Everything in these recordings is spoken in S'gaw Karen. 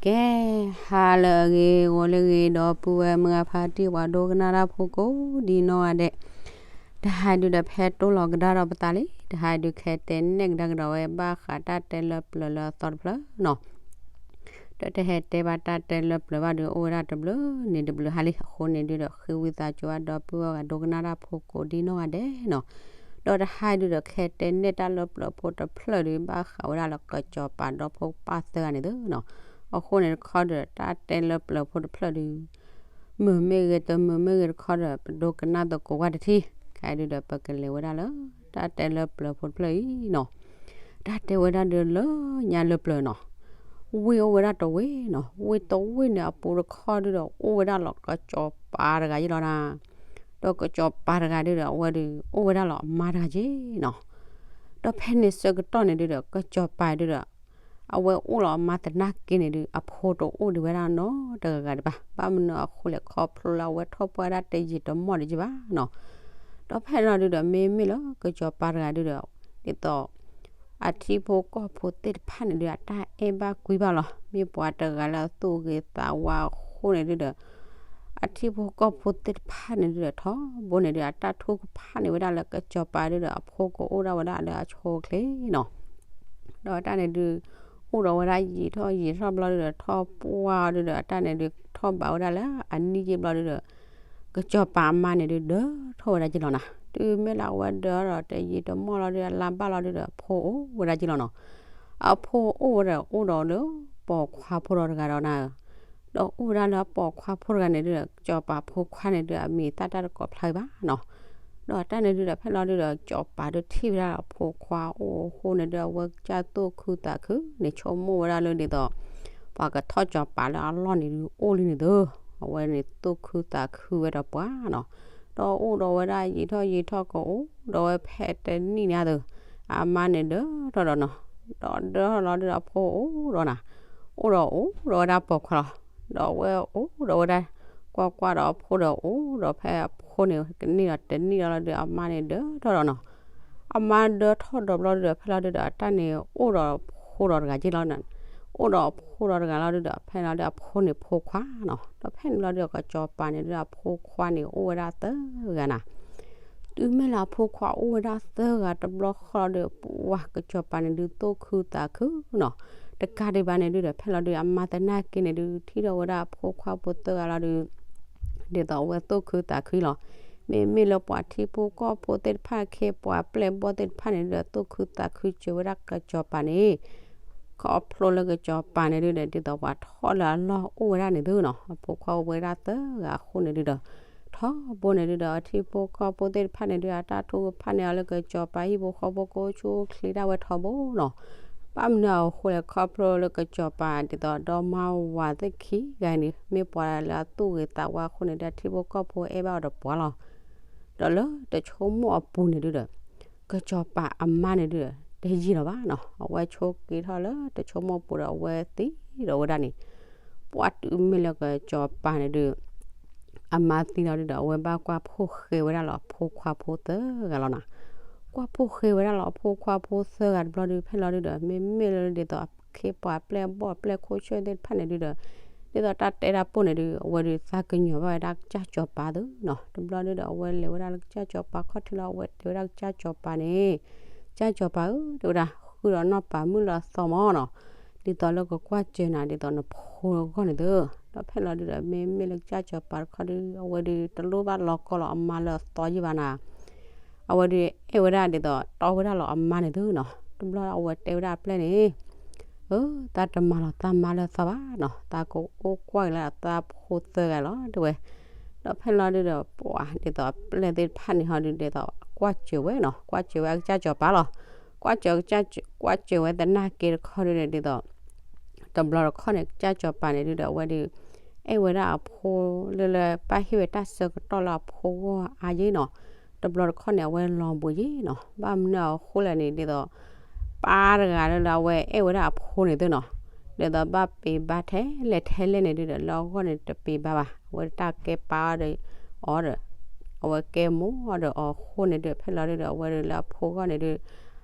ကဲ, ဟါလၢအဂ့ၤ ဂီၤလၢအဂ့ၤ ဒီပုၢ်ဝဲၢ်မုၢ်အဖါတံၢ် ပှၤဒိကနၣ်တၢ်ဖိကိးဒ်နီၢ်ဂၤဒဲး, တဟါဒုဒီးဖဲတိၢ်လီၤကဒါဒီးပသးလံ, တဟါဒုခဲတဲနဲၣ်ကဒါကဒီးဝဲဘၣ်ဃးတၢ်တဲလၢပျၢၤလၢအသီတဖျၢၣ်နီၤ. ဒီးတဟဲတဲဘၣ်တၢ်တဲလၢပျၢၤဘၣ်ဒု အိၣ်ဝဲဒၣ်တဘျုးန့ၣ်တဘျုးဟါလံ, အဃိန့ၣ်ဒုဒီး ဃ့ဝံသးစူၤဘၣ်ဒီပုၢ်ဝဲၢ်ဂၤဒိကနၣ်တၢ်ဖိကိးဒ်နီၢ်ဂၤဒဲးနီၤ. ဒီးတဟါဒုဒီး ခဲတဲနဲၣ်တၢ်လၢပျၢၤဖိတဖျၢၣ်ဒု ဘၣ်ဃးဝဲဒၣ်လၢကစီၤပၤဒီဖိပၢ်သၢဂၤန့ၣ်သုနီၤ. အဃိန့ၣ်တခီဒီး တၢ်တဲလၢပျၢၤဖိတဖျၢၣ်ဒု မုာ်မ့ၢ်ဂ့ၤ တမုာ်မ့ၢ်ဂ့ၤတခီဒီး ပဒိကနၣ်သကိးကွၢ်တထံၣ်, ခဲဒုဒီး ပကလဲၤဝဲဒၣ်လၢ တၢ်တဲလၢပျၢၤဖိတဖျၢၣ်အံၤနီၤ. တၢ်တဲဝဲဒၣ်ဒုလၢညါလၢပျၢၤနီၤ, ဝ့ၢ်အိၣ်ဝဲဒၣ်တဝ့ၢ်နီၤ, ဝ့ၢ်တဝ့ၢ်န့ၣ်အပူၤတခီဒုဒီး အိၣ်ဝဲဒၣ်လီၤ ကစီၤပၤတဂၤယ့လီၤနၤ. ဒီးကစီၤပၤတဂၤဒုဒီး အဝဲဒု အိၣ်ဝဲဒၣ်လီၤအမါတဂၤယ့နီၤ. ဒီးဖဲန့ၣ်ဆၢကတီၢ်န့ၣ်ဒုဒီး ကစီၤပၤဒုဒီး အဝဲအိၣ်လီၤအမါသနာ်က့န့ၣ်ဒု အဖိတအိၣ်ဒံးဝဲဒၣ်နီတဂၤဂၤဒံးဘၣ်, ဘၣ်မနုၤအဃိလဲၣ် ခီဖျိလၢအဝဲထီၣ်ပှဲၤဒၣ်တယံာ်တမီၢ်ဒံးယ့ဘၣ်နီၤ. ဒီးဖဲလီၤဒုဒီး မ့မ့ၢ်လၢကစီၤပၤတဂၤဒုဒီး ဒ်သိး အထံဖိကီၢ်ဖိသ့ၣ်တဖၣ်န့ၣ်ဒု အတၢ်အဲၣ်ဘၣ်ကွံဘၣ်လီၤ. မ့ၢ်ပှၤတဂၤလၢအသူၣ်ဂ့ၤသးဝါအဃိန့ၣ်ဒုဒီး အထံဖိကီၢ်ဖိသ့ၣ်တဖၣ်န့ၣ်ဒုဒီး ထီဘိန့ၣ်ဒု အတၢ်ထုကဖၣ်န့ၣ်ဝဲဒၣ်လၢကစီၤပၤဒုဒီး အဖိကအိၣ်ဒၣ်ဝဲဒၣ်လၢအဆိအချ့နီၤ. ဒီးတၢ်န့ၣ်ဒု အိၣ်ဒီးဝဲဒၣ်ယံာ်ထီၣ်ယံာ်ထီၣ်ဘျီဒုဒီး ထီၣ်ပှၢ်အီၤဒုဒီး အတၢ်န့ၣ်ဒု ထီၣ်ဘးဝဲဒၣ်လၢအနံၣ်ယ့ၢ်ဘျီဒုဒီး ကစီၤပၤအမါန့ၣ်ဒု ဒၢထီၣ်ဝဲဒၣ်ယ့လီၤနၤ. တုၤမ့ၢ်လၢအဝဲဒၢထီၣ်ဒီး တယံာ်တမီၢ်လီၤဒု အလါဘၣ်လီၤဒုဒီး အဖိအိၣ်ဝဲဒၣ်ယ့လီၤနီၤ. အဖိအိၣ်ဝဲဒီး အိၣ်ဒီးလၢပိာ်ခွါဖိဒီးတဂၤဒီးနၤဧၢ. ဒီးအိၣ်ဝဲဒၣ်လၢအပိာ်ခွါဖိတဂၤန့ၣ်ဒုဒီး ကစီၤပၤဖိခွါန့ၣ်ဒု အမံၤသၣ်တၢ်တကိးဖျါဘၣ်နီၤ. ဒီးတၢ်န့ၣ်ဒုဒီး ဖဲလီၤဒုဒီး ကစီၤပၤဒုထံၣ်ဝဲဒၣ်အဖိခွါအိၣ်အဃိန့ၣ်ဒု အဝဲကစၢ်သူၣ်ခုသးခုန့ၣ် ဆိကမိၣ်ဝဲဒၣ်လၢဒ်သိး ပှၤကထီၣ်ကစီၤပၤလၢအလီၢ်န့ၣ်ဒု အိၣ်လံန့ၣ်သု, အဝဲန့ၣ်သူၣ်ခုသးခုဝဲဒီးပှၤနီၤ. ဒီးအိၣ်ဒီးဝဲဒၣ်ယံာ်ထီၣ်ယံာ်ထီၣ်ကအိၣ်ဒီးဝဲဖဲတနံၣ်န့ၣ်သု, အမါန့ၣ်ဒၢထီၣ်ဒီးနီၤ. ဒီးဒၢထီၣ်လီၤဒုဒီးအဖိအိၣ်ဒီးနၤ, အိၣ်ဒီးအိၣ်ဒီးဝဲဒၣ်ပိာ်ခွါလီၤ. ဒီးအဝဲအိၣ်ဒီးဝဲဒၣ် ကွၢ်ကွၢ်ဒီးအဖိဒီးအိၣ်ဒီးဖဲအဖိန့ၣ် ကန့ၢ်ဒီးတနံၣ်ဒီးလီၤဒု အမါန့ၣ်ဒၢထီၣ်ဒီးနီၤ. အမါဒၢထီၣ်ဒီးဘျီဒုဒီး ဖဲလီၤဒုဒီး အတၢ်န့ၣ်အိၣ်ဒီးဖိဒီးတဂၤက့လီၤ. အိၣ်ဒီးအဖိဒီးတဂၤလီၤဒုဒီး ဖဲလီၤဒုအဖိန့ၣ်ဖိခွါနီၤ. ဒီးဖဲန့ၣ်လီၤဒုဒီး ကစီၤပၤန့ၣ်ဒုဒီးအဖိခွါန့ၣ်အိၣ်ဝဲဒၣ်သၢဂၤနၤ. တုၤမ့ၢ်လၢအဖိခွါအိၣ်ဝဲဒၣ်သၢဂၤတဘျီဃီလီၤဒု ပှၤကစီၤပၤန့ၣ်ဒုသူၣ်ခုသးခုနီၤ. တကးဒံးဘၣ်န့ၣ်ဒုဒီး ဖဲလီၤဒုအမါသနာ်က့န့ၣ်ဒု ထံၣ်ထီၣ်ဝဲဒၣ်အဖိခွါဖိသၢဂၤလီၤဒု ဒ်သိးအဝဲသူၣ်ခုသးခုလီၤ. မ့မ့ၢ်လၢပှၤထံဖိကီၢ်ဖိသ့ၣ်တဖၣ် ခ့ပှၤပျဲၢ်ဘီၣ်သ့ၣ်တဖၣ်န့ၣ်ဒုဒီး သူၣ်ခုသးခုစၢၤဝဲဒၣ်ကစီၤပၤန့ၣ် ခီဖျိလၢကစီၤပၤန့ၣ်ဒုဒီး ဒ်သိးပှၤထီၣ်လၢအလီၢ်အိၣ်ဝဲဒၣ်န့ၣ်သုနီၤ, အဖိခွါအိၣ်ဝဲဒၣ်သၢဂၤအဃိန့ၣ်ဒုဒီး ထီဘိန့ၣ်ဒုဒီး အထံဖိကီၢ်ဖိသ့ၣ်တဖၣ်န့ၣ်ဒု အတၢ်ထုကဖၣ်န့ၢ်အီၤလၢကစီၤပၤ ဟံၣ်ဖိဃီဖိကိးဆူၣ်ချ့ဒၣ်ဝဲထီဘိနီၤ. ဘၣ်မနုၤအဃိလဲၣ် ခီဖျိလၢကစီၤပၤဒ်သိးဒီမါဝၤသ့ၣ်ခံဂၤန့ၣ် မ့ၢ်ပှၤလၢအသူၣ်ဂ့ၤသးဝါအဃိန့ၣ်ဒု အထံဖိကီၢ်ဖိအဲၣ်ဘၣ်အီၤဒီးပှၤလီၤ. ဒီးလၢတဆိကမိၣ်အပူၤန့ၣ်ဒုဒီး ကစီၤပၤအမါန့ၣ်ဒုဒီး တယံာ်လီၤဘၣ်နီၤ, အဝဲဆိးက့ၤထီၣ်လၢတဆိကမိၣ်အပူၤဒီး အဝဲသံဒီးဝဲဒၣ်န့ၣ်, ပှၤတုၤမ့ၢ်လၢကစီၤပၤန့ၣ်ဒု အမါသံလီၤဒုဒီး အဝဲဘၣ်ကွၢ်ဖိၣ်ဃဲဝဲဒၣ်လီၤအဖိခွါဖိသၢဂၤလီၤနၤ. ကွၢ်ဖိၣ်ဃဲဝဲဒၣ်လီၤအဖိခွါဖိသၢဂၤတဘျီဒု ဖဲလီၤဒုဒီး မ့မ့ၢ်လၢဒ်သိးအခ့ပှၤပျဲၢ်ဘီၣ်ပျဲၢ်ခိၣ်ဆၢၣ်သ့ၣ်တဖၣ်န့ၣ်ဒုဒီး ဒ်သိးတၢ်တဲတၢ်ပိၢ်န့ၣ်ဒု အဝဲဒုသးကညီၤဘၣ်ဝဲဒၣ်ကစၢ်စီၤပၤသုနီၤ. တဘျီဒုဒီး အဝဲလဲၤဝဲဒၣ်လၢကစၢ်စီၤပၤခီၣ်ထံးလီၤ အဝဲတဲဝဲဒၣ်ကစၢ်စီၤပၤန့ၣ်, ကစၢ်စီၤပၤဧၢ, တဲဝဲဒၣ် ဃုာ်ဒီးနီၢ်ပၤမုၣ်လၢအသီမၢနီၤ, ဒ်သိးလၢကကွၢ်စၢၤနၤ ဒ်သိးနဖိအဂီၢ်န့ၣ်သု. ဒီးဖဲလီၤဒုဒီး မ့မ့ၢ်လၢကစၢ်စီၤပၤတခီဒု အဝဲဒုတလိၣ်ဘၣ်လီၤကီလီၤအမါလၢအသီယံၣ်ဘၣ်နၤ အဝဲဒုအဲၣ်ဝဲဒၣ်ဒ်သိး တီဝဲဒၣ်လီၤအမါန့ၣ်သုနီၤ. တဘျီအဝဲတဲဝဲဒၣ်အပျဲၢ်န့ၣ်, အၢ, သးတမၤလီၤသးမါလၢအသီဘၣ်နီၤ, သးကအိၣ်ကွၢ်က့ၤလၢအသးဖိသၢဂၤလီၤ တဲဝဲ. ဒီးဖဲလီၤဒုဒီး ပှၤဒ်သိးအပျဲၢ်သ့ၣ်တဖၣ်န့ၣ်ဟီဒု ဒ်သိးကွၢ်စၢၤဝဲနီၤ, ကွၢ်စၢၤဝဲအကစၢ်စီၤပၤလီၤ. ကွၢ်စၢၤ, ကွၢ်စၢၤဝဲသနာ်က့တခီဒုဒီး ဒ်သိး တဘျီတခီၣ်န့ၣ် ကစၢ်စီၤပၤန့ၣ်ဒုဒီး အဝဲဒု အဲၣ်ဝဲဒၣ်အဖိလၢလၢ ပၢ်ဟ့ၣ်ဝဲတၢ်ဆၢကတီၢ်လၢအဖိဂီၢ်အါယ့ၣ်နီၤ. တဘျီတခီၣ်န့ၣ် အဝဲလီၤဘှံးယ့ၣ်နီၤ. ဘၣ်မနုၤအဃိလဲၣ်န့ၣ် ဒ်သိး ပၢ်တဂၤလၢလၢအဝဲအဲၣ်ဝဲဒၣ်အဖိန့ၣ်သုနီၤ, ဒ်သိးဘၣ်ပ့ၤဘါထဲလဲၣ်ထဲလဲၣ်န့ၣ်ဒုဒီး လၢအဂီၢ်န့ၣ်တပ့ၤဘါဘၣ်. အဝဲတၢ်ကဲပၢ်အီၤဒီးအီၤဒီး အဝဲကဲမိၢ်အီၤဒီးအီၤအဃိန့ၣ်ဒု ဖဲလီၤဒုဒီး အဝဲဒုလၢအဖိဂီၢ်န့ၣ်ဒု ဒ်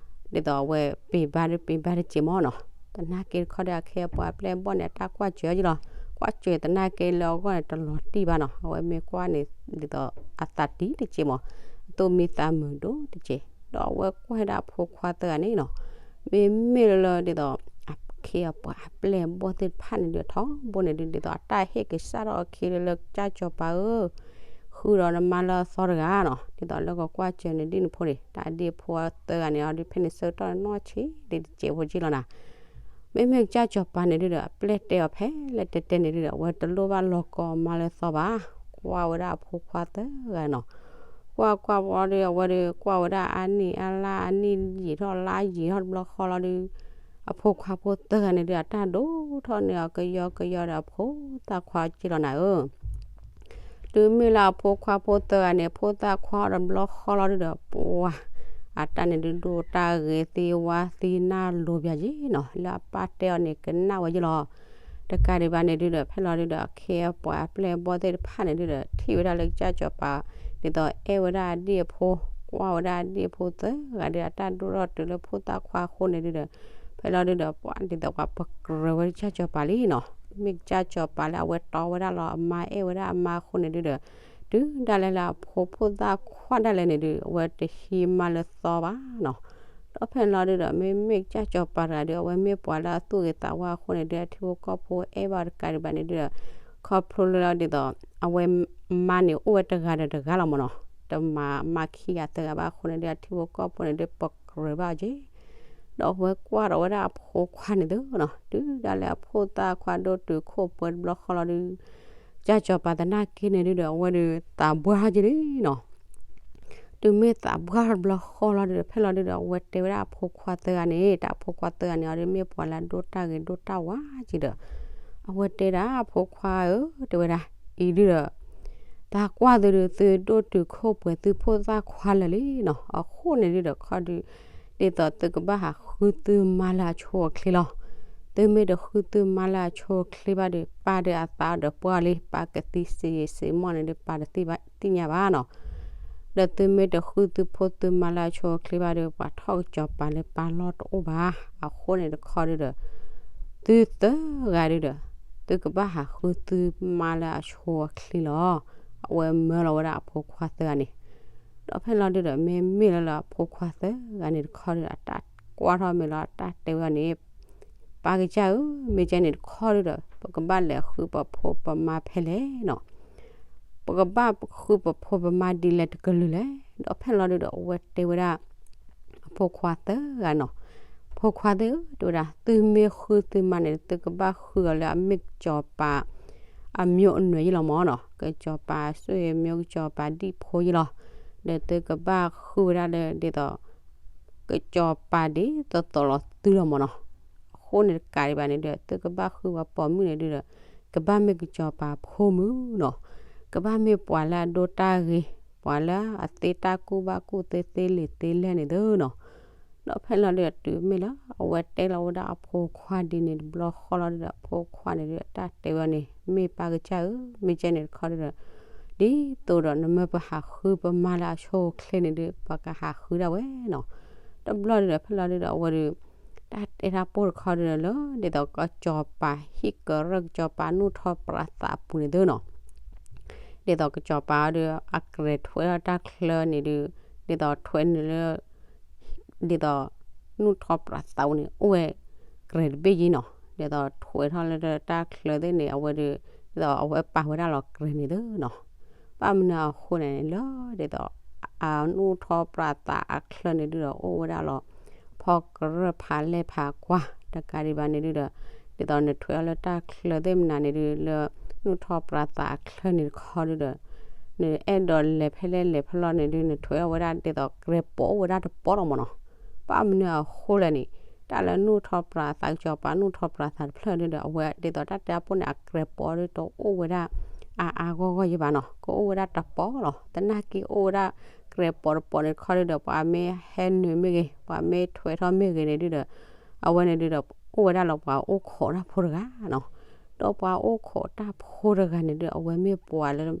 သိးအဝဲပ့ၤဘါဒု ပ့ၤဘါတစဲးမၢနီၤ. သနာ်က့တခီဒီး အခ့အပှၤအပျဲၢ်အဘီၣ်န့ၣ် အတၢ်ကွၢ်စၢၤယလီၤ. ကွၢ်စၢၤသနာ်က့လၢအဂီၢ်န့ၣ် တလီၤတံၢ်ဘၣ်နီၤ. အဝဲမ့ၢ်ကွၢ်န့ၣ် ဒ်သိးအသးတံၢ်တစဲးမး, အသိၣ်မံသးမုာ်ဒိၣ်တစဲး, ဒီးအဝဲကွၢ်ဒၣ်အဖိခွါသၢဂၤန့ၣ်နီၤ, မ့မ့ၢ်လၢဒ်သိး အခ့အပှၤအပျဲၢ်အဘီၣ်သ့ၣ်တဖၣ်န့ၣ်ဒုး ထီဘိန့ၣ်ဒုး ဒ်သိးအတၢ်ဟ့ၣ်ကစၢ်ထီၣ်အခံလၢ လၢကစၢ်စီၤပၤဧၢ, ဃုဒီးနမါလၢအသီတဂၤနီၤ, ဒ်သိးလၢကကွၢ်စၢၤန့ၣ်ဒ်န့ၣ်ဖိန့ၣ်, တၢ်ဒ်အဖိသၢဂၤန့ၣ် အီၤဒုးဖဲန့ၣ်ဆၢကတီၢ်န့ၣ်နီၢ်ဆံးဒ်တစဲးဖိက့လီၤနၤ. မ့မ့ၢ်ကစၢ်စီၤပၤန့ၣ်ဒုးဒီး အပျဲၢ်တဲအီၤဖဲလဲၣ်တဲတဲန့ၣ်ဒုးဒီး အဝဲတလိၣ်ဘၣ်လီၤကီအမါလၢအသီဘၣ်, ကွၢ်ဝဲဒၣ်အဖိခွါသၢဂၤနီၤ. ကွၢ်ကွၢ်ဝံၤဒီး အဝဲဒီးကွၢ်ဝဲဒၣ်အါနံၣ်အါလါ အနံၣ်ယံာ်ထီၣ်လါယံာ်ထီၣ်တဘျီဃီလီၤဒီး အဖိခွါဖိသၢဂၤန့ၣ်ဒုး အတၢ်ဒိၣ်ထီၣ်န့ၢ်အီၤကယီကယီဒီး အဖိသၣ်ခွါက့လီၤနၤဧၢ. တုၤမ့ၢ်လၢအဖိခွါဖိသၢဂၤန့ၣ် ဖိသၣ်ခွါအီၤတဘျီဃီလီၤဒုးဒီး ပှၤ အတၢ်န့ၣ်ဒုးဒိၣ်တၢ်ဂ့ၤသ့ဝါသ့နၢ်လိၤပၠးက့နီၤ, လၢအပၢ်တဲအီၤန့ၣ် ကနၣ်ဝဲက့လီၤ. တကးဒံးဘၣ်န့ၣ်ဒုးဒီး ဖဲလီၤဒုးဒီး အခ့အပှၤအပျဲၢ်အဘီၣ်သ့ၣ်တဖၣ်န့ၣ်ဒုးဒီး ထံၣ်ဝဲဒၣ်လၢကစၢ်စီၤပၤ ဒ်သိးအဲၣ်ဝဲဒၣ်အဒံၣ်အဖိ, ကွၢ်ဝဲဒၣ်အဒံၣ်အဖိသၢဂၤဒုး အတၢ်ဒိၣ်ထီၣ်တုၤလၢဖိသၣ်ခွါအဃိန့ၣ်ဒုးဒီး ဖဲလီၤဒုးဒီး ပှၤဒ်သိးပှၤပကြၢးဝဲကစၢ်စီၤပၤလံနီၤ. မ့ၢ်ကစၢ်စီၤပၤလၢအဝဲတီဝဲဒၣ်လီၤ အမါအဲၣ်ဝဲဒၣ်အမါအဃိန့ၣ်ဒုးဒီး တုၤဒၣ်လဲာ်လၢအဖိဖိသၣ်ခွါဒၣ်လဲာ်န့ၣ်ဒုး အဝဲတဟံးမါလၢသီဘၣ်နီၤ. ဒီးဖဲန့ၣ်လီၤဒုးဒီး မ့မ့ၢ်ကစၢ်စီၤပၤတဂၤဒုး အဝဲမ့ၢ်ပှၤလၢအသူၣ်ဂ့ၤသးဝါအဃိန့ၣ်ဒုး အထံဖိကီၢ်ဖိအဲၣ်ဘၣ်တကးဒံးဘၣ်န့ၣ်ဒုးဒီး ခီဖျိလၢဒ်သိး အဝဲမါန့ၣ်အိၣ်ဝဲတဂၤဒီးတဂၤလီၤမးနီၤ. တမၤမါခံဂၤသၢဂၤဘၣ်အဃိန့ၣ်ဒုး အထံဖိကီၢ်ဖိန့ၣ်ဒုး ပကြၢးဘၣ်အီၤက့ ဒီးအဝဲကွၢ်ဒီးဝဲဒၣ်အဖိခွါန့ၣ်သ့နီၤ, တုၤဒၣ်လဲာ်အဖိသၣ်ခွါဒိၣ်တုာ်ခိၣ်ပှဲၤတဘျီဃီလီၤဒုး ကစၢ်စီၤပၤသနာ်က့န့ၣ်ဒုးဒီး အဝဲဒုးသးဘှါထီၣ်က့လံနီၤ. တုၤမ့ၢ်သးဘှါထီၣ်တဘျီဃီလီၤဒုးဒီး ဖဲလီၤဒုးဒီး အဝဲတဲဝဲဒၣ်အဖိခွါသၢဂၤန့ၣ် တၢ်အဖိခွါသၢဂၤန့ၣ် အီၤဒုးမ့ၢ်ပှၤလၢအဒိၣ်တၢ်ဂ့ၤဒိၣ်တၢ်ဝါက့ဒီး အဝဲတဲဒၣ်အဖိခွါဧၢ တဲဝဲဒၣ် အံၤဒုးဒီး သးကွၢ်သုဒုး သုဒိၣ်တုာ်ခိၣ်ပှဲၤသုဖိသၣ်ခွါလၢာ်လံနီၤ, အဃိန့ၣ်ဒုးဒီးခီဒုး ဒ်သိးသုကဘၣ်ဟးဃုသုမါလၢအဆိအချ့လီၤ. သုမ့ၢ်တဃုသုမါလၢအဆိအချ့ဘၣ်ဒီး ပၢ်ဒီးအသးဒီးပှၢ်လံ ပၢ်ကသံစ့ယံၤစ့မီၢ်န့ၣ်ဒုး ပၢ်တသ့ၣ်ညါဘၣ်နီၤ. ဒီးသုမ့ၢ်တဃုသုဖိသုမါလၢအဆိအချ့ဘၣ်ဒီး ပှၤထီၣ်ကစီၤပၤလၢပၢ်လီၢ်တအိၣ်ဘၣ်. အဃိန့ၣ်တခီဒုးဒီး သုသၢဂၤဒုးဒီး သုကဘၣ်ဟးဃုသုမါလၢအဆိအချ့လီၤ. အဝဲမၢလီၤဝဲဒၣ်အဖိခွါသၢဂၤန့ၣ် ဒီးဖဲလီၤဒုးဒီး မ့မ့ၢ်လၢလၢအဖိခွါသၢဂၤန့ၣ်တခီဒုးဒီး အတၢ်ကွၢ်ထီၣ်မ့ၢ်လီၤ အတၢ်တဲဝဲန့ၣ် ပၢ်ကစၢ်ဧၢ, မ့ၢ်ကဲန့ၣ်တခီဒုးဒီး ပကဘၣ်လဲၤဃုပဖိပမါဖဲလဲၣ်နီၤ. ပကဘၣ်ဃုပဖိပမါဒ်လဲၣ်တကလုာ်လဲၣ်. ဒီးဖဲလီၤဒုးဒီး အဝဲတဲဝဲဒၣ် အဖိခွါသၢဂၤနီၤ, ဖိခွါသ့ၣ်ဧၢ တဲဝဲဒၣ် သုမ့ၢ်ဃုသုမါန့ၣ် သုကဘၣ်ဃုအီၤလၢအမ့ၢ်ကစီၤပၤ အမျိုးအနွယ်ယ့လီၤမးနီၤ, ကစီၤပၤအဆွေမျိုး ကစီၤပၤဒံၣ်ဖိယ့လီၤ. ဒီးသုကဘၣ်ဃုဝဲဒၣ်လၢဒ်သိး ကစီၤပၤဒ်သိးသိးလီၤသုလီၤမးနီၤ. အဃိန့ၣ်တကးဒံးဘၣ်န့ၣ်ဒုး သုကဘၣ်ဃုဝဲပိာ်မုၣ်န့ၣ်ဒုးဒီး ကဘၣ်မ့ၢ်ကစီၤပၤဖိမုၣ်နီၤ, ကဘၣ်မ့ၢ်ပှၤလၢအဒိတၢ်ဂ့ၤ, ပှၤလၢအသ့တၢ်ကူၣ်ဘၣ်ကူၣ်သ့သ့လံာ်သ့လဲၢ်န့ၣ်သ့နီၤ. ဒီးဖဲလီၤဒုးဒီးတုၤမ့ၢ်လၢ အဝဲတဲလီၤဝဲဒၣ်အဖိခွါဒ်န့ၣ်တဘျီဃီလီၤဒုးဒီး အဖိခွါန့ၣ်ဒုး အတၢ်တဲဝဲန့ၣ် မ့ၢ်ပၢ်ကစၢ်ဧၢ, မ့ၢ်ကဲန့ၣ်တခီဒုးဒီး ဒ်သိးဒီးနမၢပဟးဃုပမါလၢအဆိအချ့န့ၣ်ဒုး ပှၤကဟးဃုဒၣ်ဝဲနီၤ. တဘျီဒုးဒီး ဖဲလီၤဒုးဒီး အဝဲဒုး တၢ်တဲတၢ်ပိၢ်တခီဒုးဒီးလၢ ဒ်သိးကစီၤပၤဟံၣ်ကရၢၢ် ကစီၤပၤနူၢ်ထီၣ်ပြးသးအပူၤန့ၣ်သ့နီၤ. ဒ်သိးကစီၤပၤအီၤဒီး အကြဲးထွဲထီၣ်တၢ်ချၢန့ၣ်ဒုး ဒ်သိးထွဲန့ၣ်လၢ ဒ်သိး နူၢ်ထီၣ်ပြးသးအပူၤန့ၣ် အိၣ်ဝဲကြဲးတဘ့ၣ်ယံၤနီၤ. ဒ်သိးထွဲထီၣ်လၢတၢ်ချၢသ့ၣ်န့ၣ် အဝဲဒုး ဒ်သိးအဝဲပာ်ဝဲဒၣ်လီၤကြဲးန့ၣ်သ့နီၤ. ဘၣ်မနုၤအဃိန့ၣ်လၢ ဒ်သိး အနူၢ်ထီၣ်ပြးသးအချၢန့ၣ်ဒုးဒီး အိၣ်ဝဲဒၣ်လီၤ ဖီကရၢၢ်ဖးလဲၢ်ဖးကွၢ် တကးဒံးဘၣ်န့ၣ်ဒုးဒီး ဒ်သိးနထွဲအီၤလၢတၢ်ချၢသ့ၣ်မနုၤန့ၣ်ဒုး လၢနူၢ်ထီၣ်ပြးသးအချၢန့ၣ်တခီဒုးဒီး နအဲၣ်ဒိးလဲၤဖဲလဲၣ်လဲၤဖဲလဲၣ်န့ၣ်ဒုး နထွဲအီၤဝဲဒၣ်ဒ်သိးကြဲးပိာ်အိၣ်ဝဲဒၣ်တပီၤလီၤမးနီၤ. ဘၣ်မနုၤအဃိလဲၣ်န့ၣ် တၢ်လၢနူၢ်ထီၣ်ပြးသး ကစီၤပၤနူၢ်ထီၣ်ပြးသးတဖျၢၣ်ဒုးဒီး အဝဲဒ်သိးတၢ်တဲအပူၤန့ၣ် အကြဲးပိာ်ဒုးတအိၣ်ဝဲဒၣ် အါအါဂီၢ်ဂီၢ်ယံၤဘၣ်နီၤ. ကအိၣ်ဝဲဒၣ်တပီၤလီၤ. သနာ်က့အိၣ်ဝဲဒၣ်ကြဲးပိာ်တပိာ်န့ၣ်တခီဒုးဒီး ပှၤမ့ၢ်ဟဲနုာ်မ့ၢ်ဂ့ၤ ပှၤမ့ၢ်ထွဲထီၣ်မ့ၢ်ဂ့ၤန့ၣ်ဒုးဒီး အဝဲန့ၣ်ဒုးဒီး အိၣ်ဝဲဒၣ်လီၤပှၤအိၣ်ခိးတၢ်ဖိတဂၤနီၤ. ဒီးပှၤအိၣ်ခိးတၢ်ဖိတဂၤန့ၣ်ဒုး အဝဲမ့ၢ်ပှၤလၢ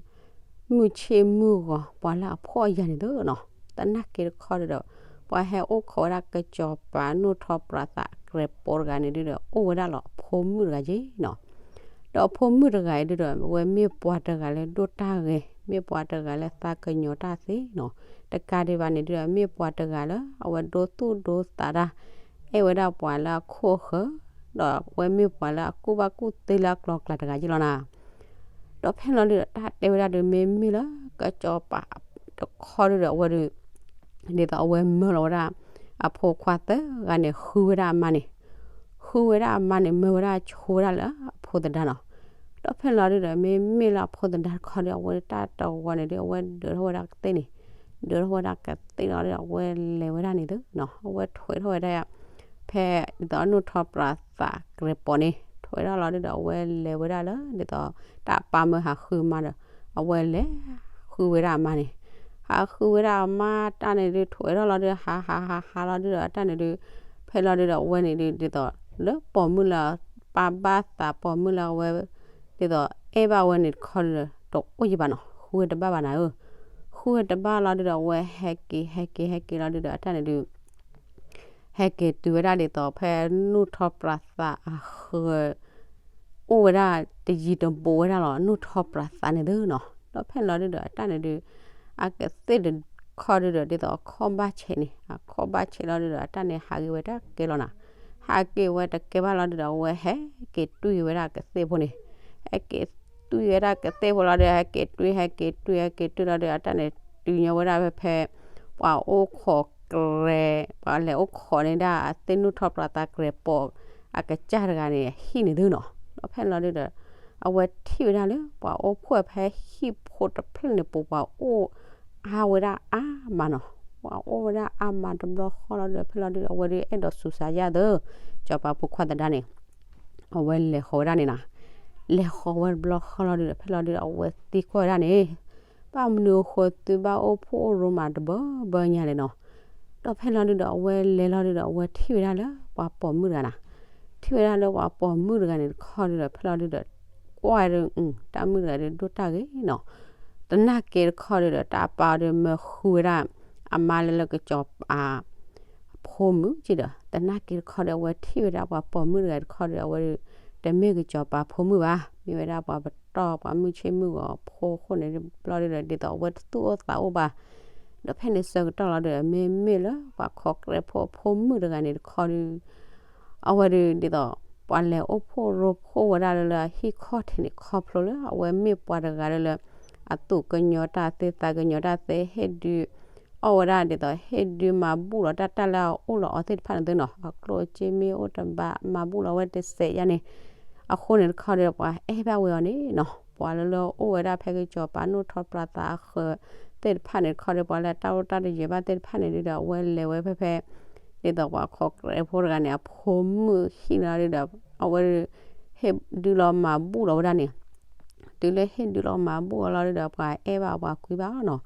မုၢ်ဆ့ၣ်မုၢ်ဂီၤ ပှၤလၢအဖှီၣ်အယာ်န့ၣ်သ့နီၤ. သနာ်က့တခီဒုးဒီး ပှၤဟဲအိၣ်ခိးဝဲဒၣ်ကစီၤပၤနူၢ်ထီၣ်ပြးသးအ ပှၤခိးကြဲးဖိအခိၣ်ဃၢၤအိၣ်ဝဲဒၣ်လီၤ အဖိမုၣ်တဂၤက့နီၤ. ဒီးအဖိမုၣ်တဂၤအံၤဒုဒီး အဝဲမ့ၢ်ပှၤတဂၤလၢဒိၣ်တၢ်ဂဲၤ, မ့ၢ်ပှၤတဂၤလၢသးကညီၤတၢ်သ့နီၤ. တကးဒံးဘၣ်န့ၣ်ဒုဒီး မ့ၢ်ပှၤတဂၤလၢအဝဲဒိသူၣ်ဒိသးတၢ်, အဲၣ်ဝဲဒၣ်ပှၤလၢအခိၣ်အဃၢၤ, ဒီးအဝဲမ့ၢ်ပှၤလၢအကူၣ်ဘၣ်ကူၣ်သ့လၢအကျိၤအကျဲတဂၤက့လီၤနီၤ. ဒီးဖဲလီၤဒုဒီး တၢ်တဲဝဲဒၣ်ဒီး မ့မ့ၢ်လၢကစီၤပၤတခီဒုဒီး အဝဲဒုး ဒ်သိးအဝဲမၢလီၤဝဲဒၣ် အဖိခွါသၢဂၤန့ၣ် ဃုဝဲဒၣ်အမါန့ၣ်, ဃုဝဲဒၣ်အမါန့ၣ် မၢဝဲဒၣ်ဆိဝဲဒၣ်လၢအဖိသဒါနီၤ. ဒီးဖဲလီၤဒုဒီး မ့မ့ၢ်လၢအဖိသဒါတခီဒီး အဝဲတၢ်တဂီၤန့ၣ်ဒီး အဝဲဒၢးထီၣ်ဝဲဒၣ်ကသ့ၣ်န့ၣ်, ဒၢးထီၣ်ဝဲဒၣ်ကသ့ၣ်လီၤဒီး အဝဲလဲၤဝဲဒၣ်န့ၣ်သုနီၤ. အဝဲထွဲထီၣ်ဝဲဒၣ် ဖဲဒ်သိးအနီၣ်ထီၣ်ပြးသးကြဲးပိာ်န့ၣ် ထွဲထီၣ်လီၤဒုဒီး အဝဲလဲၤဝဲဒၣ်လၢ ဒ်သိးတၢ်ပၢ်မၢဟးဃုမါဒီး အဝဲလဲၤဃုဝဲဒၣ်အမါန့ၣ်, ဟးဃုဝဲဒၣ်အမါတၢ်န့ၣ်ဒုး ထွဲထီၣ်လီၤဒုဒီး ဟးဟးဟးဟးလီၤဒုဒီး အတၢ်န့ၣ်ဒုး ဖဲလီၤဒုဒီး အဝဲန့ၣ်ဒုး ဒ်သိးလၢပိာ်မုၣ်လၢပၢ်ဘၣ်သး ပိာ်မုၣ်လၢအဝဲ ဒ်သိးအဲၣ်ဘၣ်ဝဲန့ၣ်တခီဒုဒီး တအိၣ်ယံၤဘၣ်နီၤ, ဃုဝဲတဘၣ်ဘၣ်နၤဧၢ. ဃုဝဲတဘၣ်လီၤဒုဒီး အဝဲဟဲက့ၤ ဟဲက့ၤ ဟဲက့ၤလီၤဒုဒီး အတၢ်န့ၣ်ဒုး ဟဲက့ၤတုၤဝဲဒၣ်ဒ်သိး ဖဲနီၣ်ထီၣ်ပြးသးအဃၢၤ အိၣ်ဝဲဒၣ်တယံၤတဘူးဝဲဒၣ်လီၤ နီၣ်ထီၣ်ပြးသးန့ၣ်သုနီၤ. ဒီးဖဲလီၤဒုဒီး အတၢ်န့ၣ်ဒုး အကသ့ၣ်တခီဒုဒီး ဒ်သိးအခီၣ်ဘၣ်ဆဲးန့ၣ် အခီၣ်ဘၣ်ဆဲးလီၤဒုဒီး အတၢ်န့ၣ်ဟးဂ့ၤဝဲတၢ်ကဲလီၤနီၤ. ဟးက့ၤဝဲတကဲဘၣ်လီၤဒုဒီး အဝဲဟဲက့ၤတွံၢ်ဝဲဒၣ်ကသ့ၣ်ဖိန့ၣ်, ဟဲက့ၤတွံၢ်ဝဲဒၣ်ကသ့ၣ်ဖိလီၤဒုဒီး ဟဲက့ၤတွံၢ် ဟဲက့ၤတွံၢ် ဟဲက့ၤတွံၢ်လီၤဒုဒီး အတၢ်န့ၣ်တုၤညီဝဲဒၣ်ဖဲဖဲ ပှၤအိၣ်ခိးကြဲး ပှၤလဲၤအိၣ်ခိးန့ၢ်ဒၣ်အသ့ၣ်နီၣ်ထီၣ်ပြးသးကြဲးပိာ် အကစၢ်တဂၤန့ၣ် ဟံၣ်န့ၣ်သုနီၤ. ဒီးဖဲလီၤဒုဒီး အဝဲထံၣ်ဝဲဒၣ်လၢ ပှၤအိၣ်ဖှိၣ်ဖဲဟံၣ်ဖိတဖျၢၣ်န့ၣ်ပူၤ ပှၤအိၣ်အါဝဲဒၣ်အါမးနီၤ. ပှၤအိၣ်ဝဲဒၣ်အါမးတဘျီဃီလီၤဒုဒီး ဖဲလီၤဒုဒီး အဝဲဒုးအဲၣ်ဒိးစူၤစါယၣ်သၢ စီၤပၤဖိခွါသဒါန့ၣ် အဝဲလဲၤဃီၤဝဲဒၣ်န့ၣ်နီၤ. လဲၤဃီၤဝဲတဘျီဃီလီၤဒုဒီး ဖဲလီၤဒုဒီး အဝဲသံကွၢ်ဝဲဒၣ်န့ၣ် ဘၣ်မနုၤအဃိသုဘၣ်အိၣ်ဖှိၣ်အိၣ်ရိမးတဘၢဘၢညါလဲၣ်နီၤ. ဒီးဖဲလီၤဒုဒီး အဝဲလဲၤလီၤဒုဒီး အဝဲထံၣ်ဝဲဒၣ်လၢပှၤပိာ်မုၣ်တဂၤနီၤ. ထံၣ်ဝဲဒၣ်လၢပှၤပိာ်မုၣ်တဂၤန့ၣ်တခီဒုဒီး ဖဲလီၤဒုဒီး ကွၢ်ဒု တၢ်မုၣ်တဂၤဒုးဒိၣ်တၢ်ဂ့ၤနီၤ. သနာ်က့တခီဒုဒီး တၢ်အပၢ်အီၤဒုးမၢဃုဝဲဒၣ် အမါလၢလၢကစီၤပၤ အဖိမုၣ်က့ဒီး သနာ်က့တခီဒီး အဝဲထံၣ်ဝဲဒၣ်ပှၤပိာ်မုၣ်တဂၤတခီဒီး အဝဲဒုး တမ့ၢ်ကစီၤပၤဖိမုၣ်ဘၣ်, မ့ၢ်ဝဲဒၣ်ပှၤပတီၢ် ပှၤမုၢ်ဆ့ၣ်မုၢ်ဂီၤဖိအဃိန့ၣ် ဘျီဒုဒီး ဒ်သိးအဝဲတသူၣ်အိၣ်သးအိၣ်ဘၣ်. ဒီးဖဲန့ၣ်ဆၢကတီၢ်လီၤဒုဒီး မ့မ့ၢ်လၢပှၤခိးကြဲးဖိအဖိမုၣ်တဂၤန့ၣ်တခီဒု အဝဲဒုးဒ်သိး ပှၤလဲၤအိၣ်ဖှိၣ်ရိဖှိၣ်ဝဲဒၣ်လၢလၢဟံၣ်ခီၣ်ထံးန့ၣ်ခီဖျိလၢ အဝဲမ့ၢ်ပှၤတဂၤလၢလၢ အသူၣ်ကညီၤတၢ်သ့ သးကညီၤတၢ်သ့ ဟ့ၣ်ဒုးအီၣ်ဝဲဒၣ်ဒ်သိး ဟ့ၣ်ဒုးမၤဘူၣ်လီၤတၢ် တၢ်လၢအအိၣ်လီၤအီၤသ့ၣ်တဖၣ်န့ၣ်သုနီၤ, အကျိၣ်အစ့မ့ၢ်အိၣ်တဘၣ် မၤဘူၣ်လီၤဝဲတစဲးယါန့ၣ်, အဃိန့ၣ်တခီဒီး ပှၤအဲၣ်ဘၣ်ဝဲအီၤန့ၣ်နီၤ, ပှၤလၢလၢအိၣ်ဝဲဒၣ်ဖဲကစီၤပၤနီၣ်ထီၣ်ပြးသးအဃၢၤသ့ၣ်တဖၣ်န့ၣ်တခီဒီး ပှၤလၢတၢ်အိၣ်တၢ်တယဲၤဘၣ်သ့ၣ်တဖၣ်န့ၣ်ဒုဒီး အဝဲလဲၤဝဲဖဲဖဲ ဒ်သိးပှၤခိးကြဲးဖိတဂၤန့ၣ် အဖိမုၣ်ဟံၣ်န့ၣ်လီၤဒုဒီး အဝဲ ဟ့ၣ်ဒုးလီၤမၤဘူၣ်လီၤဝဲဒၣ်န့ၣ်, တုၤလၢဟ့ၣ်ဒုးလီၤမၤဘူၣ်အီၤလီၤဒုဒီး ပှၤအဲၣ်ဘၣ်ပှၤကွံဘၣ်နီၤ,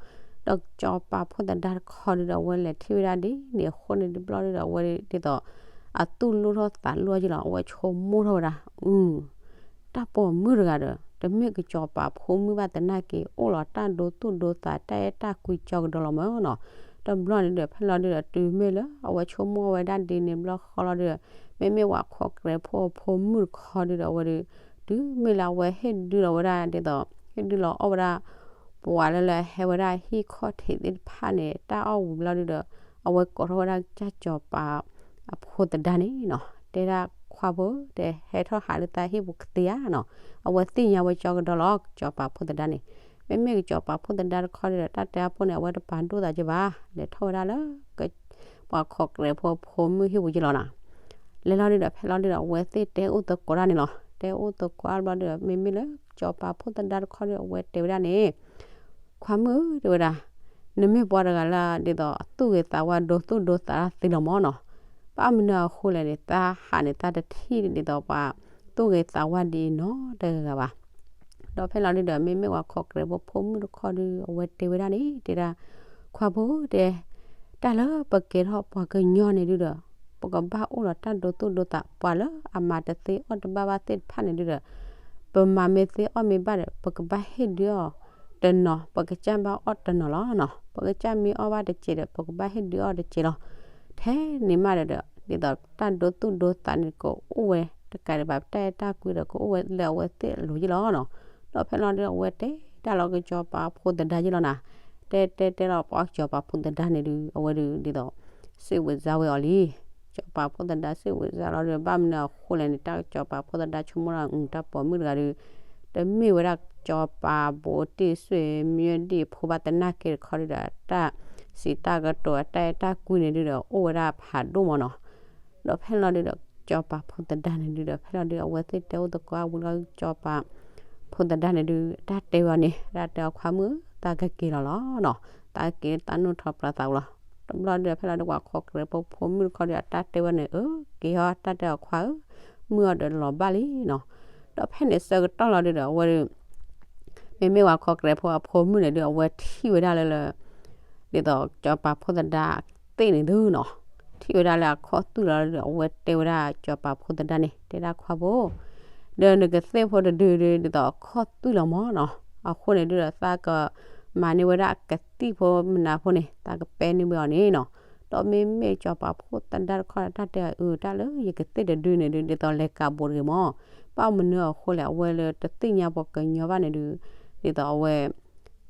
ဒီးစီၤပၤဖိသဒါတခီဒုဒီး အဝဲလဲၤထံၣ်ဝဲဒၣ်ဒ်န့ၣ်အဃိန့ၣ် တဘျီဒုဒီး အဝဲဒ်သိး အသူၣ်လိၣ်ထီၣ်သးလိၣ်က့လီၤ, အဝဲဆိကမိၣ်ထီၣ်ဝဲဒၣ် အု တၢ်ပိာ်မုၣ်တဂၤဒီး တမ့ၢ်ကစီၤပၤဖိမုၣ်ဘၣ်သနာ်က့ အိၣ်လီၤတၢ်ဒိသူၣ်ဒိသး တၢ်အဲၣ်တၢ်ကွံကၠီကဒီးလီၤမးနီၤ, တဘျီန့ၣ်ဒီး ဖဲလီၤဒုဒီး တုၤမ့ၢ်လၢအဝဲဆိကမိၣ်ဝဲဒၣ်ဒ်န့ၣ်တဘျီဃီလီၤဒုဒီး မ့မ့ၢ်ပှၤခိးကြဲးဖိအဖိမုၣ်တခီဒုဒီး အဝဲဒုး တုၤမ့ၢ်လၢအဝဲဟ့ၣ်ဒုးလီၤဝဲဒၣ်ဒ်သိး ဟ့ၣ်ဒုးလီၤအီၣ်ဝဲဒၣ် ပှၤလၢလၢဟဲဝဲဒၣ်ဟံၣ်ခီၣ်ထံးသ့ၣ်တဖၣ်န့ၣ် တၢ်အီၣ်ဝံၤဘျီဒုဒီး အဝဲကိးထီၣ်ဝဲဒၣ်ကစၢ်စီၤပၤအဖိသဒါန့ၣ်နီၤ, တဲဒၣ်ခွါဖိ တဲဟဲထီၣ်ဟးလၢသးဟံၣ်ပူၤကသ့ဧါနီၤ, အဝဲသ့ၣ်ညါဝဲကၠီကဒီးလီၤ စီၤပၤဖိသဒါန့ၣ်, မ့မ့ၢ်ကစီၤပၤဖိသဒါတခီဒုဒီး တၢ်တဲအဖိန့ၣ် အဝဲတပာ်ဒိၣ်သးက့ဘၣ်, လဲၤထီၣ်ဝဲဒၣ်လၢ ပှၤခိးကြဲးဖိဖိမုၣ်ဟံၣ်ပူၤက့လီၤနီၤ, လဲၤလီၤဒုဒီး ဖဲလီၤဒုဒီး အဝဲသ့ၣ်တဲအိၣ်သကိးတၢ်န့ၣ်လီၤ, တဲအိၣ်သကိးအါဘျီဒုဒီး မ့မ့ၢ်လၢစီၤပၤဖိသဒါတခီဒု အဝဲတဲဝဲဒၣ်န့ၣ် ခွါမုၣ်ဧၢ တဲဝဲဒၣ်, နမ့ၢ်ပှၤတဂၤလၢဒ်သိးသူၣ်ဂ့ၤသးဝါဒိသူၣ်ဒိသးတၢ်သ့လီၤမးနီၤ, ဘၣ်မနုၤအဃိလဲၣ်န့ၣ် သးဟးန့ၣ် သးတထံၣ်ဒ်သိးပှၤသူၣ်ဂ့ၤသးဝါဒ်အံၤနီတဂၤဘၣ်. ဒီးဖဲလီၤဒုဒီး မ့မ့ၢ်ပှၤခိးကြဲးဖိဖိမုၣ်တခီဒု အဝဲတဲဝဲဒၣ်န့ၣ် တဲဒၣ်, ခွါဖိတဲ တၢ်လၢပကဲထီၣ်ပှၤကညီန့ၣ်ဒုဒီး ပကဘၣ်အိၣ်ဒီးတၢ်ဒိသူၣ်ဒိသး ပှၤလၢအမၤတသ့အီၣ်တဘၣ်ဘၣ်သ့ၣ်တဖၣ်န့ၣ်ဒုဒီး ပမၤမ့ၢ်သ့အီၣ်မ့ၢ်ဘၣ်ဒီး ပကဘၣ်ဟ့ၣ်ဒုးအီၣ်တနီၤ ပကစၢ်ဘၣ်အီၣ်တနီၤလီၤနီၤ, ပကစၢ်မ့ၢ်အီၣ်ဘၣ်တစဲးဒီး ပကဘၣ်ဟ့ၣ်ဒုးအီၣ်တစဲးလီၤ. ထဲန့ၣ်မးဒီး ဒ်သိးတၢ်ဒိသူၣ်ဒိသးန့ၣ် ကအိၣ်ဝဲတကးဒံးဘၣ် တၢ်အဲၣ်တၢ်ကွံဒီး ကအိၣ်ဝဲလၢအဝဲသ့ၣ်အလိၤယ့ၢ်လီၤနီၤ. ဒီးဖဲလီၤဒုး အဝဲတဲတၢ်လီၤကစီၤပၤဖိသဒါယ့ၢ်လီၤနီၤ. တဲတဲတဲလီၤ ပှၤကစီၤပၤဖိသဒါန့ၣ်ဒုး အဝဲဒုးဒ်သိး စံးဝဲစါဝဲအီၤလံ. စီၤပၤဖိသဒါစံးဝဲစါလီၤဒုး ဘၣ်မနုၤအဃိလဲၣ်န့ၣ် တၢ်ကစီၤပၤဖိသဒါဆိကမိၣ်လီၤ တၢ်ပိာ်မုၣ်တဂၤဒုး တမ့ၢ်ဝဲဒၣ်ကစီၤပၤဘိးတ့ၢ်စွ့ၣ်မၠၢဒံၣ်ဖိဘၣ် သနာ်က့တခီဒုးဒီး တၢ်စံးတၢ်ကတိၤ အတၢ်အဲၣ်တၢ်ကွံန့ၣ်ဒုးဒီး အိၣ်ဝဲဒၣ်ဖးဒိၣ်မးနီၤ. ဒီးဖဲလီၤဒုးဒီး ကစီၤပၤဖိသဒါန့ၣ်ဒုးဒီး ဖဲလီၤဒုး အဝဲသ့ၣ်တဲအိၣ်သကိးဝံၤလီၤ ကစီၤပၤဖိသဒါန့ၣ်ဒုး အတၢ်တဲဝဲအီၤန့ၣ် တၢ်တဲအီၤ ခွါမုၣ်ဧၢ သးကက့ၤလီၤလီၤနီၤ. သးက့ၤ သးနုာ်ထီၣ်ပြးသးဝံၤလီၤ. တဘျီဒုး ဖဲလီၤဒုး ပှၤခိးကြဲးဖိဖိမုၣ်တခီဒုး အတၢ်တဲဝဲန့ၣ် အၢ က့ၤဟီ တၢ်တဲအီၤ ခွါဧၢ မုၢ်အီၤဒီးလီၤဘၣ်လံနီၤ. ဒီးဖဲန့ၣ်ဆၢကတီၢ်လီၤဒုးဒီး အဝဲဒုး မ့မ့ၢ်ပှၤခိးကြဲးဖိအဖိမုၣ်န့ၣ်ဒုး အဝဲထံၣ်ဝဲဒၣ်လၢလၢ ဒ်သိးကစီၤပၤဖိသဒါသ့ၣ်န့ၣ်သုနီၤ, ထံၣ်ဝဲဒၣ်လၢအခီၣ်သွံၣ်လီၤဒုး အဝဲတဲဝဲဒၣ်ကစီၤပၤဖိသဒါန့ၣ် တဲဒၣ် ခွါဖိ ဒီးနကသ့ၣ်ဖိတဒုဒုး ဒ်သိးအခီၣ်သွံၣ်လီၤမးနီၤ. အဃိန့ၣ်ဒုးဒီး သးကမၤန့ၢ်ဝဲဒၣ်ကသံၣ်ဖိမနုၤဖိန့ၣ် သးကပဲန့ၢ်ဝဲအီၤန့ၣ်နီၤ. ဒီးမ့မ့ၢ်ကစီၤပၤဖိသဒါတခီ တၢ်တဲအီၤ အၢ တၢ်လၢယကသ့ၣ်တဒုန့ၣ်ဒုး ဒ်သိးလဲၤကးဘိးတဂ့ၤမး, ဘၣ်မနုၤအဃိလဲၣ် အဝဲလၢတသ့ၣ်ညါပှၤကညီဘၣ်န့ၣ်ဒုး ဒ်သိးအဝဲ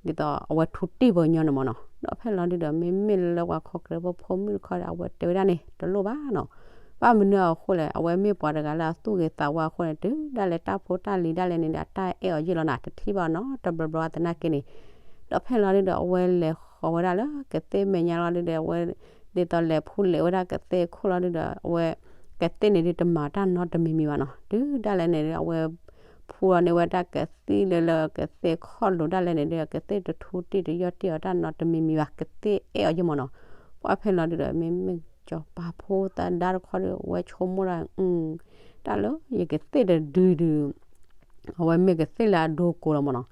ဒ်သိးအဝဲထူတ့ၢ်ပှၤကညီန့ၣ်မးနီၤ. ဒီးဖဲလီၤဒုးဒီး မ့မ့ၢ်လၢပှၤခိးကြဲးဖိဖိမုၣ်တခီဒီး အဝဲတဲဝဲဒၣ်န့ၣ် တလိၣ်ဘၣ်နီၤ. ဘၣ်မနုၤအဃိလဲၣ် အဝဲမ့ၢ်ပှၤတဂၤလၢအသူၣ်ဂ့ၤသးဝါအဃိန့ၣ် တုၤဒၣ်လဲာ်တၢ်ဖိတၢ်လံၤဒၣ်လဲာ်န့ၣ်ဒီး အတၢ်အဲၣ်အီၤယ့ၢ်လီၤနီၤ, တထံၣ်ဘၣ်အီၤနီတဘျီဘျီသနာ်က့န့ၣ်. ဒီးဖဲလီၤဒုးဒီး အဝဲလဲၤဃီၤဝဲဒၣ်လၢကသ့ၣ်မဲာ်ညါလီၤဒုးဒီး အဝဲ ဒ်သိးလဲၤဖူလဲၤဝဲဒၣ်ကသ့ၣ်အခိၣ်လီၤဒုးဒီး အဝဲ ကသ့ၣ်န့ၣ်ဒုးတမၤတၢ်နီတမံၤမံၤဘၣ်နီၤ. တုၤဒၣ်လဲာ်န့ၣ်ဒုး အဝဲ ဖူအီၤန့ၢ်ဝဲဒၣ်ကသံၣ်လၢလၢကသ့ၣ်ခီၣ်လိၤဒၣ်လဲာ်န့ၣ်ဒုး ကသ့ၣ်တထူတ့ၢ်တယီၢ်တ့ၢ်အီၤတၢ်နီတမံၤမံၤဘၣ်, ကသ့ၣ်အဲၣ်အီၤယ့ၢ်မးနီၤ. ပှၤဖဲလီၤဒုးဒီး မ့မ့ၢ်ကစီၤပၤဖိသဒါတခီဒီး အဝဲဆိကမိၣ်ဒၣ် အု တၢ်လၢယကသ့ၣ်တဒုဒုး အဝဲမ့ၢ်ကသ့ၣ်လၢအဒိကိးလီၤမးနီၤ.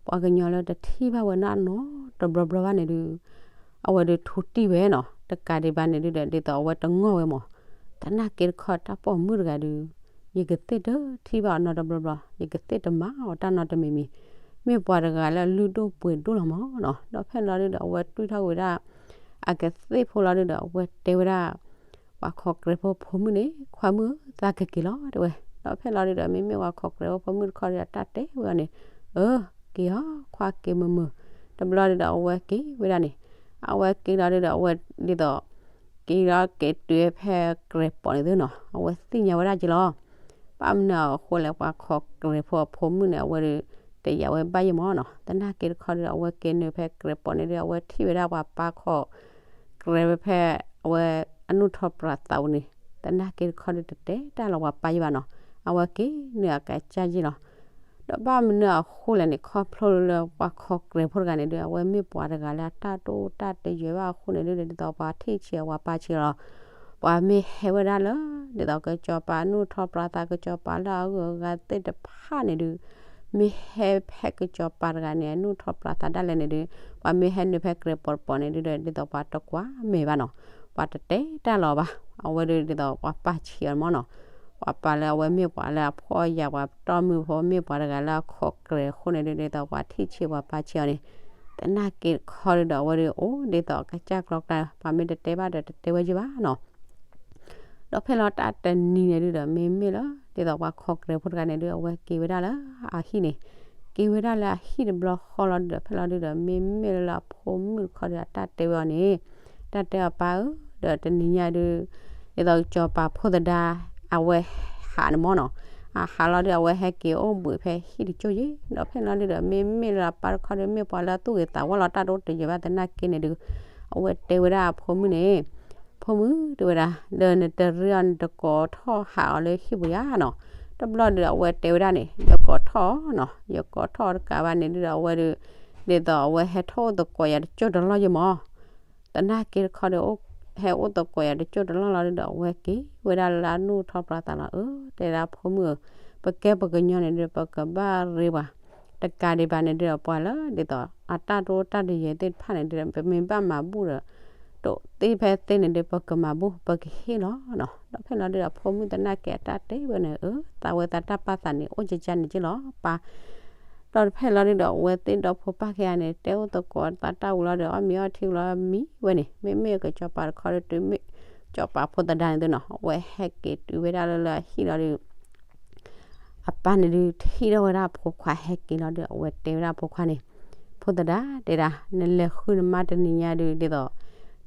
ပှၤကညီလၢတထံၣ်ဘၣ်ဝဲနီတဘျီဘျီဘၣ်န့ၣ်ဒုး အဝဲဒုးထူတ့ၢ်ဝဲနီၤ, တကးဒံးဘၣ်န့ၣ်ဒုးဒီး ဒ်သိးအဝဲတငီၢ်ဝဲမး. သနာ်က့တခီတၢ်ပိာ်မုၣ်တဂၤဒုး ယကသ့ၣ်တထံၣ်ဘၣ်အီၤနီတဘျီဘျီ, ယကသ့ၣ်တမၤအီၤတၢ်နီတမံၤမံၤ, မ့ၢ်ပှၤတဂၤလၢအလုၢ်ဒိၣ်ပှ့ၤဒိၣ်လီၤမးနီၤ. ဒီးဖဲလီၤဒုးဒီး အဝဲတွံၢ်ထီၣ်ဝဲဒၣ် အကသ့ၣ်ဖိလီၤဒုးဒီး အဝဲတဲဝဲဒၣ် ပှၤခိးကြဲးဖိဖိမုၣ်န့ၣ် ခွါမုၣ်ဧၢ သးကက့ၤလီၤတဲဝဲ. ဒီးဖဲလီၤဒုးဒီး မ့မ့ၢ်ပှၤခိးကြဲးဖိဖိမုၣ်တခီဒီး အတၢ်တဲဝဲအီၤန့ၣ် အၢ က့ၤဟီ ခွါက့ၤမုာ်မုာ်. တဘျီဒုးဒီး အဝဲက့ၤဝဲဒၣ်န့ၣ်, အဝဲက့ၤလီၤဒုးဒီး အဝဲဒ်သိး က့ၤလီၤက့ၤတုၤဖဲကြဲးပိာ်န့ၣ်သုနီၤ, အဝဲသ့ၣ်ညါဝဲဒၣ်က့ၤလီၤ. ဘၣ်မနုၤအဃိလဲၣ် ပှၤခိးကြဲးဖိအဖိမုၣ်န့ၣ် အဝဲဒုး တယာ်ဝဲဘၣ်ယ့ၢ်မးနီၤ. သနာ်က့တခီဒုးဒီး အဝဲက့ၤနုာ်ဖဲကြဲးပိာ်န့ၣ်ဒုး အဝဲထံၣ်ဝဲဒၣ်ပှၤပၢ်ခိး ကြဲးဝဲဖဲ အဝဲအနုာ်ထီၣ်ပြးသးဝဲန့ၣ်, သနာ်က့တခီဒုး တတဲတၢ်လီၤပှၤပၢ်ယ့ၢ်ဘၣ်နီၤ, အဝဲက့ၤနုာ်အကစၢ်ယ့ၢ်လီၤ. ဒီးဘၣ်မနုၤအဃိလဲၣ်န့ၣ် ခီဖျိလၢပှၤခိးကြဲးဖိတဂၤန့ၣ်ဒုး အဝဲမ့ၢ်ပှၤတဂၤလၢအတၢ်တိၢ်တၢ်တယွဲၢ်ဘၣ်အဃိန့ၣ်ဒုး ဒ်သိးပှၤထံၣ်ဆံးအီၤ ပှၤပၢ်ဆံးအီၤလီၤ. ပှၤမ့ၢ်ဟဲဝဲဒၣ်လၢ ဒ်သိးကစီၤပၤအနုာ်ထီၣ်ပြးသး ကစီၤပၤလၢအဂုၤအဂၤသ့ၣ်တဖၣ်န့ၣ်ဒုး မ့ၢ်ဟဲဖဲကစီၤပၤတဂၤန့ၣ် အနုာ်ထီၣ်ပြးသးဒၣ်လဲာ်န့ၣ်ဒုး ပှၤမ့ၢ်ဟဲနုာ်ဖဲကြဲးပိာ်တပိာ်န့ၣ်ဒုး ဒ်သိးပှၤတကွၢ်မဲာ်ဘၣ်နီၤ, ပှၤတတဲတၢ်လီၤဘၣ်. အဝဲဒုးဒ်သိးပှၤပၢ်ဆံးအီၤမးနီၤ, ပှၤပၢ်လၢအဝဲမ့ၢ်ပှၤလၢအဖှီၣ်ယာ်ပှၤတီၢ်မုၢ်ဖိ မ့ၢ်ပှၤတဂၤလၢအခိးကြဲးအဃိန့ၣ်ဒုး ဒ်သိးပှၤထံၣ်ဆံးပှၤပၢ်ဆံးအီၤန့ၣ်, သနာ်က့တခီဒုးဒီး အဝဲဒုးအိၣ်ဒ်သိးအကစၢ်ကျီကျါ ပှၤမ့ၢ်တတဲဘၣ်ဒီးတတဲဝဲယ့ၢ်ဘၣ်နီၤ. ဒီးဖဲလီၤတၢ်တနံၤန့ၣ်ဒုးဒီး မ့မ့ၢ်လၢ ဒ်သိးပှၤခိးကြဲးဖိတဂၤန့ၣ်ဒုး အဝဲက့ၤဝဲဒၣ်လၢအဟံၣ်န့ၣ်, က့ၤဝဲဒၣ်လၢအဟံၣ်တဘျီဃီလီၤဒုးဒီး ဖဲလီၤဒုးဒီး မ့မ့ၢ်လၢအဖိမုၣ်တခီဒုး အတၢ်တဲဝဲအီၤန့ၣ်, တၢ်တဲအီၤ ပၢ်ဧၢ, ဒီးတနံၤညါဒုး ဒ်သိးကစီၤပၤဖိသဒါ အဝဲဟးန့ၣ်မးနီၤ, အဟးလီၤဒုး အဝဲဟဲက့ၤအိၣ်ဘှံးဖဲဟံၣ်တကၠိၢ်ယ့ၣ်, ဒီးဖဲလီၤဒုးဒီး မ့မ့ၢ်လၢအပၢ်တခီဒုး မ့ၢ်ပှၤလၢအသူၣ်ဂ့ၤသးဝါလီၤတၢ်တအိၣ်တယွဲၢ်ဘၣ်သနာ်က့န့ၣ်ဒုး အဝဲတဲဝဲဒၣ်အဖိမုၣ်န့ၣ်, ဖိမုၣ်တဲဝဲဒၣ်, ဒီးနတရ့အီၤ နတကိးထီၣ်ဟးအီၤလၢဟံၣ်ပူၤယါနီၤ. တဘျီဒုးဒီး အဝဲတဲဝဲဒၣ်န့ၣ်, ယကိးထီၣ်နီၤ, ယကိးထီၣ်တကးဘၣ်န့ၣ်ဒုးဒီး အဝဲဒုး ဒ်သိးအဝဲဟဲထီၣ်အိၣ်သကိးယၤတကၠိၢ်တလီၢ်ယ့ၢ်မး, သနာ်က့တခီဒီး ဟဲအိၣ်သကိးယၤတကၠိၢ်တလီၢ်လီၤဒုးဒီး အဝဲက့ၤဝဲဒၣ်လၢအနုာ်ထီၣ်ပြးသးလီၤ. အၢ တဲဒၣ်ဖိမုၣ်ဧၢ, ပကဲပှၤကညီန့ၣ်ဒုး ပကဘၣ်ရ့ပှၤ, တကးဒံးဘၣ်န့ၣ်ဒုးဒီး ပှၤလၢဒ်သိး အတၢ်တအိၣ်တၢ်တယွဲၢ်သ့ၣ်တဖၣ်န့ၣ်ဒုး ပမ့ၢ်ဘၣ်မၤဘူၣ်ဒီး တသ့ဖဲသ့န့ၣ်ဒုး ပကမၤဘူၣ် ပကဟ့ၣ်လီၤနီၤ. ဒီးဖဲလီၤဒုးဒီး ဖိမုၣ်သနာ်က့အတၢ်တဲဝဲန့ၣ် အၢ သးဝဲသးတၢ်ပာ်သးန့ၣ် အိၣ်ကကၢ်န့ၣ်က့လီၤပၢ် ဒီးဖဲလီၤဒုးဒီး အဝဲသ့ၣ်ဒီဖိပၢ်ခံဂၤန့ၣ် တဲအိၣ်သကိးသးတၢ်ဝံၤလီၤဒီး အီၣ်မ့ၤအီထံဝံၤလီၤမံဝဲန့ၣ်, မ့မ့ၢ်ကစီၤပၤတခီဒီး တုၤမ့ၢ် ကၠီၤပၤဖိသဒါန့ၣ်သုနီၤ အဝဲဟဲက့ၤတုၤဝဲဒၣ်လၢလၢအဟံၣ်လီၤဒီး အပၢ်န့ၣ်ဒုးထံၣ်ထီၣ်ဝဲဒၣ်အဖိခွါဟဲက့ၤလီၤဒီး အဝဲတဲဝဲဒၣ်အဖိခွါန့ၣ်, ဖိသဒါတဲဒၣ် နလဲၤဃုနမါတနံၤညါဒုး ဒ်သိး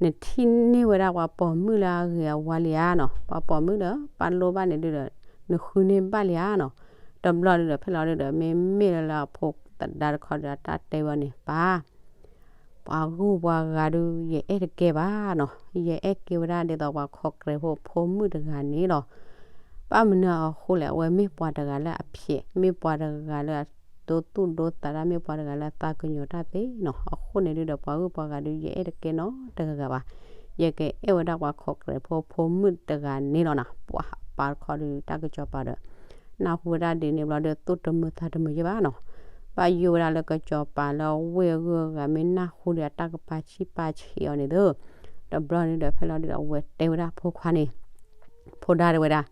နထံၣ်န့ၢ်ဝဲဒၣ်ပှၤပိာ်မုၣ်လၢအဂ့ၤအဝါလံဧါနီၤ, ပှၤပိာ်မုၣ်လၢပာ်လိၣ်ဘၣ်န့ၣ်ဒုးဒီး နဃုန့ၢ်ဘၣ်လံဧါနီၤ. တဘျီဒုးဒီးဖဲလီၤဒုးဒီး မ့မ့ၢ်လၢလၢအဖိသဒါတခီဒီး အတၢ်တဲဝဲန့ၣ် ပၢ် ပှၤဂုၢ်ပှၤဂၤဒုး ယအဲၣ်တကဲဘၣ်နီၤ, ယအဲၣ်က့ၤဝဲဒၣ်ဒ်သိးပှၤခီၣ်ကြဲးဖိဖိမုၣ်တဂၤန့ၣ်လီၤ. ဘၣ်မနုၤအဃိလဲၣ်, အဝဲမ့ၢ်ပှၤတဂၤလၢအဖျဲး, မ့ၢ်ပှၤတဂၤလၢအဒိသူၣ်ဒိသးတၢ်, မ့ၢ်ပှၤတဂၤလၢအသးကညီၤတၢ်သ့နီၤ. အဃိန့ၣ်ဒုးဒီး ပှၤဂုၢ်ပှၤဂၤဒုး ယအဲၣ်တကဲနီတဂၤဂၤဘၣ်, ယကအဲၣ်ဝဲဒၣ်ပှၤခီၣ်ကြဲးဖိဖိမုၣ်တဂၤန့ၣ်လီၤနီၤ. ပှၤပၢ်တခီဒုး တၢ်ကစီၤပၤဒီး နၢ်ဟူဝဲဒၣ်ဒ်န့ၣ်ဘျီဒီး သူၣ်တမုာ်သးတမုာ်ယဲၢ်ဘၣ်နီၤ. ဘၣ်ယိၣ်ဝဲဒၣ်လၢကစီၤပၤလၢအဝ့ၢ်အဂုၤအဂၤ မ့ၢ်နၢ်ဟူဒီးအတၢ်ကပာ်ဆံးပာ်ဆံးအီၤန့ၣ်သု, တဘျီဒုးဒီးဖဲလီၤဒုးဒီး အဝဲတဲဝဲဒၣ်အဖိခွါန့ၣ်, ဖိဒါတဲဝဲဒၣ်,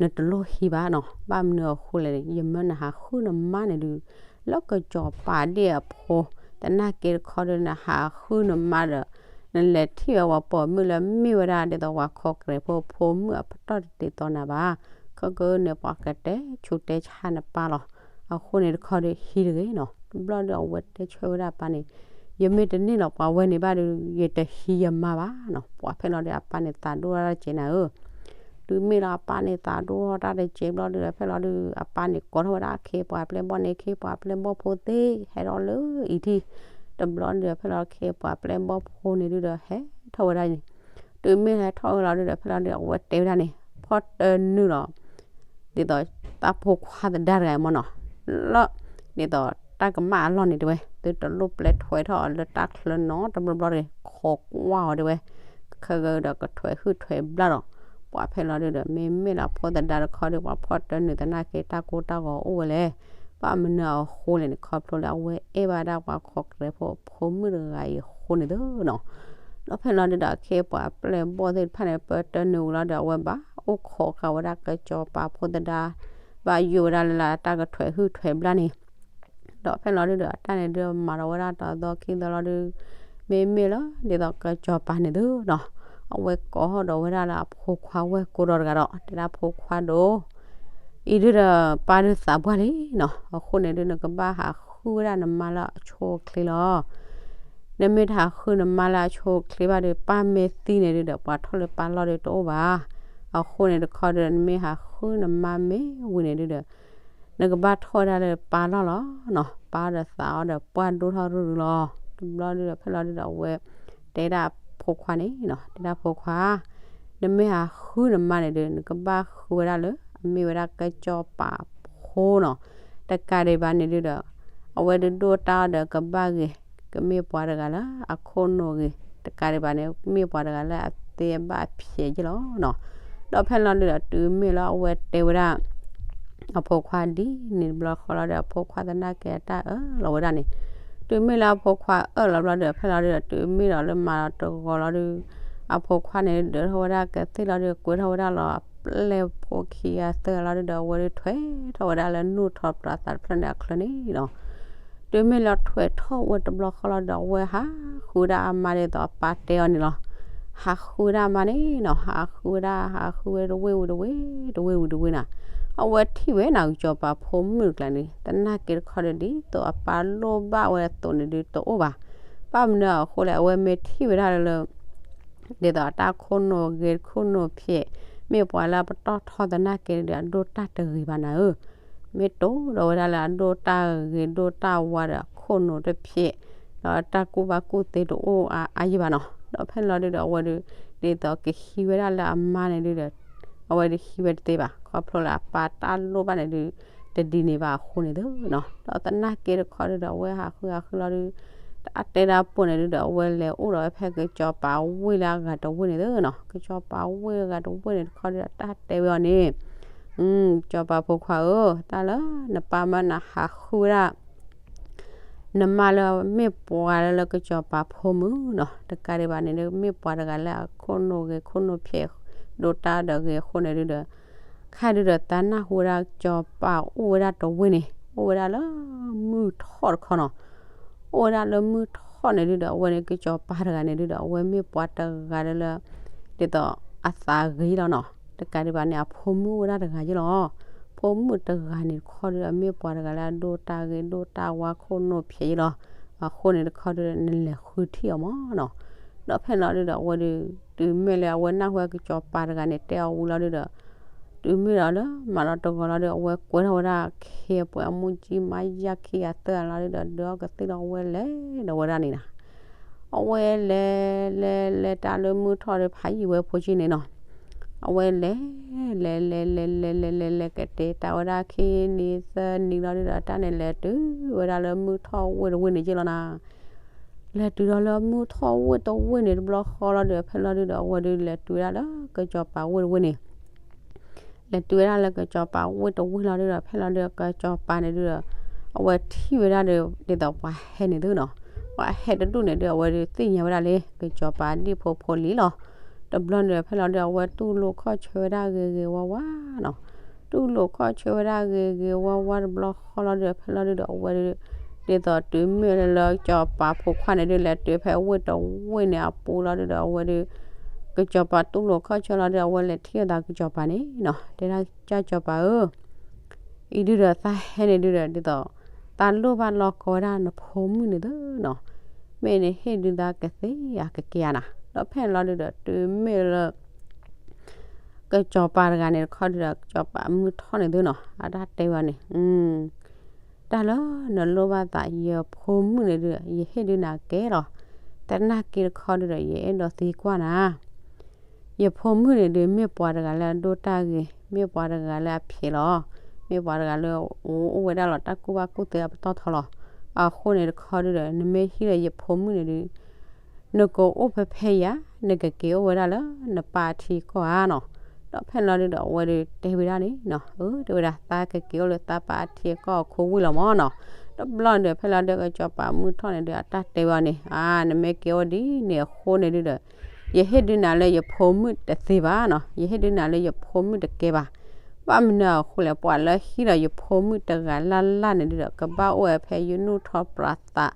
နတလိၣ်ဟံးဘၣ်နီၤ, ဘၣ်မနုၤအဃိလဲၣ်န့ၣ် ယမၢနဟးဃုနမါန့ၣ်ဒုး လၢကစီၤပၤဒ့ၣ်အဖိ, သနာ်က့တခီဒုး နဟးဃုနမါဒီး နလဲၤထံၣ်ဝဲပှၤပိာ်မုၣ်လၢမ့ၢ်ဝဲဒၣ်ဒ်သိးပှၤခီၣ်ကြဲးဖိဖိမုၣ်အပတီၢ်တတ့ၤသီနၤဘၣ်. ခဲကနံၣ်န့ၣ် ပှၤကတဲဆူးတဲဆါနပၢ်လီၤ. အဃိန့ၣ်တခီဒုး ဟံးတဂ့ၤနီၤ. တဘျီဒုးအဝဲတဲဆၢဝဲဒၣ်အပၢ်န့ၣ်, ယမ့ၢ်တန့ၢ်လီၤပှၤဝဲန့ၣ်ဘၣ်ဒီး ယတဟံးယမါဘၣ်နီၤ. ပှၤဖဲလီၤဒုးအပၢ်န့ၣ်သးဒိၣ်တၢ်တကဲးနၤဧၢ တုၤမ့ၢ်လၢအပၢ်န့ၣ်သးဒိၣ်ထီၣ်တၢ်တကဲးဘျီဒုးဒီး ဖဲလီၤဒုး အပၢ်န့ၣ်ကိးထီၣ်ဝဲဒၣ်အခ့အပှၤပျဲၢ်ဘီၣ်န့ၣ် အခ့အပှၤပျဲၢ်ဘီၣ်ဖိသ့ၣ် ဟဲထီၣ်လၢအံၤထံၣ်, တဘျီဒုးဒီး ဖဲလီၤအခ့အပှၤပျဲၢ်ဘီၣ်ဖိန့ၣ်ဒုးဒီး ဟဲထီၣ်ဝဲဒၣ်န့ၣ်, တုၤမ့ၢ်ဟဲထီၣ်ဝဲလီၤဒုးဒီး ဖဲလီၤဒုး အဝဲတဲဝဲဒၣ်န့ၣ် ဖီၣ်တၢနုာ်လီၤ ဒ်သိး တၢ်ဖိခွါသဒါတဂၤမ့ၢ်နီၤ, လၢ ဒ်သိးတၢ်ကမၣ်အလီၢ်န့ၣ်တဲဝဲ သုတလိၣ်ပျဲထွဲထီၣ်အီၤလၢတၢ်ချၢနီတဘျီဘျီတဂ့ၤ, ခိးကွၢ်အီၤတဲဝဲ, ခဲကဒီးကထွဲးဟုၣ်ထွဲးဘျၣ်ဒီး, ပှၤဖဲလီၤဒုးဒီး မ့မ့ၢ်လၢအဖိသဒါတခီဒီး ပှၤဖီၣ်တၢနုာ်သနာ်က့ တၢ်ကိၢ်တၢ်ဂီၤအိၣ်ဝဲလဲၣ်. ဘၣ်မနုၤအဃိလဲၣ်န့ၣ် ခီဖျိလၢအဝဲအဲၣ်ဘၣ်ဒၣ်ပှၤခီၣ်ကြဲးဖိဖိမုၣ်တဂၤအံၤအဃိန့ၣ်သုနီၤ. ဒီးဖဲလီၤဒုးဒီး အခ့အပှၤပျဲၢ်ဘီၣ်သ့ၣ်တဖၣ်န့ၣ် ပၢတၢနုာ်ဝံၤလီၤဒီး အဝဲဘၣ်အိၣ်ခိးဃာ်ဝဲဒၣ်ကစီၤပၤဖိသဒါ, ဘၣ်ယိၣ်ဝဲဒၣ်လၢလၢတၢ်ကထွဲးဟုၣ်ထွဲးဘျၣ်န့ၣ်, ဒီးဖဲလီၤဒုးဒီး အတၢ်န့ၣ်ဒုးမၤဒီးဝဲဒၣ်တသီခံသီလီၤဒုး, မ့မ့ၢ်လၢဒ်သိးကစီၤပၤန့ၣ်သုနီၤ, အဝဲကိးထီၣ်ဒီးဝဲဒၣ်လၢအဖိခွါဝဲၢ်ကိးဒီးတဂၤဒီး တဲဒၣ်ဖိခွါဒိၣ် အံၤဒုးဒီး ပၢ်ဒုးသးပှၢ်လံနီၤ, အဃိန့ၣ်ဒုး နကဘၣ်ဟးဃုဝဲဒၣ်နမါလၢအဆိအချ့လီၤ. နမ့ၢ်တဟးဃုနမါလၢအဆိအချ့ဘၣ်ဒီး ပၢ်မ့ၢ်သံန့ၣ်ဒုးဒီး ပှၤထီၣ်လၢပၢ်လီၢ်ဒုးတအိၣ်ဘၣ်. အဃိန့ၣ်တခီဒုး နမ့ၢ်ဟးဃုနမါမ့ၢ်ဝံၤန့ၣ်ဒုးဒီး နကဘၣ်ထီၣ်ဝဲဒၣ်လၢပၢ်လီၢ်လီၤနီၤ, ပၢ်ဒီးသးအီၤဒီးပှၢ်ဒိၣ်ထီၣ်ရူၢ်ရူၢ်လီၤ. တဘျီဒုးဒီး ဖဲလီၤဒုးဒီး အဝဲတဲဒၣ်ဖိခွါန့ၣ်နီၤ, တဲဒၣ်ဖိခွါ နမ့ၢ်ဟးဃုနမါန့ၣ်ဒုး နကဘၣ်ဃုဝဲဒၣ်လၢ အမ့ၢ်ဝဲဒၣ်ကစီၤပၤဖိနီၤ, တကးဒံးဘၣ်န့ၣ်ဒုးဒီး အဝဲဒုးဒိၣ်တၢ်အီၤဒီးကဘၣ်ဂ့ၤ, ကမ့ၢ်ပှၤတဂၤလၢအခိၣ်နူာ်ဂ့ၤ, တကးဒံးဘၣ်န့ၣ် မ့ၢ်ပှၤတဂၤလၢအသ့အဘၣ်အဖျဲးယဲၢ်လီၤနီၤ. ဒီးဖဲလီၤဒုးဒီး တုၤမ့ၢ်လၢအဝဲတဲဝဲဒၣ် အဖိခွါဒ်န့ၣ်တဘျီဃီလီၤဒီး အဖိခွါသနာ်က့အတၢ်အၢၣ်လီၤဝဲဒၣ်န့ၣ်, တုၤမ့ၢ်လၢအဖိခွါအၢၣ်လီၤဘျီဒီး ဖဲလီၤဒုးဒီး တုၤမ့ၢ်ဒီးလၢမၤလီၤတဂီၤလီၤဒုး အဖိခွါန့ၣ် ဒၢးထီၣ်ဝဲဒၣ်ကသ့ၣ်လီၤဒုး ကွဲထီၣ်ဝဲဒၣ်လီၤ အပျဲၢ်ဖိခံဂၤသၢဂၤလီၤဒုးဒီး အဝဲဒုးထွဲထီၣ်ဝဲဒၣ်လၢနူၢ်ထီၣ်ပျီသးတဖျၢၣ်န့ၣ်အချၢန့ၣ်နီၤ. တုၤမ့ၢ်လၢထွဲထီၣ်ဝဲတဘျီဃီလီၤဒီး အဝဲဟးဃုဝဲဒၣ်အမါဒ်သိးအပၢ်တဲအီၤန့ၣ်လီၤ. ဟးဃုဝဲဒၣ်အမါန့ၣ်နီၤ, ဟးဃုဝဲဒၣ် ဟးဃုဝဲတဝ့ၢ်ဝံၤတဝ့ၢ် တဝ့ၢ်ဝံၤတဝ့ၢ်နၤ, အဝဲထံၣ်ဝဲနီၤ ကစီၤပၤဖိမုၣ်တကျါန့ၣ် သနာ်က့တခီဒီး ဒ်သိးအပၢ်လိၣ်ဘၣ်ဝဲအသိးန့ၣ်ဒုးတအိၣ်ဘၣ်. ဘၣ်မနုၤအဃိလဲၣ် အဝဲမ့ၢ်ထံၣ်ဝဲဒၣ်လၢ ဒ်သိးအတၢ်ခိၣ်နူာ်ဂ့ၤခိၣ်နူာ်ဖျဲး, မ့ၢ်ပှၤလၢအပတီၢ်ထီသနာ်က့ဒီး အဒိၣ်တၢ်တဂ့ၤဘၣ်နၤဧၢ. မ့ၢ်တိၢ်ဒီးဝဲဒၣ်လၢအဒိၣ်တၢ်ဂ့ၤဒိၣ်တၢ်ဝါဒီး ခိၣ်နူာ်တဖျဲး, ဒီးတၢ်ကူၣ်ဘၣ်ကူၣ်သ့တအိၣ်အါအါယံၤဘၣ်နီၤ. ဒီးဖဲန့ၣ်လီၤဒုးဒီး အဝဲဒုး ဒ်သိးကဟံးဝဲဒၣ်လၢအမါန့ၣ်ဒုးဒီး အဝဲဒုးဟံးဝဲတသ့ဘၣ်. ခီဖျိလၢအပၢ်တၢ်လိၣ်ဘၣ်န့ၣ်ဒုး တဒ်န့ၣ်ဘၣ်အဃိန့ၣ်သုနီၤ. ဒီးသနာ်က့တခီဒုးဒီး အဝဲဟးဃုဟးဃုလီၤဒုး တၢ်တဲဒၣ်ပိာ်န့ၣ်ဒုးဒီး အဝဲလဲၤအိၣ်ဒီးဝဲဖဲကစီၤပၤဝ့ၢ်လၢအဂၤတဝ့ၢ်န့ၣ်သုနီၤ. ကစီၤပၤဝ့ၢ်အဂၤတဝ့ၢ်န့ၣ်တခီဒုးဒီး တၢ်တဲဝဲအီၤန့ၣ်, ကစီၤပၤဖိခွါဧၢ, တၢ်လၢနပၢ်မၢနဟးဃုဝဲဒၣ် နမါလၢမ့ၢ်ပှၤလၢလၢကစီၤပၤဖိမုၣ်နီၤ, တကးဒံးဘၣ်န့ၣ်ဒုး မ့ၢ်ပှၤတဂၤလၢအခိၣ်နူာ်ဂ့ၤခိၣ်နူာ်ဖျဲး ဒိၣ်တၢ်ဒီးဂ့ၤအဃိန့ၣ်ဒုးဒီး ခါဒုးဒီး တၢ်နၢ်ဟူဝဲဒၣ်ကစီၤပၤအိၣ်ဝဲဒၣ်တဝ့ၢ်န့ၣ် အိၣ်ဝဲဒၣ်လၢမုၢ်ထီၣ်တခီနီၤ. အိၣ်ဝဲဒၣ်လၢမုၢ်ထီၣ်န့ၣ်ဒုးဒီး အဝဲန့ၣ်ကစီၤပၤတဂၤန့ၣ်ဒုးဒီး အဝဲမ့ၢ်ပှၤတဂၤလၢလၢ ဒ်သိး အသးဂ့ၤလီၤနီၤ. တကးဒံးဘၣ်န့ၣ် အဖိမုၣ်အိၣ်ဝဲဒၣ်တဂၤယ့လီၤ. ဖိမုၣ်တဂၤန့ၣ်တခီဒီး အမ့ၢ်ပှၤတဂၤလၢအဒိၣ်တၢ်ဂ့ၤဒိၣ်တၢ်ဝါခိၣ်နူာ်ဖျဲးယ့လီၤ. အဃိန့ၣ်တခီဒီး နလဲၤဃုထံၣ်အီၤမးနီၤ. ဒီးဖဲန့ၣ်လီၤဒုဒီး အဝဲဒီး တုၤမ့ၢ်လၢအဝဲနၢ်ဟူဝဲကစီၤပၤတဂၤန့ၣ် တဲအီၤဝံၤလီၤဒုဒီး တုၤမ့ၢ်ဒီးလၢမၤလီၤတဂီၤလီၤဒီး အဝဲကွဲထီၣ်ဝဲဒၣ်ခ့ပှဲၤအမူကၠံမါယၢ်ခံဂၤသၢဂၤလီၤဒုဒီး ဒုးအီၣ်ကသ့ၣ်ဒီးအဝဲလဲၤဒီးဝဲဒၣ်န့ၣ်နီၤ. အဝဲလဲၤလဲၤလဲၤလဲၤတၢ်လၢမုၢ်ထီၣ်ဒီး ဖးယံာ်ဝဲဖိကၠံန့ၣ်နီၤ. အဝဲလဲၤ လဲၤလဲၤလဲၤလဲၤလဲၤလဲၤလဲၤကတဲာ်တၢ်ဝဲဒၣ်ခံနံၤသၢနံၤလီၤဒုဒီး တၢ်န့ၣ်လဲၤတုၤဝဲဒၣ်လၢမုၢ်ထီၣ်ဝ့ၢ်တဝ့ၢ်န့ၣ်က့လီၤနီၤ. လဲၤတုၤဒီးလၢမုၢ်ထီၣ်ဝ့ၢ်တဝ့ၢ်န့ၣ်တဘျီဃီလီၤဒုဒီး ဖဲလီၤဒုဒီး အဝဲဒုးလဲၤတုၤဝဲဒၣ်လၢကစီၤပၤဝ့ၢ်တဝ့ၢ်န့ၣ် လဲၤတုၤဝဲဒၣ်လၢကစီၤပၤဝ့ၢ်တဝ့ၢ်လီၤဒုဒီး ဖဲလီၤဒုဒီး ကစီၤပၤန့ၣ်ဒုဒီး အဝဲထံၣ်ဝဲဒၣ်ဒီး ဒ်သိးပှၤဟဲန့ၣ်သုနီၤ. ပှၤဟဲတဒူၣ်န့ၣ်ဒုဒီး အဝဲဒုးသ့ၣ်ညါဝဲဒၣ်လၢ ကစီၤပၤဒံၣ်ဖိဖိလံလီၤ. တဘျီန့ၣ်ဒီး ဖဲလီၤဒုဒီး အဝဲတူၢ်လိာ်ခီၣ်ဆၢဝဲဒၣ်ဂ့ၤဂ့ၤဝါဝါနီၤ. တူၢ်လိာ်ခီၣ်ဆၢဝဲဒၣ်ဂ့ၤဂ့ၤဝါဝါတဘျီဃီလီၤဒုဒီး ဖဲလီၤဒုဒီး အဝဲဒုး ဒ်သိးတုၤမ့ၢ်လၢကစီၤပၤဖိခွါန့ၣ်ဒုး လဲၤတုၤဖဲဝ့ၢ်တဝ့ၢ်န့ၣ်အပူၤလီၤဒုဒီး အဝဲဒုး ကစီၤပၤတူၢ်လိာ်ခီၣ်ဆၢလီၤဒုဒီး အဝဲလဲၤထံၣ်အသးကစီၤပၤန့ၣ်နီၤ. တဲဒၣ်ကစၢ်ကစီၤပၤဧၢ အံၤဒုဒီးသးဟဲန့ၣ်ဒုဒီး ဒ်သိး သးလိၣ်ဘၣ်လီၢ်ကီဝဲဒၣ်နဖိမုၣ်န့ၣ်သုနီၤ. မ့ၢ်နဟ့ၣ်ဒုးသးကသ့ဧါကကဲဧါနီၤ. ဒီးဖဲန့ၣ်လီၤဒုဒီး တုၤမ့ၢ်လၢ ကစီၤပၤတဂၤန့ၣ်တခီဒုဒီး ကစီၤပၤမုၢ်ထီၣ်န့ၣ်သုနီၤ အတၢ်တဲဝဲန့ၣ် တၢ်လၢနလိၣ်ဘၣ်သး ယဖိမုၣ်န့ၣ်ဒုး ယဟ့ၣ်ဒုးနၤကဲလီၤ. သနာ်က့တခီဒုဒီး ယအဲၣ်ဒိးသံကွၢ်နၤ ယဖိမုၣ်န့ၣ်ဒုး မ့ၢ်ပှၤတဂၤလၢအဒိၣ်တၢ်ဂ့ၤ, မ့ၢ်ပှၤတဂၤလၢအဖျဲးလီၤ, မ့ၢ်ပှၤတဂၤလၢအအိၣ်ဝဲဒၣ်လီၤ တၢ်ကူၣ်ဘၣ်ကူၣ်သ့အပတီၢ်ထီလီၤ. အဃိန့ၣ်တခီဒုဒီး နမ့ၢ်ဟံးဒီးယဖိမုၣ်န့ၣ်ဒုး နကအိၣ်ဖဲဖဲယၤ, နကက့ၤအိၣ်ဝဲဒၣ်လၢနပၢ်အထံအကီၢ်ဧါနီၤ. ဒီးဖဲန့ၣ်လီၤဒုဒီး အဝဲဒုးတဲဝဲဒၣ်န့ၣ်နီၤ, အၢ တဲဝဲဒၣ် သးကက့ၤအိၣ်လၢသးပၢ်အထံအကီၢ်အခိဝ့ၢ်လီၤမၢ်နီၤ. တဘျီန့ၣ်ဒီး ဖဲလီၤဒုဒီး ကစီၤပၤမုၢ်ထီၣ်န့ၣ်ဒုး အတၢ်တဲဝဲအီၤန့ၣ် အါ နမ့ၢ်က့ၤအိၣ်ဒ်န့ၣ်အဃိန့ၣ်ဒုဒီး ယဟ့ၣ်ဒုးနၤလၢယဖိမုၣ်တသ့ဘၣ်နီၤ, ယဟ့ၣ်ဒုးနၤလၢယဖိမုၣ်တကဲဘၣ်. ဘၣ်မနုၤအဃိလဲၣ်, ပှၤလၢဟံးဒီးယဖိမုၣ်တဂၤလၢ်လၢ်န့ၣ်ဒုဒီး ကဘၣ်အိၣ်ဝဲဖဲယနူၢ်ထီၣ်ပြးသး,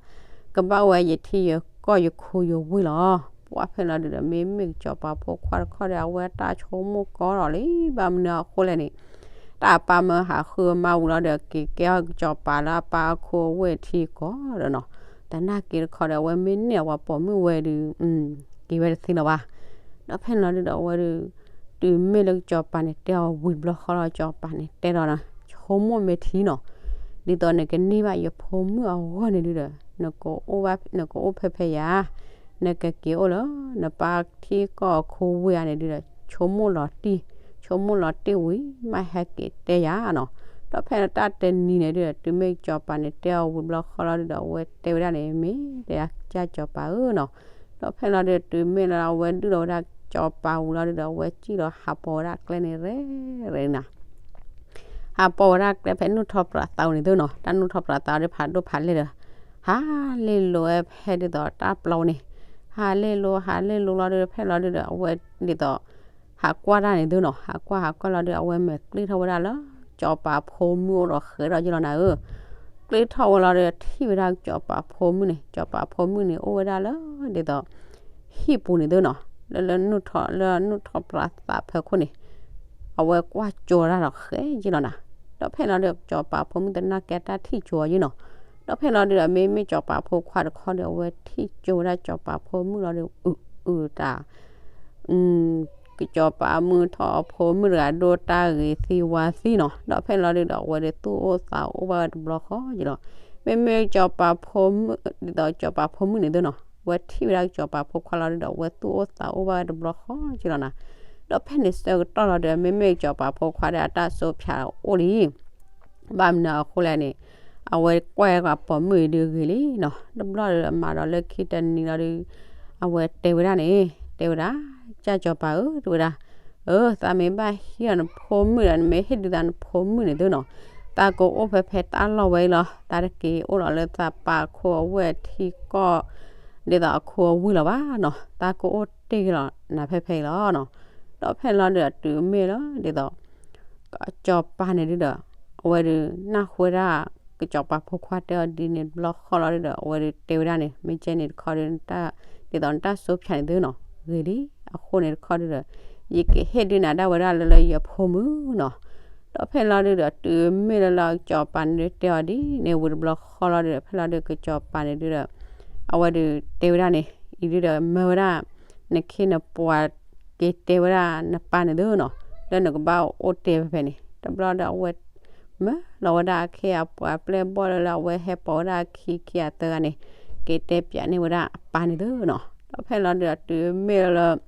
ကဘၣ်အိၣ်ဝဲယထံယကီၢ်ယခိယဝ့ၢ်လီၤ. ပှၤဖဲန့ၣ်လီၤဒုဒီး မ့မ့ၢ်ကစီၤပၤဖိခွါတခီဒီး အဝဲတၢ်ဆိကမိၣ်ကီဒီးလံ, ဘၣ်မနုၤအဃိလဲၣ်န့ၣ် တၢ်အပၢ်မၢဟးဃုအမါဝံၤလီၤဒီး က့ၤကဲထီၣ်ကစီၤပၤလၢအပၢ်အခိအဝ့ၢ်ထံကီၢ်ဒီးနီၤ, သနာ်က့တခီဒီး အဝဲမ့ၢ်န့ၢ်အဝဲပိာ်မုၣ်ဝဲဒုး က့ၤဝဲတသ့လၢၤဘၣ်. ဒီးဖဲန့ၣ်လီၤဒုဒီး အဝဲဒုး တုၤမ့ၢ်လၢကစီၤပၤန့ၣ် တဲအီၤဝံၤတဘျီဃီလီၤ, ကစီၤပၤန့ၣ် တဲဒီး ဆိကမိၣ်မ့ၢ်ထံနီၤ, ဒ်သိးနကန့ၢ်ဘၣ်ယဖိမုၣ်အဂီၢ်န့ၣ်ဒုဒီး နကအိၣ်ဘၣ် နကအိၣ်ဖဲဖဲယၤ, နကက့ၤအိၣ်လၢ နပၢ်ထံကီၢ်အခိဝ့ၢ်ဧါန့ၣ်ဒုဒီး ဆိကမိၣ်လီၤတံၢ်, ဆိကမိၣ်လီၤတံၢ်ဝံၤ မ့ၢ်ဟဲက့ၤတဲယၤနီၤ. ဒီးဖဲန့ၣ်တၢ်တနံၤန့ၣ်ဒုဒီး တုၤမ့ၢ်ကစီၤပၤန့ၣ် တဲအီၤဝံၤတဘျီဃီလီၤဒုဒီး အဝဲတဲဝဲဒၣ်န့ၣ် မ့ၢ်တဲဒၣ်ကစၢ်ကစီၤပၤဧၢနီၤ. ဒီးဖဲန့ၣ်လီၤဒုဒီး တုၤမ့ၢ်လၢအဝဲဒုၣ်လီၤဝဲဒၣ်ကစီၤပၤဝံၤလီၤဒုဒီး အဝဲစံၣ်လီၤဟးပိာ်ဝဲဒၣ်ကျဲန့ၣ် ရဲၣ်ရဲၣ်နၤ ဟးပိာ်ဝဲဒၣ်ကျဲဖဲနူၢ်ထီၣ်ပြးသးန့ၣ်သုနီၤ, တၢ်နူၢ်ထီၣ်ပြးသးဒီးဖးဒိၣ်ဖးလဲၢ်ဒီး ဟးလ့ၢ်လိာ်ဝဲဖဲဒ်သိးတၢ်ပျီန့ၣ်, ဟးလ့ၢ်လိာ် ဟးလ့ၢ်လိာ်လီၤဒုဒီး ဖဲလီၤဒုဒီး အဝဲဒ်သိး ဟးကွၢ်တၢ်န့ၣ်သုနီၤ, ဟးကွၢ်ဟးကွၢ်လီၤဒုဒီး အဝဲမဲာ်ကျ့ထီၣ်ဝဲဒၣ်လၢ ကစီၤပၤဖိမုၣ်အိၣ်ဒီးဃဲၤထီၣ်က့လီၤနၤဧၢ. ကျ့ထီၣ်ဝဲလီၤဒီး ထံၣ်ဝဲဒၣ်ကစီၤပၤဖိမုၣ်န့ၣ်, ကစီၤပၤဖိမုၣ်န့ၣ် အိၣ်ဝဲဒၣ်လၢ ဒ်သိး ဟံၣ်ပူၤန့ၣ်သုနီၤ, လၢ လၢနူၢ်ထီၣ် လၢနူၢ်ထီၣ်ပြးသးဖၢခိၣ်န့ၣ် အဝဲကွၢ်ကၠီတၢ်ဒီးဃဲၤက့လီၤနၤ. ဒီးဖဲလီၤဒုဒီး ကစီၤပၤဖိမုၣ်သနာ်က့တၢ်ထံၣ်ကၠီအီၤယ့နီၤ. ဒီးဖဲလီၤဒုဒီး မ့မ့ၢ်ကစီၤပၤဖိခွါတခီဒီး အဝဲထံၣ်ကၠီဝဲဒၣ်ကစီၤပၤဖိမုၣ်လီၤဒီး အုးအုးတၢ် ကစီၤပၤမုၢ်ထီၣ်အဖိမုၣ်တဂၤဒိၣ်တၢ်ဂ့ၤသံဝါသံနီၤ. ဒီးဖဲန့ၣ်လီၤဒုဒီး အဝဲဒုးသူၣ်အိၣ်သးအိၣ်ဘၣ်ဝဲတဘျီဃီက့လီၤ. မ့မ့ၢ်ကစီၤပၤဖိမုၣ် ဒ်သိးကစီၤပၤဖိမုၣ်န့ၣ်သုနီၤ, အဝဲထံၣ်ဝဲဒၣ်ကစီၤပၤဖိခွါလီၤဒုဒီး အဝဲသူၣ်အိၣ်သးအိၣ်ဘၣ်ဝဲတဘျီဃီက့လီၤနၤ. ဒီးဖဲန့ၣ်ဆၢကတီၢ်လီၤဒုဒီး မ့မ့ၢ်ကစီၤပၤဖိခွါဒီးအတၢ်စိဖၠးအိၣ်လံ ဘၣ်မနုၤအဃိလဲၣ်န့ၣ် အဝဲကွၢ်ဝဲပှၤပိာ်မုၣ်အံၤဒုးဂ့ၤလံနီၤ. တဘျီဒီးအမၤဒီးလၢခံတနံၤလီၤဒုး အဝဲတဲဝဲဒၣ်န့ၣ် တဲဝဲဒၣ် ကၢ်ကၠီၤပၤဧၢ တဲဝဲဒၣ်, အၢ သးမ့ၢ်ဘၣ်ဟံးဒီးနဖိမုၣ်ဒီး နမ့ၢ်ဟ့ၣ်ဒုးသးနဖိမုၣ်န့ၣ်သုနီၤ, သးကအိၣ်ဖဲဖဲတၢ်လီၢ်ဝဲအံၤလီၤ. သးတက့ၤအိၣ်လီၤလၢသးပၢ်အခိအဝ့ၢ်အထံကီၢ် ဒ်သိးအခိအဝ့ၢ်လီၤဘၣ်နီၤ. သးကအိၣ်တ့ၢ်က့ၤလီၤနၤဖဲဖဲအံၤလီၤနီၤ. ဒီးဖဲန့ၣ်လီၤဒုး တုၤမ့ၢ်လၢဒ်သိး ကစီၤပၤန့ၣ်ဒုဒီး အဝဲဒုးနၢ်ဟူဝဲဒၣ် ကစီၤပၤဖိခွါတဲအီၤဒ်န့ၣ်တဘျီဃီလီၤဒုဒီး အဝဲဒုးတဲဝဲဒၣ်န့ၣ် မ့ၢ်ကဲန့ၣ်တခီဒုး ဒ်သိးနတၢ်စိဖၠးန့ၣ်သုနီၤ ဂ့ၤလံ. အဃိန့ၣ်တခီဒုဒီး ယကဟ့ၣ်ဒုးနၤဒၣ်ဝဲဒၣ်လၢလၢယဖိမုၣ်နီၤ. ဒီးဖဲလီၤဒုဒီး တုၤမ့ၢ်လၢလၢကစီၤပၤန့ၣ်ဒုးတဲအီၤဒ်န့ၣ်ဝံၤတဘျီဃီလီၤဒုဒီး ဖဲလီၤဒုကစီၤပၤန့ၣ်ဒုဒီး အဝဲဒုးတဲဝဲဒၣ်န့ၣ် အံၤဒုဒီးမၢဝဲဒၣ် နခ့နပှၤက့ၤတဲဝဲဒၣ်နပၢ်န့ၣ်သုနီၤ လၢနကဘၣ်အိၣ်တ့ၢ်ဖဲဖဲန့ၣ် တဘျီဒီးအဝဲ မၢလီၤဝဲဒၣ်အခ့အပှၤပျဲၢ်ဘီၣ်လၢလၢအဝဲဟဲပိာ်ဝဲဒၣ်အခံခံဂၤသၢဂၤန့ၣ် က့ၤတဲပၠးန့ၢ်ဝဲဒၣ်အပၢ်န့ၣ်သုနီၤ. ဒီးဖဲလီၤဒုဒီး တုၤမ့ၢ်လၢ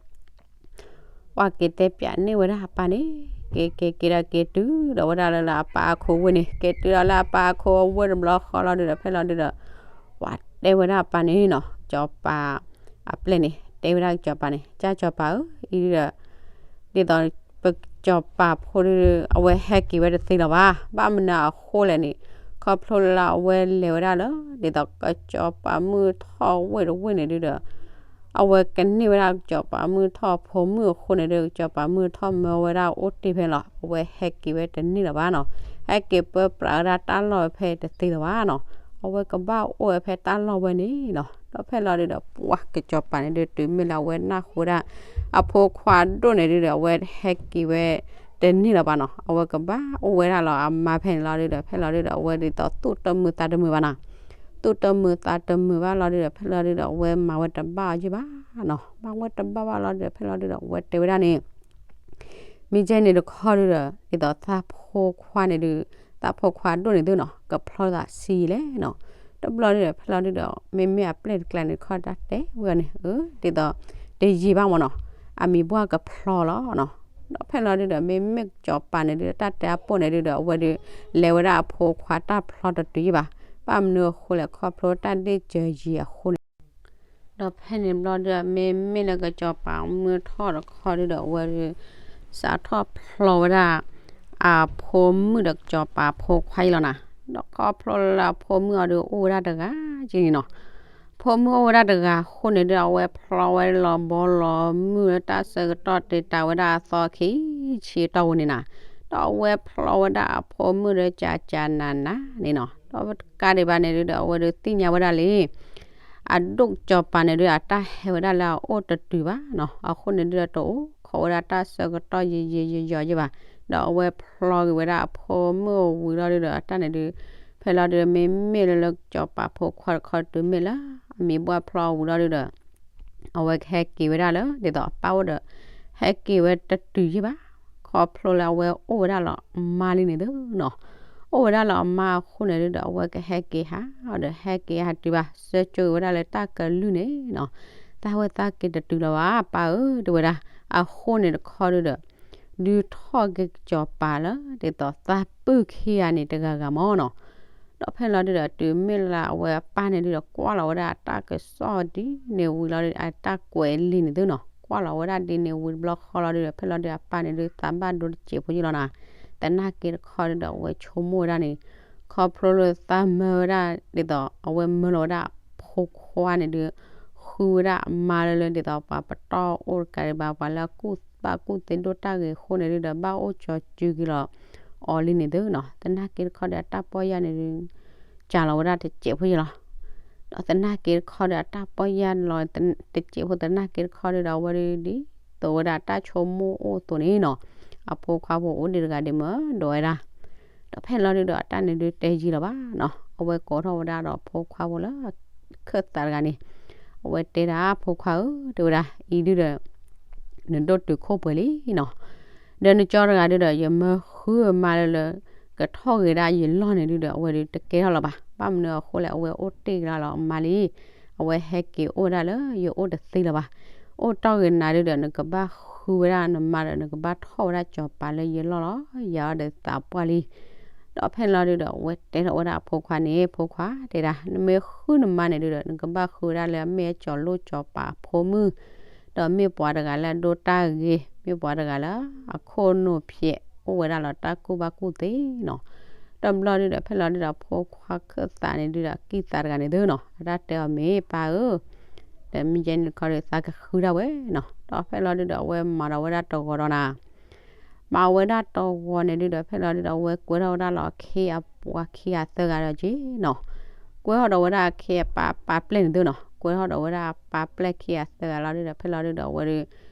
ပှၤက့ၤတဲပၠးန့ၢ်ဝဲဒၣ်အပၢ်န့ၣ် က့ၤက့ၤက့ၤဒီးက့ၤတုၤဒီးဝဲဒၣ်လၢလၢအပၢ်အခိဝ့ၢ်န့ၣ် က့ၤတုၤဒီးလၢအပၢ်အခိအဝ့ၢ်တဘျီဃီလီၤဒုဒီး ဖဲလီၤဒုဒီး ပှၤတဲဝဲဒၣ်အပၢ်န့ၣ်နီၤ စီၤပၤအပျဲၢ်န့ၣ် တဲဝဲဒၣ်ကစီၤပၤန့ၣ် ကၢ်စီၤပၤဧၢ အံၤဒုဒီး ဒ်သိးပစီၤပၤဖိဒုဒီး အဝဲဟဲက့ၤဝဲတသ့လၢၤဘၣ်. ဘၣ်မနုၤအဃိလဲၣ်န့ၣ် ခီဖျိလၢအဝဲလဲၤဝဲဒၣ်လၢ ဒ်သိးကစီၤပၤမုၢ်ထီၣ်ဝ့ၢ်တဝ့ၢ်န့ၣ်ဒုဒီး အဝဲကန့ၢ်ဝဲဒၣ်ကစီၤပၤမုၢ်ထီၣ်အဖိမုၣ်အဃိန့ၣ်ဒီး ကစီၤပၤမုၢ်ထီၣ်မၢဝဲဒၣ်အိၣ်တ့ၢ်ဖဲန့ၣ်လီၤ. အဝဲဟဲက့ၤဝဲတန့ၢ်လၢၤဘၣ်နီၤ. ဟဲက့ၤပၢပြးဝဲဒၣ်တၢ်လီၢ်ဝဲဖဲတသ့လၢၤဘၣ်နီၤ. အဝဲကဘၣ်အိၣ်ဝဲဖဲတၢ်လီၢ်ဝဲန့ၣ်နီၤ. ဒီးဖဲလီၤဒုဒီး ပှၤကစီၤပၤန့ၣ်ဒု တုၤမ့ၢ်လၢအဝဲနၢ်ဟူဝဲဒၣ် အဖိခွါဒိၣ်န့ၣ်ဒုဒီး အဝဲဟဲက့ၤဝဲတန့ၢ်လၢၤဘၣ်နီၤ. အဝဲကဘၣ်အိၣ်ဝဲဒၣ်လီၤအမါဖဲန့ၣ်လီၤဒုဒီး ဖဲလီၤဒုဒီး အဝဲဒ်သိးသူၣ်တမုာ်သးတမုာ်ဘၣ်နီၤ. သူၣ်တမုာ်သးတမုာ်ဘၣ်လီၤဒုဒီး ဖဲလီၤဒုဒီး အဝဲမၤဝဲတဘၣ်အီၤယုၢ်ဘၣ်နီၤ. မၤဝဲတဘၣ်ဘၣ်လီၤဒုဒီး ဖဲလီၤဒုဒီး အဝဲတဲဝဲဒၣ်န့ၣ် မ့ၢ်ကဲန့ၣ်တခီဒုဒီး ဒ်သိးသးဖိခွါန့ၣ်ဒု သးဖိခွါဒိၣ်န့ၣ်သုနီၤ ကဖျီသးဆံးလဲၣ်နီၤ. တဘျီဒုဒီး ဖဲလီၤဒုဒီး မ့မ့ၢ်အပျဲၢ်တကျါန့ၣ်တခီ တၢ်တဲဝဲအီၤန့ၣ် အၢ ဒ်သိး တယံာ်ဘၣ်မ့ၢ်နီၤ အမံၤဘၣ်ကဖျီလီၤနီၤ. ဒီးဖဲလီၤဒုဒီး မ့မ့ၢ်ကစီၤပၤန့ၣ်ဒုဒီး တၢ်တဲအပိၢ်န့ၣ်ဒုဒီး အဝဲဒု လဲၤဝဲဒၣ်အဖိခွါတၢ်ဖျီတတုၤယံၢ်ဘၣ်. ဘၣ်မနုၤအဃိလဲၣ် ခီဖျိတၢ်ဒ့ၣ်စၢၤယံၤအဃိန့ၣ် ဒီးဖဲန့ၣ်ဘျီဒုဒီး မ့မ့ၢ်လၢကစီၤပၤမုၢ်ထီၣ်တခီဒုဒီး အဝဲဒု စးထီၣ်ဖျီဝဲဒၣ် အဖိမုၣ်ဒီးကစီၤပၤဖိခွါအံၤလီၤနီၤ. ဒီးခီဖျိလၢအဖိမုၣ်အီၤဒုအိၣ်ဝဲဒၣ်တဂၤက့န့ၣ်နီၤ. ဖိမုၣ်အိၣ်ဝဲဒၣ်တဂၤအဃိန့ၣ်ဒု အဝဲဖျီဝဲလီၤဘီလီၤမုၢ်လၢတၢ်ဆၢကတီၢ်တ့ၢ်တာ်ဝဲဒၣ်အသီခံဆံတီၢ်ဝဲန့ၣ်နီၤ. ဒီးအဝဲဖျီဝဲဒၣ်အဖိမုၣ်ဒီးကကနးနးန့ၣ်နီၤ. ဒီးတကးဒံးဘၣ်န့ၣ်ဒုဒီး အဝဲဒုသ့ၣ်ညါဝဲဒၣ်လံ အဒိၣ်ကစီၤပၤန့ၣ်ဒု အတၢ်ဟဲဝဲဒၣ်လၢအအိၣ်တတုၤဘၣ်နီၤ. အဃိန့ၣ်ဒုဒီး တအိၣ်ခိးဝဲဒၣ်တၢ်ဆၢကတီၢ်ယံာ်ယံာ်ယံာ်ယံာ်ယံာ်ဘၣ်. ဒီးအဝဲဖျီက့ၤဝဲဒၣ်အဖိမုၣ်အဝံၤလီၤဒုဒီး အတၢ်န့ၣ်ဒု ဖဲလီၤဒု မ့မ့ၢ်လၢလၢကစီၤပၤဖိခွါတခီတုၤမ့ၢ်လၢ အမံၤဘၣ်ဖျီဝံၤလီၤဒုဒီး အဝဲကဟဲက့ၤဝဲဒၣ်လၢ ဒ်သိးအပၢ်အိၣ်ဒီး ဟဲက့ၤဝဲတတုၤယံၢ်ဘၣ်. ခီဖျိလၢအဝဲအိၣ်ဝဲဒၣ်လီၤအမါလံန့ၣ်သုနီၤ. အိၣ်ဝဲဒၣ်လီၤအမါအဃိန့ၣ်ဒုဒီး အဝဲကဟဲက့ၤဟးဒီး ဟဲက့ၤဟးတုၤဘၣ် ဆၢကၠိဝဲဒၣ်လၢတၢ်ကလုၢ်န့ၣ်နီၤ. သးဝဲသးက့ၤတတုၤလၢၤဘၣ် ပၢ်ဧၢ တဲဝဲဒၣ်. အဃိန့ၣ်တခီဒုဒီး ဒုးထီၣ်က့ၤကစီၤပၤလၢ ဒ်သိးသးပုၢ်ခံဂၤန့ၣ်တဂၤဂၤမ့ၢ်နီၤ. ဒီးဖဲလီၤဒုဒီး တုၤမ့ၢ်လၢအဝဲအပၢ်န့ၣ်ဒုဒီး ကွၢ်လီၤဝဲဒၣ်အတၢ်ကစီၣ်ဒ်န့ၣ်ဝံၤလီၤဒုဒီး အတၢ်ကွဲးလံာ်န့ၣ်သုနီၤ. ကွၢ်လီၤဝဲဒၣ်ဒ်န့ၣ်ဝံၤတဘျီဃီလီၤဒုဒီး ဖဲလီၤဒုဒီးအပၢ်န့ၣ်ဒု သးဘၣ်ဒိတစဲးဖိယုၢ်လီၤနီၤ. သနာ်က့တခီဒုဒီး အဝဲဆိကမိၣ်ဝဲဒၣ်န့ၣ် ခီဖျိလၢသးမၢဝဲဒၣ် ဒ်သိးအဝဲမၢလီၤဝဲဒၣ်အဖိခွါန့ၣ်ဒု ဃုဝဲဒၣ်အမါလၢလၢ ဒ်သိးပှၤပတီၢ်အိၣ်တကးဒံးဘၣ် ပှၤလၢအကူၣ်ဘၣ်ကူၣ်သ့ဒိၣ်တၢ်ဂ့ၤအဃိန့ၣ်ဒုဒီး ဘၣ်အိၣ်ကၠီၤစုက့ၤလီၤအီၤလံန့ၣ်သုနီၤ. သနာ်က့တခီဒီး အတၢ်ပီၢ်ယၢ်န့ၣ်ဒု ကၢ်လီၤဝဲဒၣ်တစဲးဖိယုၢ်လီၤ. ဒီးသနာ်က့တခီဒီး အတၢ်ပီၢ်ယၢ်လီၤတစဲးဖိ သနာ်က့တခီဒုဒီး အဝဲဒုဒ်သိးဝဲဒၣ်တၢ်ဆိကမိၣ်အိၣ်အသိးန့ၣ်နီၤ. အဖိခွါဖိအိၣ်ဒံးတဂၤဒံးမၢဒိးဝဲဒၣ် ဒီးဖဲလီၤဒုဒီး အတၢ်န့ၣ်ဒုတဲယံာ်လီၤဘၣ်နီၤ. အဝဲကိးထီၣ်ဝဲဒၣ်ဒီးဖိခွါဖိလၢ ခၢၣ်သးတဂၤန့ၣ် အဝဲတဲဒၣ် ဖိခွါဧၢ တဲဝဲဒၣ် အံၤဒုဒီး နဒိၣ်တုာ်ခိၣ်ပှဲၤလံနီၤ. ဒီးနကၠီတဂၤဒုဒီး ယမၢဃုအမါလၢလၢ ကထီၣ်ဂ့ၤဒၣ်ယလီၢ်န့ၣ်ဒုဒီး အဝဲဒုတကဲထီၣ်လၢၤဘၣ်. ဘၣ်မနုၤအဃိလဲၣ် အဝဲအိၣ်တ့ၢ်ကဒါလီၤအမါလံ. အဝဲဟဲက့ၤအိၣ်ဝဲဒၣ်လၢယအိၣ်တသ့လၢၤဘၣ်. အိၣ်တ့ၢ်ဂ့ၤနၤဒုဒီး နကဘၣ်ဃုဝဲဒၣ်နမါဒီး နကဘၣ်ထီၣ်ဝဲဒၣ်ကၠီၤပၤလၢယလီၢ်လီၤ. ယၤအီၤဒီးသးပှၢ်လံ. ဒီးဖဲလီၤဒုဒီး အဝဲတဲထီၣ်ဝဲဒၣ်အဖိခွါန့ၣ် ဖိခွါတဲဒၣ် နမ့ၢ်ဃုနမါန့ၣ်ဒုဒီး နကဘၣ်ဃုဝဲဒၣ်လၢအမ့ၢ်အကၠီၤလိၣ်ကၠီၤပၤအဖိမုၣ် ဒီးမ့ၢ်ပှၤတဂၤလၢအဒိၣ်တၢ်ဂ့ၤ မ့ၢ်ပှၤတဂၤလၢအခိၣ်နူာ်ဖျဲး အိၣ်ဝဲဒၣ်လီၤတၢ်ကူၣ်ဘၣ်ကူၣ်သ့နီၤ. တဘျီဒုဒီး ဖဲလီၤဒုဒီး ဖိခွါခၢၣ်သးန့ၣ်ဒုဒီး ကံၢ်သးတဂၤန့ၣ်သုနီၤ အတၢ်တဲအီၤမ့ၢ် ပၢ်ဧၢ, ဒီးမ့ၢ်ယဲန့ၣ်တခီဒီး သးကဃုဒၣ်ဝဲနီၤ. ဒီးဖဲလီၤဒုဒီး အဝဲမၤဒီးဝဲဒၣ်တဂီၤဒီးနၤ မၤဝဲဒၣ်တဂီၤန့ၣ်ဒုဒီး ဖဲလီၤဒုဒီး အဝဲကွဲထီၣ်ဝဲဒၣ်လီၤအခ့အပှၤခံဂၤသၢဂၤဒီးက့နီၤ. ကွဲထီၣ်ဒီးဝဲဒၣ်အခ့အပှၤပာ်ပျဲၢ်န့ၣ်သုနီၤ. ကွဲထီၣ်ဒီးဝဲဒၣ်ပာ်ပျဲၢ်ခံဂၤသၢဂၤလီၤဒုဒီး ဖဲလီၤဒုဒီး အဝဲဒု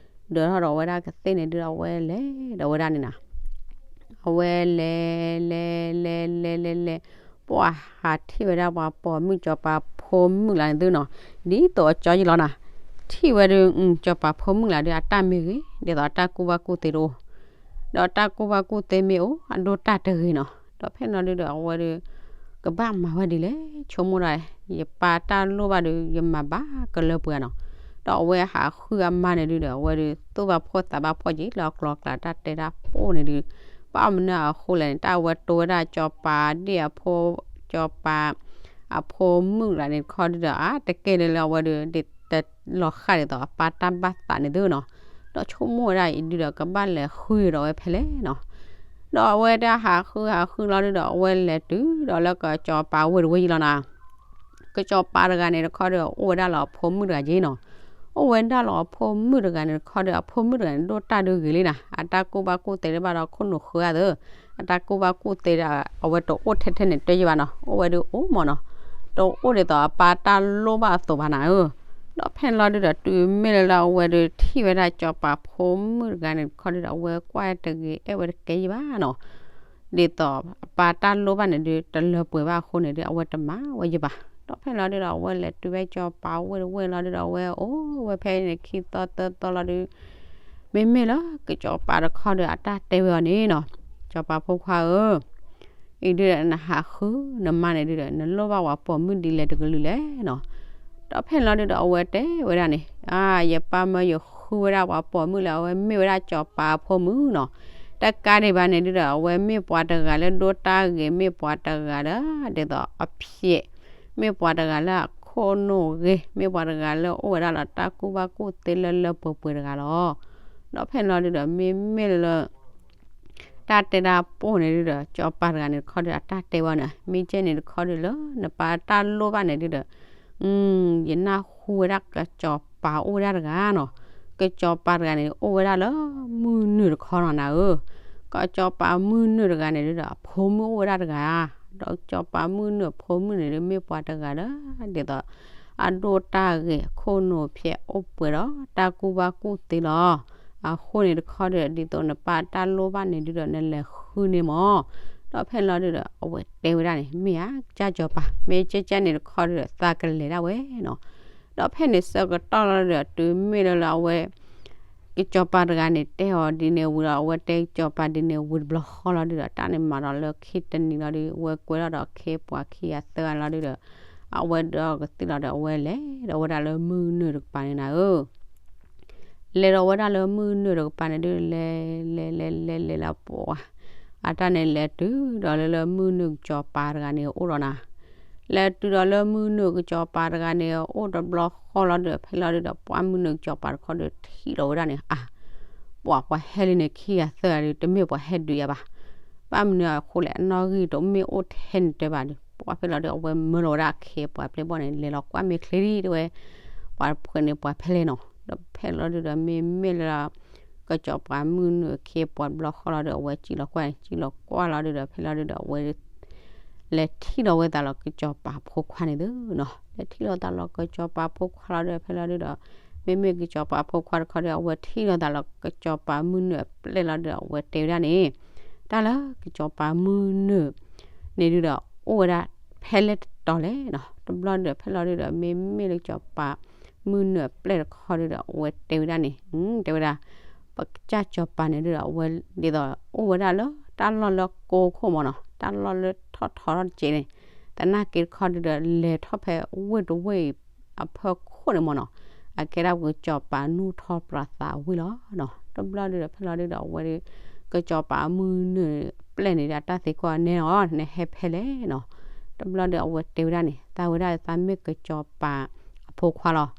ဒၢထီၣ်ဒီးဝဲဒၣ်ကသ့ၣ်န့ၣ်ဒုဒီး အဝဲလဲၤဒီးဝဲဒၣ်န့ၣ်နီၤ. အဝဲလဲၤ လဲၤ လဲၤ လဲၤ လဲၤ လဲၤ ပှၢ်ဟးထံၣ်ဝဲဒၣ်ပှၤပိာ်မုၣ် စီၤပၤဖိမုၣ်လၢန့ၣ်သုနီၤ, ဒ်သိးအကၠီယံလီၤနီၤ. ထံၣ်ဝဲဒု စီၤပၤဖိမုၣ်လၢဒု အတၢ်မ့ၢ်ဂ့ၤ ဒ်သိးအတၢ်ကူၣ်ဘၣ်ကူၣ်သ့တအိၣ်, ဒီးတၢ်ကူၣ်ဘၣ်ကူၣ်သ့မ့ၢ်အိၣ် အဒိၣ်တၢ်တဂ့ၤနီၤ. ဒီးဖဲန့ၣ်လီၤဒုဒီး အဝဲဒု ကဘၣ်မၤဝဲဒ်လဲၣ် ဆိကမိၣ်ဒၣ်, ယပၢ်တၢ်လိၣ်ဘၣ်ဒု ယမၤဘၣ်ကလၢပှဲၤနီၤ. ဒီးအဝဲဟးဃုအမါန့ၣ်ဒုဒီး အဝဲဒု သူၣ်ဘၣ်ဖှီၣ်သးဘၣ်ဖှီၣ်က့ၤလၢအကျိၤအကျဲ တၢ်တဲတၢ်ပိာ်န့ၣ်ဒု, ဘၣ်မနုၤအဃိလဲၣ်န့ၣ် တၢ်အဝဲတိဝဲဒၣ်စီၤပၤဒ့ၣ်အဖိ, စီၤပၤ အဖိမုၣ်လၢန့ၣ်တခီဒုဒီး အါတက့ၢ်လၢလၢအဝဲဒု ဒ်တလီၤဃၣ်ဒ်သိးအပၢ်တၢ်ဘၣ်သးန့ၣ်သုနီၤ. ဒီးဆိကမိၣ်ဝဲဒၣ်အံၤဒုဒီး ကဘၣ်လဲၤဃုဒီးဝဲဖဲလဲၣ်နီၤ. ဒီးအဝဲဒၣ်ဟးဃုဟးဃုလီၤဒုဒီး အဝဲလဲၤတုၤဒီးလၢကစီၤပၤဝ့ၢ်တဝ့ၢ်ယံလီၤနီၤ. ကစီၤပၤတဂၤန့ၣ်တခီဒီး အိၣ်ဝဲဒၣ်လၢအဖိမုၣ်တဂၤက့နီၤ. အိၣ်ဝဲဒၣ်လၢအဖိမုၣ်တဂၤန့ၣ်တခီဒီး အဖိမုၣ်တဂၤန့ၣ် ဒိၣ်တၢ်ဒုဂ့ၤလံနီၤ. အတၢ်ကူၣ်ဘၣ်ကူၣ်သ့တဘၣ်ဒီးခိၣ်နူာ်ဃၢအါသၢ, အတၢ်ကူၣ်ဘၣ်ကူၣ်သ့ဒီး အဝဲတအိၣ်ထဲထဲန့ၣ်တဲယံဘၣ်နီၤ. အိၣ်ဝဲဒုအိၣ်မးနီၤ. တအိၣ်ဒ်သိးအပၢ်တၢ်လိၣ်ဘၣ်အသိးဘၣ်နၤဧၢ. ဒီးဖဲန့ၣ်လီၤဒုဒီး တုၤမ့ၢ်လၢလၢအဝဲဒု ထံၣ်ဝဲဒၣ်စီၤပၤဖိမုၣ်တဂၤန့ၣ်တခီဒုဒီး အဝဲကွၢ်တဂ့ၤအဲၣ်ဝဲတကဲယံဘၣ်နီၤ. ဒ်သိးအပၢ်တၢ်လိၣ်ဘၣ်န့ၣ်ဒု တလၢပှဲၤဘၣ်အဃိန့ၣ်ဒု အဝဲတမၤဝဲယံဘၣ်. ဒီးဖဲန့ၣ်လီၤဒုဒီး အဝဲလဲၤတုၤဝဲစီၤပၤဝ့ၢ်တဝ့ၢ်လီၤဒုဒီး အဝဲအိၣ်ဝဲဖဲန့ၣ်ခံသီသၢသီလီၤဒု, မ့မ့ၢ်လၢကစီၤပၤတခီဒီး အတၢ်တဲဝဲအီၤန့ၣ်နီၤ, စီၤပၤဖိခွါဧၢ, အံၤဒုဒီးနဟးဃုနမါန့ၣ်ဒုဒီး နလိၣ်ဘၣ်ပှၤပိာ်မုၣ်ဒ်လဲၣ်တကလုာ်လဲၣ်နီၤ. ဒီးဖဲန့ၣ်လီၤဒုဒီး အဝဲတဲဝဲဒၣ်န့ၣ်, အါ ယပၢ်မၢယဃုဝဲဒၣ်ပှၤပိာ်မုၣ်လၢအဝဲမ့ၢ်ဝဲဒၣ်စီၤပၤအဖိမုၣ်နီၤ. တကးဒံးဘၣ်န့ၣ်ဒုဒီး အဝဲမ့ၢ်ပှၤတဂၤလၢဒိၣ်တၢ်ဂ့ၤ, မ့ၢ်ပှၤတဂၤလၢ ဒ်သိးအဖျဲး, မ့ၢ်ပှၤတဂၤလၢအခိၣ်နူာ်ဂ့ၤ, မ့ၢ်ပှၤတဂၤလၢအိၣ်ဝဲဒၣ်လၢတၢ်ကူၣ်ဘၣ်ကူၣ်သ့လၢလၢပှဲၤပှဲၤတဂၤလီၤ. ဒီးဖဲန့ၣ်လီၤဒုဒီး မ့မ့ၢ်လၢ တၢ်တဲတၢ်ပိာ်န့ၣ်ဒုဒီး စီၤပၤတဂၤန့ၣ်တခီဒီး အတၢ်တဲဝဲန့ၣ် မ့ၢ်ကဲန့ၣ်တခီဒီး လၢနပၢ်တၢ်လိၣ်ဘၣ်န့ၣ်ဒုဒီး ယနၢ်ဟူဝဲဒၣ်ကစီၤပၤအိၣ်ဝဲဒၣ်တဂၤနီၤ. ကစီၤပၤတဂၤန့ၣ် အိၣ်ဝဲဒၣ်လၢမုၢ်နုာ်တခီနီၤနၤဧၢ. ကစီၤပၤမုၢ်နုာ်တဂၤန့ၣ်ဒုဒီး အဖိမုၣ်အိၣ်ဝဲဒၣ်တဂၤ, ဒီးကစီၤပၤမုၢ်နုာ်အဖိမုၣ်န့ၣ်ဒု မ့ၢ်ပှၤတဂၤလၢ ဒ်သိး အဒိၣ်တၢ်ဂ့ၤ အခိၣ်နူာ်ဖျဲး အိၣ်ပှဲၤဒီး တၢ်ကူၣ်ဘၣ်ကူၣ်သ့လီၤ. အဃိန့ၣ်တခီဒီး ဒ်သိးနပၢ်တၢ်လိၣ်ဘၣ်န့ၣ်ဒုဒီး နလဲၤဃုန့ၣ်မး. ဒီးဖဲန့ၣ်လီၤဒုဒီး အဝဲတဲဝဲဒၣ်န့ၣ် မ့ၢ်ဧါ ကစၢ်စီၤပၤ, မ့ၢ်ကဲကဲန့ၣ်တခီဒုဒီး သးကလဲၤဒၣ်ဝဲနီၤ. ဒီးဖဲန့ၣ်ဆၢကတီၢ်လီၤဒုဒီး တုၤမ့ၢ်လၢလၢအဝဲ ကစီၤပၤတဂၤန့ၣ် တဲအီၤဒ်န့ၣ်ဝံၤဒီး အဝဲတဲကစီၤပၤဒ်န့ၣ်ဝံၤတဘျီဃီလီၤဒုဒီး တၢ်န့ၣ်မၤဒီးလၢခံတနံၤလီၤဒု အဝဲကွဲထီၣ်ဒီးခ့ပှၤခံဂၤသၢဂၤလီၤဒုဒီး အဝဲဒီးကသံၣ်လီၤဒီး အဝဲလဲၤဒီးဝဲဒၣ်လၢမုၢ်နုာ်တကပၤန့ၣ်နၤဧၢ. လဲၤဒီးဝဲဒၣ်လၢမုၢ်နုာ်တကပၤန့ၣ်ဒု လဲၤ လဲၤ လဲၤ လဲၤ လဲၤလၢပှၤ အတၢ်န့ၣ်လဲၤတုၤဒီးလၢလၢမုၢ်နုာ်ကစီၤပၤတဂၤန့ၣ်အိၣ်ဒီးနၤ. လဲၤတုၤဒီးလၢမုၢ်နုာ်ကစီၤပၤတဂၤန့ၣ် အိၣ်တဘျီဃီလီၤဒုဒီး ဖဲလီၤဒုဒီး ပှၤမုၢ်နုာ်ကစီၤပၤတခီဒု ထံၣ်လီၤဝဲဒၣ်န့ၣ် အါ ပှၤပှၤဟဲလံန့ၣ် ခံဂၤသၢဂၤဒု တမ့ၢ်ပှၤဟဲဒုးယၤဘၣ်. ဘၣ်မနုၤအဃိလဲၣ် အနီၣ်ဂံၢ်တမ့ၢ်အိၣ်ထဲန့ၣ်တဲဘၣ်ဒု ပှၤဖဲလီၤဒု အဝဲမၢလီၤဝဲဒၣ်အခ့အပှၤပျဲၢ်ဘီၣ်န့ၣ် လဲၤလီၤကွၢ်မ့ၢ်ချ့ဒံးတဲဝဲ ပှၤတဖုန့ၣ်ပှၤဖဲလဲၣ်နီၤ. ဒီးဖဲလီၤဒုဒီး မ့မ့ၢ်လၢ ကစီၤပၤမုၢ်နုာ်အခ့အပှၤတဘျီဃီလီၤဒု အဝဲစံၣ်လီၤကွၢ်န့ၣ် စံၣ်လီၤကွၢ်လီၤဒုဒီး ဖဲလီၤဒုဒီး အဝဲ လဲၤထံၣ်လီၤဝဲသးလီၤ ကစီၤပၤဖိခွါန့ၣ်သုနီၤ. လဲၤထံၣ်လီၤသးလီၤ ကစီၤပၤဖိခွါလီၤဒုဒီး ဖဲလီၤဒုဒီး မ့မ့ၢ်ကစီၤပၤဖိခွါတခီဒီး အဝဲထံၣ်လီၤသးလီၤ ကစီၤပၤမုၢ်နုာ်အပျဲၢ်လီၤဒုဒီး အဝဲတဲဝဲဒၣ်န့ၣ် တၢ်လၢကစီၤပၤမုၢ်နုာ်န့ၣ်ဒုဒီး အိၣ်ဝဲဒၣ်ဖဲလဲၣ်တတီၤလဲၣ်နီၤ. တဘျီဒုဒီး ဖဲလီၤဒုဒီး မ့မ့ၢ်လၢကစီၤပၤမုၢ်နုာ်အပျဲၢ်တခီဒုဒီး အဝဲတဲဝဲဒၣ်န့ၣ် တဲဝဲဒၣ် ပကစၢ်စီၤပၤန့ၣ်ဒုဒီး အဝဲဒ်သိး အိၣ်ဝဲဒၣ်လၢတၢ်လီၢ်လၢကိးခိၣ်မးနီၤ တၢ်လီၢ်လၢထီၣ်ထီထီၣ်တစဲးန့ၣ် သနာ်က့တခီဒုဒီး လဲၤထီၣ်ဖဲဝ့ၢ်တဝ့ၢ်အံၤ အဖီခိၣ်န့ၣ်မးနီၤ အကဲဒၣ်ပကစီၤပၤနူၢ်ထီၣ်ပျၢၤသးဝ့ၢ်လီၤနီၤ. တဘျီဒုဒီး ဖဲလီၤဒုဒီး အဝဲဒု ကစီၤပၤမုၢ်နုာ်ပျဲၢ်န့ၣ်ဒီး တၢ်သံကွၢ်န့ၣ်အီၤ နဟဲဖဲလဲၣ်နီၤ. တဘျီဒုး အဝဲတဲဝဲဒၣ်န့ၣ် သးဝဲဒၣ်သးမ့ၢ်ကစီၤပၤအဖိခွါလီၤ.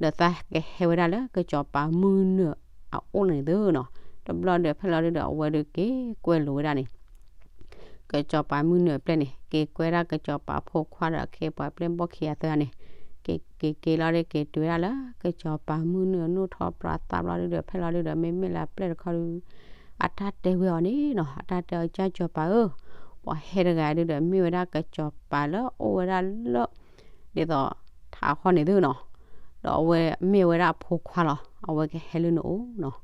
ဒီးသးကဟဲဝဲဒၣ်လၢ ကစီၤပၤမုၢ်နုာ်အအိၣ်န့ၣ်သုနီၤ. တဘျီဒုး ဖဲလီၤဒုဒီး အဝဲဒုးက့ၤကွဲလိာ်ဝဲဒၣ်န့ၣ် ကစီၤပၤမုၢ်နုာ်အပျဲၢ်န့ၣ် က့ၤကွဲဒၣ်ကစီၤပၤဖိခွါဒီး အခ့အပှၤပျဲၢ်ဘီၣ်ခံဂၤသၢဂၤန့ၣ် က့ၤက့ၤက့ၤလီၤဒုး က့ၤတုၤဝဲဒၣ်လၢ ကစီၤပၤမုၢ်နုာ်အနူၢ်ထီၣ်ပျၢၤသးဘျီဒုဒီး ဖဲလီၤဒုဒီး မ့မ့ၢ်လၢအပျဲၢ်တခီဒု အတၢ်တဲဝဲအီၤန့ၣ်နီၤ အတၢ်တဲအီၤကစၢ်စီၤပၤဧၢ, ပှၤဟဲတဂၤဒုဒီး မ့ၢ်ဝဲဒၣ်ကစီၤပၤလၢအိၣ်ဝဲဒၣ်လၢ ဒ်သိး ထးဃီန့ၣ်သုနီၤ. ဒီးအဝဲမ့ၢ်ဝဲဒၣ်အဖိခွါလီၤ, အဝဲကဟဲလၢနအိၣ်နီၤ.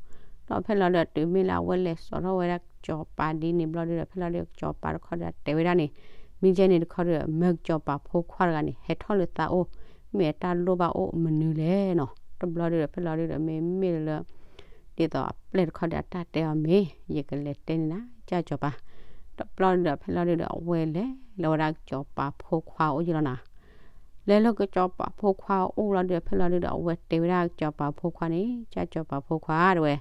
ဒီးဖဲလီၤဒုဒီး တုၤမ့ၢ်လၢအဝဲလဲၤစိာ်ထီၣ်ဝဲဒၣ်ကစီၤပၤဒ်န့ၣ်ဘျီဒုဒီး ဖဲလီၤဒုဒီး ကစီၤပၤတခီဒီးတဲဝဲဒၣ်န့ၣ်, မ့ၢ်ကဲန့ၣ်တခီဒီး မၢကစီၤပၤဖိခွါတဂၤန့ၣ် ဟဲထီၣ်လၢသးအိၣ်, မ့ၢ်အတၢ်လိၣ်ဘၣ်အိၣ်မနုၤလဲၣ်နီၤ. တဘျီဒုဒီး ဖဲလီၤဒုဒီး မ့မ့ၢ်လၢ ဒ်သိးအပျဲၢ်တခီဒီး အတၢ်တဲအီၤမ့ၢ် ယကလဲၤတဲန့ၢ်နၤ ကစီၤပၤ. တဘျီဒုဒီး ဖဲလီၤဒုဒီး အဝဲလဲၤလၢဝဲဒၣ်ကစီၤပၤဖိခွါအိၣ်ယလီၤနၤ. လဲၤလၢကစီၤပၤဖိခွါအိၣ်လီၤဒုဒီး ဖဲလီၤဒုဒီး အဝဲတဲဝဲဒၣ်ကစီၤပၤဖိခွါန့ၣ်, ကစီၤပၤဖိခွါတဝဲ,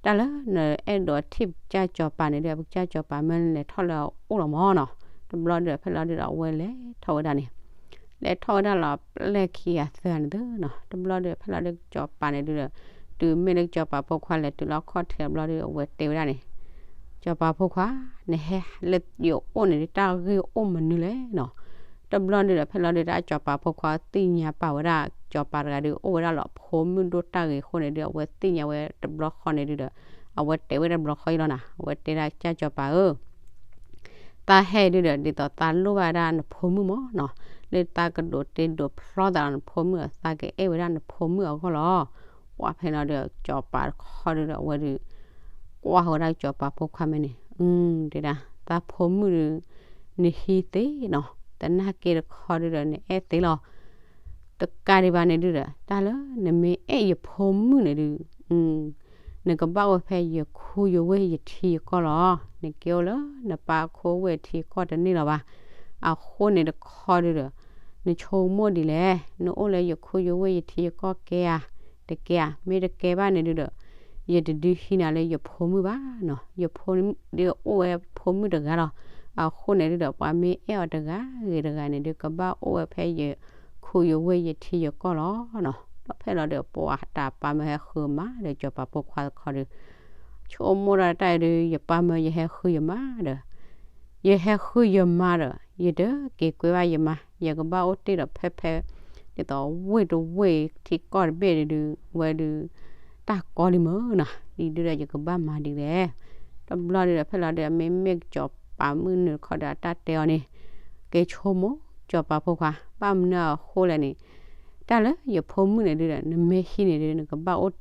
တၢ်လၢနအဲၣ်ဒိးထံၣ်ကစီၤပၤန့ၣ်ဒီး ပကစီၤပၤမၢနလဲၤထီၣ်လၢအအိၣ်လီၤမၢ်နီၤ. တဘျီဒုဒီး ဖဲလီၤဒုဒီး အဝဲလဲၤထီၣ်ဝဲဒၣ်န့ၣ် လဲၤထီၣ်ဝဲဒၣ်လီၤပျဲၢ်ခံဂၤသၢဂၤန့ၣ်သ့နီၤ. တဘျီဒုဒီး ဖဲလီၤဒုကစီၤပၤန့ၣ်ဒုဒီး တုၤမ့ၢ်လၢကစီၤပၤဖိခွါလဲၤတုၤလီၤခီၣ်ထံး တဘျီဒုဒီး အဝဲတဲဝဲဒၣ်န့ၣ်, ကစီၤပၤဖိခွါ, နဟဲလၢယအိၣ်န့ၣ်ဒု တၢ်ဂ့ၢ်အိၣ်မနုၤလဲၣ်နီၤ. တဘျီဒုဒီး ဖဲလီၤဒုဒီး အကစီၤပၤဖိခွါသ့ၣ်ညါပာ်ဝဲဒၣ်ကစီၤပၤတဂၤဒု အိၣ်ဝဲဒၣ်လီၤဖိမုၣ်ဒိၣ်တၢ်ဂ့ၤအဃိန့ၣ်ဒု အဝဲသ့ၣ်ညါဝဲတဘျီဃီန့ၣ်ဒုဒီး အဝဲတဲဝဲတဘျီဃီအံၤလီၤနၤ. အဝဲတဲဒၣ်ကစီၤပၤဧၢ သးဟဲဒုဒီး ဒ်သိးသးလိၣ်ဘၣ်ဒၣ်နဖိမုၣ်မၢ်နီၤ, လၢသးကဒိးတ့ဒိးဖျီသးလီၤနဖိမုၣ်အသးကအဲၣ်ဝဲဒၣ်နဖိမုၣ်အဂီၢ်လီၤ. ပှၤဖဲလီၤဒုဒီး ကစီၤပၤတခီဒုဒီး အဝဲဒု ကွၢ်ဃီၤဝဲဒၣ်ကစီၤပၤဖိခွါမ့ၢ်န့ၣ်, အု တဲဒၣ် သးဖိမုၣ်ဒု နဟံးသ့နီၤ, သနာ်က့တခီဒုဒီး နအဲၣ်သ့လီၤ. တကးဒံးဘၣ်န့ၣ်ဒုဒီး တၢ်လၢနမ့ၢ်အဲၣ်ယဖိမုၣ်န့ၣ်ဒု နကဘၣ်အိၣ်ဖဲယခူယဝ့ၢ်ယထံယကီၢ်လီၤ. နက့ၤအိၣ်လၢနပၢ်အခိဝ့ၢ် ထံကီၢ်တန့ၢ်လီၤဘၣ်. အဃိန့ၣ်တခီဒုဒီး နဆိကမိၣ်ဒ်လဲၣ်, နအိၣ်လၢယခူယဝ့ၢ်ယထံယကီၢ်ကဲဧါ, တကဲဧါ, မ့ၢ်တကဲဘၣ်န့ၣ်ဒုဒီး ယတဒုးဟံးနၤလၢယဖိမုၣ်ဘၣ်နီၤ. ယဖိဒုအိၣ်ဝဲဖိမုၣ်တဂၤလီၤ. အဃိန့ၣ်ဒုဒီး ပှၤမ့ၢ်အဲၣ်အီၤတဂၤဂ့ၤတဂၤန့ၣ်ဒု ကဘၣ်အိၣ်ဝဲဖဲယခူယဝ့ၢ်ယထံယကီၢ်လီၤ. ဒီးဖဲလီၤဒုး ပှၤတၢ်ပၢ်မၢဟဲဃုမါဒီး ကစီၤပၤဖိခွါတခီဒု ဆိကမိၣ်ဒၣ်တၢ်အံၤဒု ယပၢ်မၢယဟဲဃုယမါဒီး ယဟဲဃုယမါဒီး ယတက့ၤကွဲဘၣ်ယမါ, ယကဘၣ်အိၣ်တ့ၢ်ဒီးဖဲဖဲ ဒ်သိးဝ့ၢ်တဝ့ၢ်ထံကီၢ်တဘ့ၣ်ဒု ဝဲဒု တၢ်ကီလံမၢ်နီၤ, ဒ်ဒုဒီးယကဘၣ်မၤဒ်လဲၣ်. တဘျီဒုဒီး ဖဲလီၤဒုဒီး မ့မ့ၢ်ကစီၤပၤမုၣ်နုာ်တခီဒီး အတၢ်တဲအီၤန့ၣ်, က့ၤဆိကမိၣ် ကစီၤပၤဖိခွါ, ဘၣ်မနုၤအဃိလဲၣ်န့ၣ်, တၢ်လၢယဖိမုၣ်န့ၣ်ဒုဒီး နမ့ၢ်ဟံးန့ၣ်ဒု နကဘၣ်အိၣ်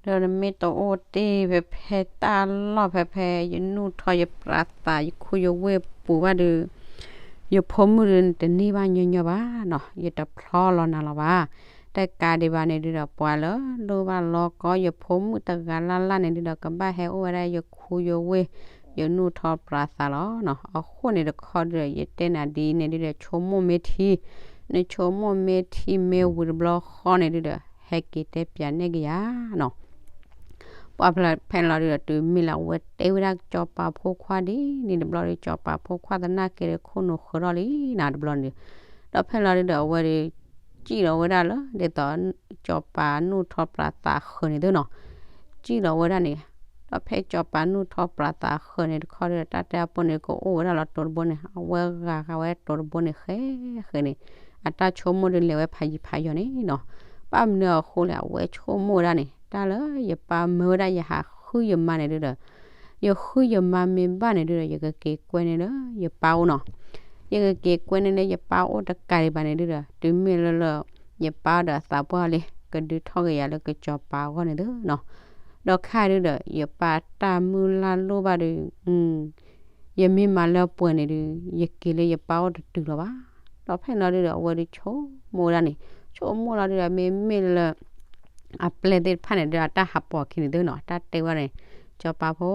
ဒီးနမ့ၢ်တအိၣ်တ့ၢ်ဖဲဖဲတၢ်လီၢ်ဖဲဖဲ ယနူၢ်ထီယပြးသး ယခူယဝ့ၢ်ပူၤဘၣ်ဒု ယဖိမုၣ်ဒု နတန့ၢ်ဘၣ်ညီညီဘၣ်နီၤ, ယတဖျီလီၤနၤလီၤဘၣ်. တကးဒံးဘၣ်န့ၣ်ဒုဒီး ပှၤလၢလိၣ်ဘၣ်လီၤကီယဖိမုၣ်တဂၤလၢ်လၢ်န့ၣ်ဒုဒီး ကဘၣ်ဟဲအိၣ်ဝဲဒၣ်ယခူယဝ့ၢ် ယနူၢ်ထီပြးသးလီၤနီၤ. အဃိန့ၣ်တခီဒုဒီး ယတဲနၤဒ်န့ၣ်ဒုဒီး ဆိကမိၣ်မ့ၢ်ထံ, နဆိကမိၣ်မ့ၢ်ထံမ့ၢ်ဝံၤတဘျီဃီန့ၣ်ဒုဒီး ဟဲက့ၤတဲပၠးနဲၣ်က့ၤယၤနီၤ. ပှၤဖဲလီၤဒုဒီး တုၤမ့ၢ်လၢအဝဲတဲဝဲဒၣ်ကစီၤပၤဖိခွါဒ်န့ၣ်တဘျီဒီး ကစီၤပၤဖိခွါသနာ်က့ဒီး ခိၣ်နူာ်ဃၢထီၣ်လံနၤတဘျီန့ၣ်ဒီး, ဒီးဖဲလီၤဒုဒီး အဝဲဒီး စံၣ်လီၤဝဲဒၣ်လၢ ဒ်သိး ကစီၤပၤနူၢ်ထီပြးသးဃၢၤန့ၣ်သ့နီၤ, စံၣ်လီၤဝဲဒၣ်န့ၣ်, ဒီးဖဲကစီၤပၤနူၢ်ထီပြးသးဃၢၤန့ၣ်တခီဒီး တၢ်တဲအပိၢ်န့ၣ် ကအိၣ်ဝဲဒၣ်လီၤတိၤတဘိန့ၣ် အဝဲဂၤဃာ်ဝဲတိၤတဘိန့ၣ် ဃဲဃဲန့ၣ်, အတၢ်ဆိကမိၣ်ဒုးလဲၤဝဲဖးယံၤဖးယီၤန့ၣ်နီၤ. ဘၣ်မနုၤအဃိလဲၣ် အဝဲဆိကမိၣ်ဝဲဒၣ်န့ၣ် တၢ်လၢယပၢ်မၢဝဲဒၣ်ယဟးဃုယမါန့ၣ်ဒုဒီး ယဃုယမါမ့ၢ်ဘၣ်န့ၣ်ဒုဒီး ယကက့ၤကွဲန့ၣ်လၢယပၢ်အိၣ်နီၤ. ယကက့ၤကွဲန့ၣ်လၢယပၢ်အိၣ်တကးဒံးဘၣ်န့ၣ်ဒုဒီး တုၤမ့ၢ်လၢလၢ ယပၢ်ဒီးအသးပှၢ်လံ ကဒုးထီၣ်က့ၤယၤလၢကစီၤပၤအဂီၢ်န့ၣ်သ့နီၤ. ဒီးခါဒုဒီး ယပၢ်တၢ်မုၢ်လၢ်လိၣ်ဘၣ်ဒီး ယမ့ၢ်မၤလၢပှဲၤန့ၣ်ဒု ယက့ၤလၢယပၢ်အိၣ်တတုၤလီၤဘၣ်. ဒီးဖဲန့ၣ်လီၤဒုဒီး အဝဲဒုးဆိကမိၣ်ဝဲဒၣ်န့ၣ်, ဆိကမိၣ်လီၤဒုဒီး မ့မ့ၢ်လၢ အပျဲၢ်သ့ၣ်တဖၣ်န့ၣ်ဒီး အတၢ်ဟးပိာ်ခံန့ၣ်သ့နီၤ, တၢ်တဲဝဲန့ၣ်, စီၤပၤဖိ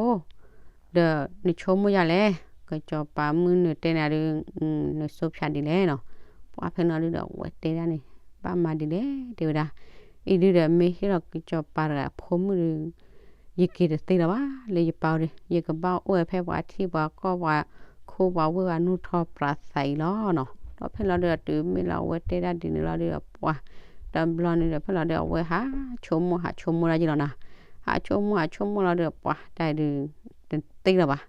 ဒီးနဆိကမိၣ်ယၤလဲၣ်, ကစီၤပၤမုၢ်နုာ်တဲနၤဒု နစိဖၠးဒ်လဲၣ်နီၤ. ပှၤဖဲန့ၣ်လီၤဒုဒီး အဝဲတဲဒၣ်န့ၣ်, ဘၣ်မၤဒ်လဲၣ် တဲဝဲဒၣ်, အံၤဒုဒီး မ့ၢ်ဟ့ၣ်လီၤကစီၤပၤတဂၤအဖိမုၣ်ဒု ယက့ၤတသ့လၢၤဘၣ် လၢယပၢ်အိၣ်ဒီး ယကဘၣ်အိၣ်ဝဲဖဲပှၤထံပှၤကီၢ်ပှၤခူပှၤဝ့ၢ်ပှၤနူၢ်ထီပြးသးအံၤလီၤနီၤ. ဒီးဖဲန့ၣ်လီၤဒုဒီး တုၤမ့ၢ်လၢအဝဲတဲဒၣ်ဒ်န့ၣ်လီၤဒုဒီး ပှၤ တဘျီန့ၣ်ဒီး ဖဲလီၤဒုဒီး အဝဲဟးဆိကမိၣ် ဟးဆိကမိၣ်ဒၣ်ယလီၤနီၤ. ဟးဆိကမိၣ် ဟးဆိကမိၣ်လီၤဒုဒီး ပှၤတၢ်ဒု တသ့လၢၤဘၣ်.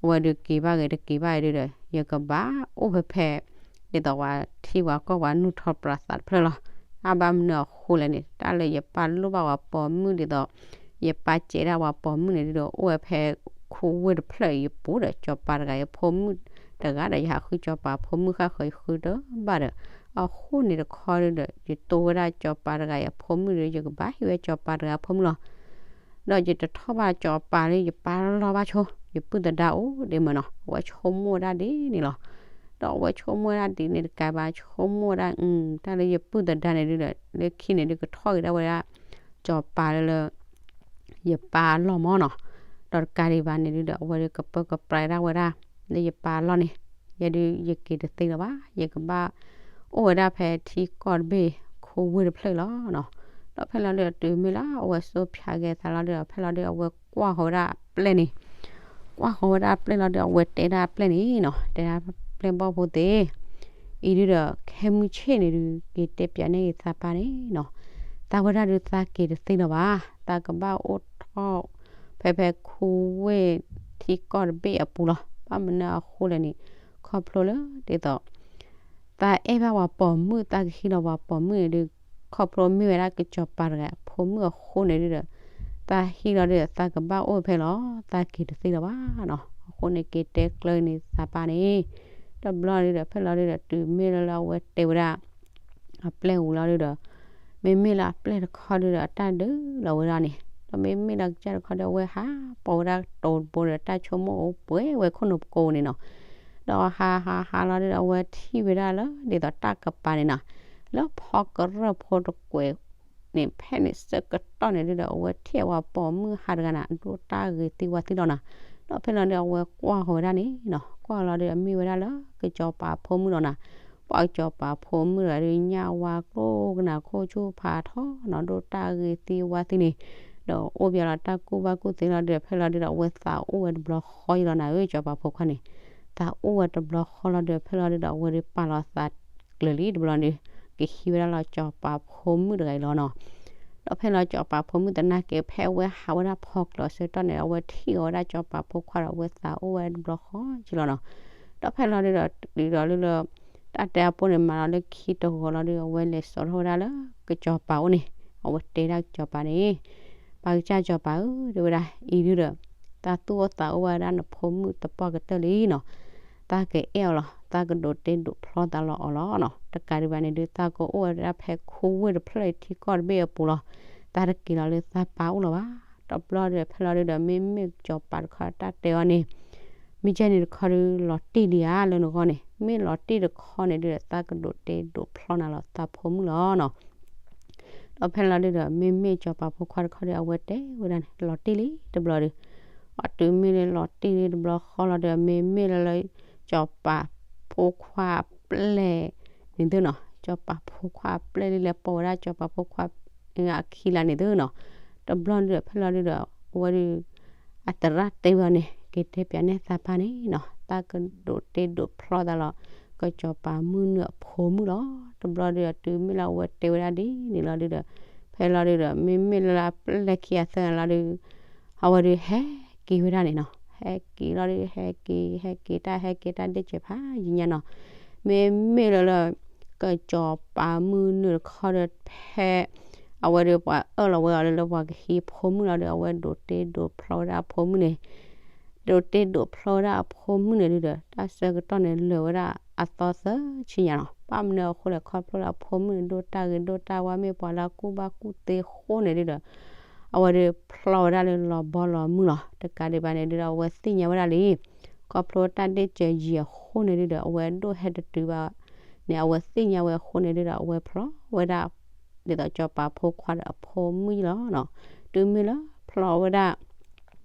အဝဲဒုးက့ၤဘၣ်ဂ့ၤ တက့ၤဘၣ်ဂ့ၤဒုဒီး ယကဘၣ်အိၣ်ဖဲဖဲ ဒ်သိးပှၤထံပှၤကီၢ်ပှၤနူၢ်ထီပြးသးတဖျၢၣ်လီၤ. အါဘၣ်မနုၤအဃိလဲၣ်န့ၣ် တၢ်လၢယပၢ်လိၣ်ဘၣ်ပှၤပိာ်မုၣ်ဒ်သိး ယပၢ်စဲးဒၣ်ပှၤပိာ်မုၣ်န့ၣ်ဒုဒီး အိၣ်ဝဲဖဲခူဝ့ၢ်တဖျၢၣ်အံၤအပူၤဒီး စီၤပၤတဂၤအံၤအဖိမုၣ်တဂၤဒီး ယဟးဃုစီၤပၤဖိမုၣ်ဃၣ်ဃၢၤယဃုတဘၣ်ဒီး အဃိန့ၣ်တခီဒုဒီး ယတိၢ်ဝဲဒၣ်စီၤပၤတဂၤအံၤအဖိမုၣ်ဒီး ယကဘၣ်ဟံးဝဲစီၤပၤတဂၤအဖိမုၣ်လီၤ. ဒီးယတထီၣ်ဘၣ်စီၤပၤလၢယပၢ်လီၢ်ဘၣ်ဆိ, ယပုၢ်သဒါအိၣ်ဒ့မၢနီၤ, အဝဲဆိကမိၣ်ဝဲဒၣ်ဒ်န့ၣ်လီၤ. ဒီးအဝဲဆိကမိၣ်ဝဲဒၣ်ဒ်န့ၣ်တကးဘၣ် ဆိကမိၣ်ဝဲဒၣ် တၢ်လၢယပုၢ်သဒါန့ၣ်ဒုဒီး လၢခံန့ၣ်ဒုကထီၣ်က့ၤဒၣ်ဝဲဒၣ် စီၤပၤလၢလၢ ယပၢ်လီၢ်မၢနီၤ. ဒီးတကးဒံးဘၣ်န့ၣ်ဒုဒီး အဝဲဒုကပၢကပြးဒၣ်ဝဲဒၣ် လၢယပၢ်လီၢ်န့ၣ်, ယဲဒုယက့ၤတသ့လၢၤဘၣ်, ယကဘၣ်အိၣ်ဝဲဒၣ်ဖဲထံကီၢ်တဘ့ၣ် ခိဝ့ၢ်တဖျၢၣ်လီၤနီၤ. ဒီးဖဲလီၤဒုဒီးတုၤမ့ၢ်လၢအဝဲစိဖၠးဂဲၤသးလီၤဒုဒီး ဖဲလီၤဒုဒီးအဝဲကွၢ်ဃီၤဝဲဒၣ်အပျဲၢ်န့ၣ်, ကွၢ်ဃီၤဝဲဒၣ်အပျဲၢ်လီၤဒုဒီး အဝဲတဲဒၣ်အပျဲၢ်န့ၣ်နီၤ, တဲဒၣ်ပျဲၢ်ဘီၣ်ဖိသ့ၣ် အံၤဒုဒီး ခဲမုၢ်ဆ့ၣ်န့ၣ်ဒု က့ၤတဲပၠးန့ၢ်ဂ့ၤသးပၢ်န့ၣ်နီၤ, သးဝဲဒၣ်ဒုသးက့ၤတသ့လၢၤဘၣ်, သးကဘၣ်အိၣ်ထီၣ် ဖဲဖဲခိဝ့ၢ်ထံကီၢ်တဘ့ၣ်အပူၤလီၤ. ဘၣ်မနုၤအဃိလဲၣ်န့ၣ် ခီဖျိလၢဒ်သိး သးအဲၣ်ဘၣ်ပှၤပိာ်မုၣ် သးကဟံးလီၤပှၤပိာ်မုၣ်န့ၣ်ဒု ခီဖျိမ့ၢ်ဝဲဒၣ်ကစီၤပၤတဂၤအဖိမုၣ်အဃိန့ၣ်ဒုဒီး သးဟံးလီၤဒုဒီး သးကဘၣ်အိၣ်ဖဲလီၤ, သးက့ၤတသ့လၢၤဘၣ်နီၤ. အဃိန့ၣ်က့ၤတဲကျၢၤန့ၢ်သးပၢ်န့ၣ်, တဘျီဒုဒီး ဖဲလီၤဒုဒီး တုၤမ့ၢ်လၢလၢအဝဲတဲဝဲဒၣ် အပျဲၢ်ဝံၤလီၤဒုဒီး မ့မ့ၢ်လၢအပျဲၢ်တခီဒုဒီး အတၢ်ဒုးလီၤဝဲဒၣ်န့ၣ်, ဒီးမ့မ့ၢ်လၢကစၢ်တခီဒီး အဝဲဟးပိာ်ဝဲဒၣ်တိၤတဘိဒီး တၢ်ဆိကမိၣ်အိၣ်ပှဲၤဝဲခိၣ်နူာ်ပကိးန့ၣ်နီၤ. ဒီးဟးဟးဟးလီၤဒုဒီး အဝဲထံၣ်ဝဲဒၣ်လၢ ဒ်သိးတၢ်ကပၤန့ၣ်နီၤ, လၢဖီကရၢၢ်ဖိတကွဲးန့ၣ် ဖဲန့ၣ်ဆၢကတီၢ်န့ၣ်ဒုဒီး အဝဲထံၣ်ဝဲပိာ်မုၣ်ဟးတဂၤန့ၣ် အဒိၣ်တၢ်ဂ့ၤသံဝါသံလီၤနီၤ. ဒီးဖဲလီၤဒု အဝဲကွၢ်ဃီၤဝဲဒၣ်န့ၣ်နီၤ, ကွၢ်လီၤဒုဒီး မ့ၢ်ဝဲဒၣ်လၢကစီၤပၤဖိမုၣ်လီၤနီၤ. ပှၤကစီၤပၤဖိမုၣ်တဂၤဒု ညၣ်ဝါကျိကနၣ်ခိၣ်ဆူၣ်ဖးထီနီၤ, ဒိၣ်တၢ်ဂ့ၤသံဝါသံန့ၣ်, ဒီးအိၣ်ပျဲလီၤတၢ်ကူၣ်ဘၣ်ကူၣ်သ့လီၤဒုဒီး ဖဲလီၤဒုဒီး အဝဲသးအိၣ်ဝဲတဘျီဃီယလီၤနၤဧၢ စီၤပၤဖိခွါန့ၣ်, သးအိၣ်ဝဲတဘျီဃီလီၤဒုဒီး ဖဲလီၤဒုဒီး အဝဲဒုပာ်လီၤသးကျၢၤလံတဘျီဒု, ကဟံးဝဲဒၣ်လီၤစီၤပၤဖိမုၣ်တဂၤအံၤလီၤနီၤ. ဒီးဖဲလီၤစီၤပၤဖိမုၣ်သနာ်က့ ဖဲအဝဲဟးဝဲဒၣ်ဖီကျၢၤအဆၢကတီၢ်န့ၣ် အဝဲထံၣ်အီၤဝဲဒၣ်စီၤပၤဖိခွါဒီး အဝဲသးအိၣ်ဝဲတဘျီဃီယလီၤနီၤ. ဒီးဖဲလီၤဒုဒီး တုၤဒီးလၢလၢ တၢ်တဲအပူၤန့ၣ် မၤလီၤလၢခံတဂီၤလီၤဒု အဝဲလဲၤစိာ်ထီၣ်ဝဲဒၣ်လၢကစီၤပၤအိၣ်န့ၣ်, အဝဲတဲဒၣ်ကစီၤပၤန့ၣ်, ပၢ်ကစၢ်စီၤပၤဧၢ, တဲဝဲဒၣ် အံၤဒုဒီး သးသူၣ်အိၣ်သးအိၣ်ဝဲဒၣ်နဖိမုၣ်သပှၢ်ကတၢၢ်လံနီၤ, သးကအဲၣ်အီၤလီၤ, သးကဒိးတ့ဒိးဖျီသးလီၤအီၤလီၤနီၤ. တကးဒံးဘၣ်န့ၣ်ဒု သးကအိၣ်ဝဲဒၣ်ဖဲခိဝ့ၢ်တဖျၢၣ်အံၤထံကီၢ်တဘ့ၣ်အပူၤလီၤ, သးတက့ၤလီၤလၢသးပၢ်အိၣ်လၢၤဘၣ်. တဘျီဒုဒီး ဖဲလီၤဒုဒီး မ့မ့ၢ်စီၤပၤတခီတၢ်တဲအီၤန့ၣ် မ့ၢ်ကဲန့ၣ်တခီဒု လီၤတံၢ်လံဧါလၢနဂီၢ်န့ၣ်, မ့ၢ်လီၤတံၢ်တခီန့ၣ်ဒုဒီး သးကဒိးတ့ဒိးဖျီနၤလီၤသးဖိမုၣ်လီၤနီၤ. ဒီးဖဲလီၤဒုဒီး မ့မ့ၢ်စီၤပၤဖိခွါတခီဒီး အဝဲတဲဝဲဒၣ်န့ၣ် လီၤတံၢ်လံတဘျီဒု, အတုၤမ့ၢ်လၢလီၤတံၢ်လံတဘျီဃီလီၤဒီး မ့မ့ၢ်လၢလၢ စီၤပၤဖိခွါအပျဲၢ်န့ၣ်သုနီၤ, စီၤပၤဖိခွါအပျဲၢ်လံလဲၤပိာ်ဝဲဒၣ်စီၤပၤဖိခွါအခံလၢန့ၣ်သုနီၤ. တဘျီဒုဒီး ဖဲလီၤဒုဒီး အဝဲဒု အသရၣ်တဲဝဲအီၤန့ၣ် က့ၤတဲပၠးန့ၢ်သးပၢ်န့ၣ်နီၤ, သးကဒိးတ့ဒိးဖျီသးလီၤ ကစီၤပၤမုၢ်နုာ်အဖိမုၣ်လီၤ. တဘျီဒုဒီး တုၤမ့ၢ်လၢအဝဲတဲဝဲဒၣ်ဒ်န့ၣ်လီၤဒုဒီး ဖဲလီၤဒုဒီး မ့မ့ၢ်လၢလၢအပျဲၢ်ခံအသၢန့ၣ်လီၤဒု အဝဲဒုဟဲက့ၤဝဲဒၣ်န့ၣ်နီၤ, ဟဲက့ၤလီၤဒု ဟဲက့ၤ ဟဲက့ၤတၢ်ဟဲက့ၤတၢ်ဒ့ၣ်စၢၤဖးယံာ်ညါနီၤ, မ့မ့ၢ်လၢလၢ ကစီၤပၤမုၢ်နုာ်တခီဒီး ဖဲ အဝဲဒုပှၤအၢၣ်လီၤဝဲအီၤလၢလၢပှၤကဟံးဖိမုၣ်လီၤဒီး အဝဲဒိးတ့ဒိးဖျီဝဲဒၣ်အဖိမုၣ်န့ၣ်, ဒိးတ့ဒိးဖျီဝဲဒၣ်အဖိမုၣ်န့ၣ်ဒုဒီး တၢ်ဆၢကတီၢ်န့ၣ် လၢာ်ဝဲဒၣ်အသီသၢဆံညါနီၤ. ဘၣ်မနုၤအဃိလဲၣ် ခီဖျိလၢအဖိမုၣ်န့ၣ် ဒိၣ်တၢ်ဂ့ၤဒိၣ်တၢ်ဝါ မ့ၢ်ပှၤလၢအကူၣ်ဘၣ်ကူၣ်သ့အဃိန့ၣ်ဒုဒီး အဝဲဒုဖျီဝဲဒၣ်လၢလီၤဘီလီၤမုၢ်လီၤ. တကးဒံးဘၣ်န့ၣ်ဒုဒီး အဝဲသ့ၣ်ညါဝဲဒၣ်လံ ခီဖျိတၢ်ဒ့ၣ်စၢၤယံာ်အဃိန့ၣ်ဒုဒီး အဝဲဒိၣ်ဟဲတတုၤဘၣ်န့ၣ် အဝဲသ့ၣ်ညါဝဲအဃိန့ၣ်ဒုဒီး အဝဲဖျီဝဲဒၣ် ဒ်သိးစီၤပၤဖိခွါဒီးအဖိမုၣ်လီၤနီၤ. တုၤမ့ၢ်လၢဖျီဝဲဒၣ်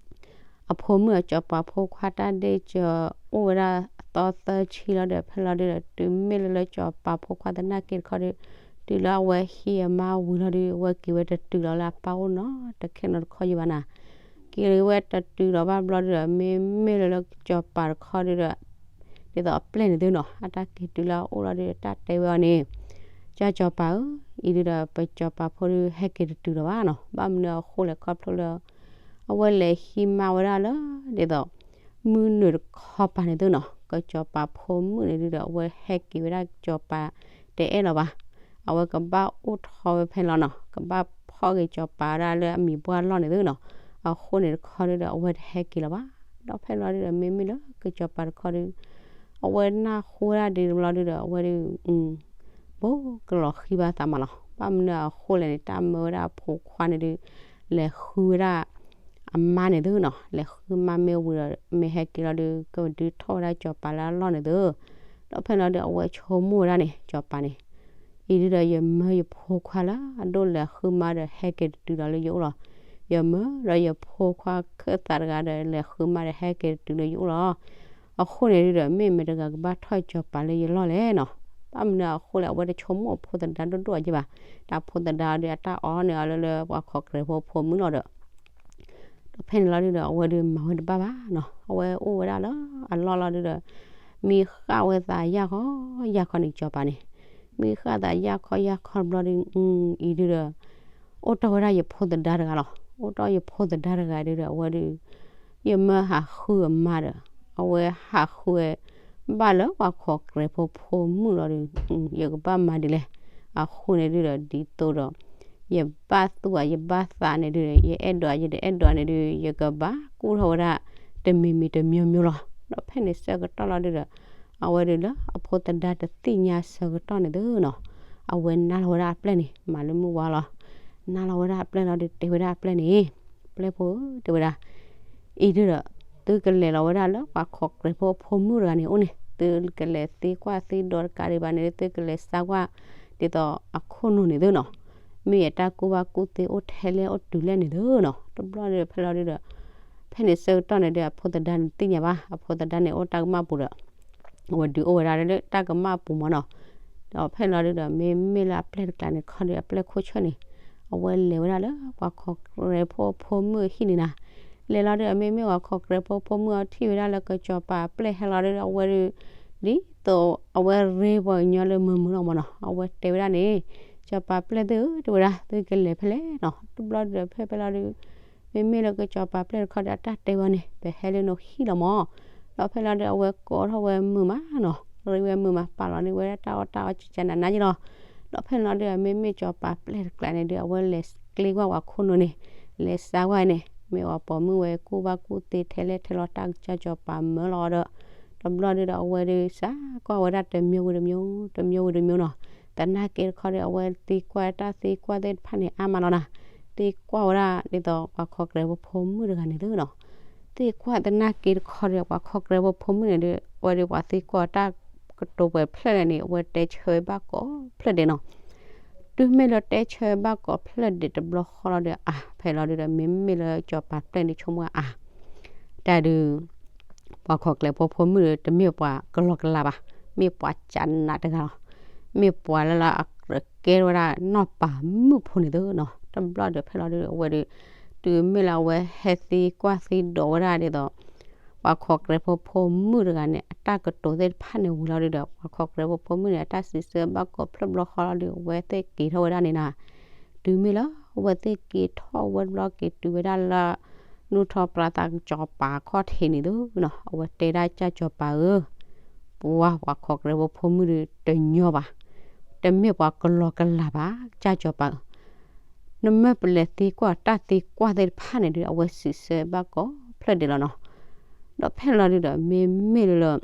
အဖိမုၣ်အစီၤပၤဖိခွါတၢ်ဒ့ၣ်စၢၤအိၣ်ဝဲဒၣ်အသီသၢဆံလီၤဒီး ဖဲလီၤဒုဒီး တုၤမ့ၢ်လၢလၢစီၤပၤဖိခွါသနာ်က့တခီဒီး တုၤလၢအဝဲဟံးအမါဝံၤလီၤဒု အဝဲက့ၤဝဲတတုၤလီၤလၢအပၢ်အိၣ်နီတခဲနီတခီယဘၣ်နၤ, က့ၤဝဲတတုၤလီၤဘၣ်ဘျီဒုဒီး မ့မ့ၢ်လၢလၢစီၤပၤတခီဒုဒီး ဒ်သိးအပျဲၢ်န့ၣ်သုနီၤ အတၢ်က့ၤတုၤလၢအအိၣ်လီၤဒုဒီး တၢ်တဲဝဲအီၤန့ၣ် ကၠၢ်စီၤပၤဧၢ, အံၤဒုဒီး ပစီၤပၤဖိဒုဟဲက့ၤတတုၤလီၤဘၣ်နီၤ. ဘၣ်မနုၤအဃိလဲၣ် ခီဖျိလၢ အဝဲလဲၤဟံးမါဝဲဒၣ်လၢ ဒ်သိး မုၢ်နုာ်တခီပၤန့ၣ်သုနီၤ ကစီၤပၤဖိမုၣ်န့ၣ်ဒုဒီး အဝဲဟဲက့ၤဝဲဒၣ်စီၤပၤတအဲၣ်လီၤဘၣ်. အဝဲကဘၣ်အိၣ်ထီၣ်ဝဲဖဲလီၤနီၤ ကဘၣ်ဖီၣ်က့ၤစီၤပၤဝဲဒၣ်လၢအမံၤပှၢ်လီၢ်န့ၣ်သုနီၤ. အဃိန့ၣ်တခီဒုဒီး အဝဲတဟဲက့ၤလီၤဘၣ်. ဒီးဖဲလီၤဒုဒီး မ့မ့ၢ်လၢကစီၤပၤတခီဒု အဝဲနၢ်ဟူဝဲဒၣ်ဒ်တဘျီဒုဒီး အဝဲဒု ပကလီၤဃံဘၣ်သးမးလီၤ. ဘၣ်မနုၤအဃိလဲၣ်န့ၣ် တၢ်မၢဝဲဒၣ်အဖိခွါန့ၣ်ဒုး လဲၤဃုဝဲဒၣ် အမါန့ၣ်သုနီၤ, လဲၤဃုမါမ့ၢ်ဝံၤဒီး မ့ၢ်ဟဲက့ၤလီၤဒုး ကဒုးထီၣ်ဝဲဒၣ်စီၤပၤလၢအလီၢ်န့ၣ်သု, ဒီးဖဲန့ၣ်လီၤဒုး အဝဲဆိကမိၣ်ဝဲဒၣ်န့ၣ် စီၤပၤန့ၣ် အံၤဒုးဒီး ယမၢယဖိခွါလၢအဒိၣ်လဲၤဃုမါဒီး ဟဲက့ၤတတုၤဒီးလၢယအိၣ်လီၤ. ယမၢဒီးယဖိခွါခၢၣ်သးတဂၤဒီး လဲၤဃုမါဒီး ဟဲက့ၤတတုၤလၢယအိၣ်လီၤ. အဃိန့ၣ်ဒုးဒီး မ့ၢ်မတၤတဂၤကဘၣ်ထီၣ်စီၤပၤလၢယလီၢ်လဲၣ်နီၤ. ဘၣ်မနုၤအဃိလဲၣ် အဝဲတဆိကမိၣ်အဖိသဒါဒိၣ်ဒိၣ်အီၤက့ဘၣ်. တၢ်ဖိသဒါဒီး အတၢ်အီၣ်န့ၢ်အီၤလၢလၢပှၤခီၣ်ကျဲၤဖိဖိမုၣ်လီၤဒီး ဒီးဖဲန့ၣ်လီၤဒုးဒီး အဝဲဒုးမၤဝဲတဘၣ်ဘၣ်နီၤ, အဝဲအိၣ်ဝဲဒၣ်လၢအလီၢ်လီၤဒုးဒီး မံဃၣ်ဝဲသးယၢ်ခီယၢ်ခီန့ၣ် စီၤပၤန့ၣ်, မံဃၣ်သးယၢ်ခီယၢ်ခီတဘျီဒုး အံၤဒုးဒီး အိၣ်တ့ၢ်ဝဲဒၣ်ယဖိသဒါတဂၤလီၤ. အိၣ်တ့ၢ်ယဖိသဒါတဂၤဒုးဒီး အဝဲဒုး ယမၢဟးဃုအမါဒီး အဝဲဟးဃုဝဲ ဘၣ်လၢပှၤခီၣ်ကျဲၤဖိဖိမုၣ်လီၤဒုး ယကဘၣ်မၤဒ်လဲၣ်. အဃိန့ၣ်ဒုးဒီး ဒ်သိးဒီး ယဘၣ်သူၣ်အယဘၣ်သးန့ၣ်ဒုး ယအဲၣ်ဒိးယတအဲၣ်ဒိးန့ၣ်ဒုး ယကဘၣ်ကူၣ်ထီၣ်ဝဲဒၣ် တမံၤမံၤတမံၤမံၤလီၤ. ဒီးဖဲန့ၣ်ဆၢကတီၢ်လီၤဒုးဒီး အဝဲဒုးလၢအဖိသဒါတသ့ၣ်ညါဆၢကတီၢ်န့ၣ်သုနီၤ, အဝဲနၢ်လီၤဝဲဒၣ်အပျဲၢ်န့ၣ် မၤလၢမုၢ်ဝါလီၤ. နၢ်လီၤဝဲဒၣ်အပျဲၢ်လီၤဒုး တဲဝဲဒၣ်အပျဲၢ်န့ၣ်, ပျဲၢ်ဖိဧၢ တဲဝဲဒၣ် အံၤဒုးဒီး သုကလဲၤလီၤဝဲဒၣ်လၢပှၤခီၣ်ကျဲၤဖိအဖိမုၣ်တဂၤန့ၣ်အိၣ်န့ၣ် သုကလဲၤသံကွၢ်သံဒိးတကးဒံးဘၣ်န့ၣ် သုကလဲၤစါကွၢ် ဒ်သိးအခိၣ်နူာ်န့ၣ်သုနီၤ, မ့ၢ်အတၢ်ကူၣ်ဘၣ်ကူၣ်သ့အိၣ်ထဲလဲၣ်အိၣ်တုၤလဲၣ်န့ၣ်သုနီၤ. တဘျီဒုးဖဲလီၤဒုးဒီး ဖဲန့ၣ်ဆၢကတီၢ်န့ၣ်ဒုး အဖိသဒါန့ၣ်တသ့ၣ်ညါဘၣ်, အဖိသဒါန့ၣ်အိၣ်တၢ်ကမၣ်ပူၤဒီး အဝဲဒုးအိၣ်ဝဲဒၣ်လၢတၢ်ကမၣ်ပူၤမးနီၤ. ဒီးဖဲလီၤဒုးဒီး မ့မ့ၢ်လၢအပျဲၢ်တကျါန့ၣ်ခီဒီး အပျဲၢ်ခိၣ်ဆၢၣ်န့ၣ် အဝဲလဲၤဝဲဒၣ်လၢပှၤခီၣ်ကျဲၤဖိဖိမုၣ်အဟံၣ်န့ၣ်နၤ, လဲၤလီၤဒုး မ့မ့ၢ်ပှၤခီၣ်ကျဲၤဖိဖိမုၣ်အထံၣ်ဝဲဒၣ်လၢကစီၤပၤအပျဲၢ်ဟဲလီၤဒုး အဝဲဒုး ဒ်သိးအဝဲရ့ပှၤကညီလၢမုာ်မုာ်လီၤမးနီၤ, အဝဲတဲဝဲဒၣ်န့ၣ် စီၤပၤပျဲၢ်သ့ၣ်ဧၢ တဲဝဲဒၣ် သုကလဲၤဖဲလဲၣ်နီၤ. တဘျီဒုးဒီးဖဲဖဲလီၤဒုး မ့မ့ၢ်လၢကစီၤပၤပျဲၢ်တခီဒီး အတၢ်တဲဝဲန့ၣ် ပဟဲလၢနဟံၣ်လီၤမး, ဒီးဖဲလီၤဒုး အဝဲကိးထီၣ်ဝဲမုာ်မးနီၤ, ရ့ဝဲမုာ်မး ပာ်လီၤန့ၢ်ဝဲဒၣ်တၢ်အီၣ်တၢ်အီကကနးနးယ့လီၤ. ဒီးဖဲလီၤဒုး မ့မ့ၢ်စီၤပၤပျဲၢ်တကျါန့ၣ်ဒုး အဝဲလဲၤကျ့ကွၢ်ပှၤခိၣ်နူာ်န့ၣ်, လဲၤစါကွၢ်န့ၣ် မ့ၢ်ပှၤပိာ်မုၣ်ဝဲကူၣ်ဘၣ်ကူၣ်သ့ထဲလဲၣ်ထဲလီၤတၢ်ကစၢ်စီၤပၤမၢလီၤဒီး တဘျီဒုးဒီး အဝဲဒုးစါကွၢ်ဝဲဒၣ်တမံၤဝံၤတမံၤ တမံၤဝံၤတမံၤနီၤ, သနာ်က့တခီဒီး အဝဲသံကွၢ်တၢ်သံကွၢ်သ့ၣ်တဖၣ်န့ၣ် အါမးလီၤနၤ, သံကွၢ်ဝဲဒၣ်ဒ်သိးပှၤခီၣ်ကျဲၤဖိဖိမုၣ်တဂၤန့ၣ်သုနီၤ, သံကွၢ်သနာ်က့တခီဒီး ပှၤခီၣ်ကျဲၤဖိဖိမုၣ်န့ၣ်ဒုး အဝဲဒုးပှၤသံကွၢ်တၢ်ကတိၤပှဲၤဖျၢၣ်န့ၣ် အဝဲတဲဆၢဘၣ်ကိးဖျၢၣ်ဒဲးနီၤ, တုၤမ့ၢ်လၢတဲဆၢဘၣ်ကိးဖျၢၣ်ဒဲးတဘျီဃီလီၤဒီး အါ ဖဲလီၤဒုးဒီး မ့မ့ၢ်လၢစီၤပၤပျဲၢ်န့ၣ်ဆိကမိၣ်အါ တၢ်ဒုး ပှၤခီၣ်ကျဲၤဖိဖိမုၣ်ဒီး တမ့ၢ်ပှၤကလီကလးဘၣ်, မ့ၢ်ပှၤကနးတဂၤလီၤ, မ့ၢ်ပှၤလၢလၢအကြၢးကဲဝဲဒၣ်နီၢ်ပၤမုၣ်ဖိန့ၣ်သုနီၤ, တဘျီဒီးဖဲလီၤဒုးအဝဲဒုး တုၤမ့ၢ်လၢအဝဲဟဲသံကွၢ်သံဒိးဝဲဒၣ်ဒ်သိး ပှၤခီၣ်ကျဲၤဖိဖိမုၣ်တဂၤန့ၣ် အတၢ်ကတိၤသ့ၣ်တဖၣ်န့ၣ်ဝံၤလီၤဒုးဒီး ပှၤခီၣ်ကျဲၤဖိဖိမုၣ်န့ၣ် အတၢ်စံးဆၢဘၣ်ကိးဖျၢၣ်ဘျီဃီလီၤဒုး အဝဲသ့ၣ်က့ၤထီၣ်ဝဲဒၣ်န့ၣ်နၤ, တုၤမ့ၢ်လၢအဝဲသ့ၣ်က့ၤထီၣ်ဝဲတဘျီက့ၤတုၤဝဲဒၣ်လၢ နူၢ်ထီၣ်ပြးသးကစီၤပၤခီၣ်ထံးန့ၣ်သုနီၤ, အဝဲတဲဒၣ်ကစၢ်စီၤပၤဧၢ, ပှၤ ပှၤခီၣ်ကျဲၤဖိဖိမုၣ်ဒုးတညီဘၣ်, တမ့ၢ်ပှၤကလီကလးဘၣ် ကစၢ်စီၤပၤဧၢ နမ့ၢ်ပလဲၤသံကွၢ်တၢ်သံကွၢ်သ့ၣ်တဖၣ်န့ၣ်ဒုး အဝဲစံးဆၢဘၣ်ကိးဖျၢၣ်ဒဲးလီၤနီၤ, ဒီးဖဲလီၤဒုးဒီး မ့မ့ၢ်လၢ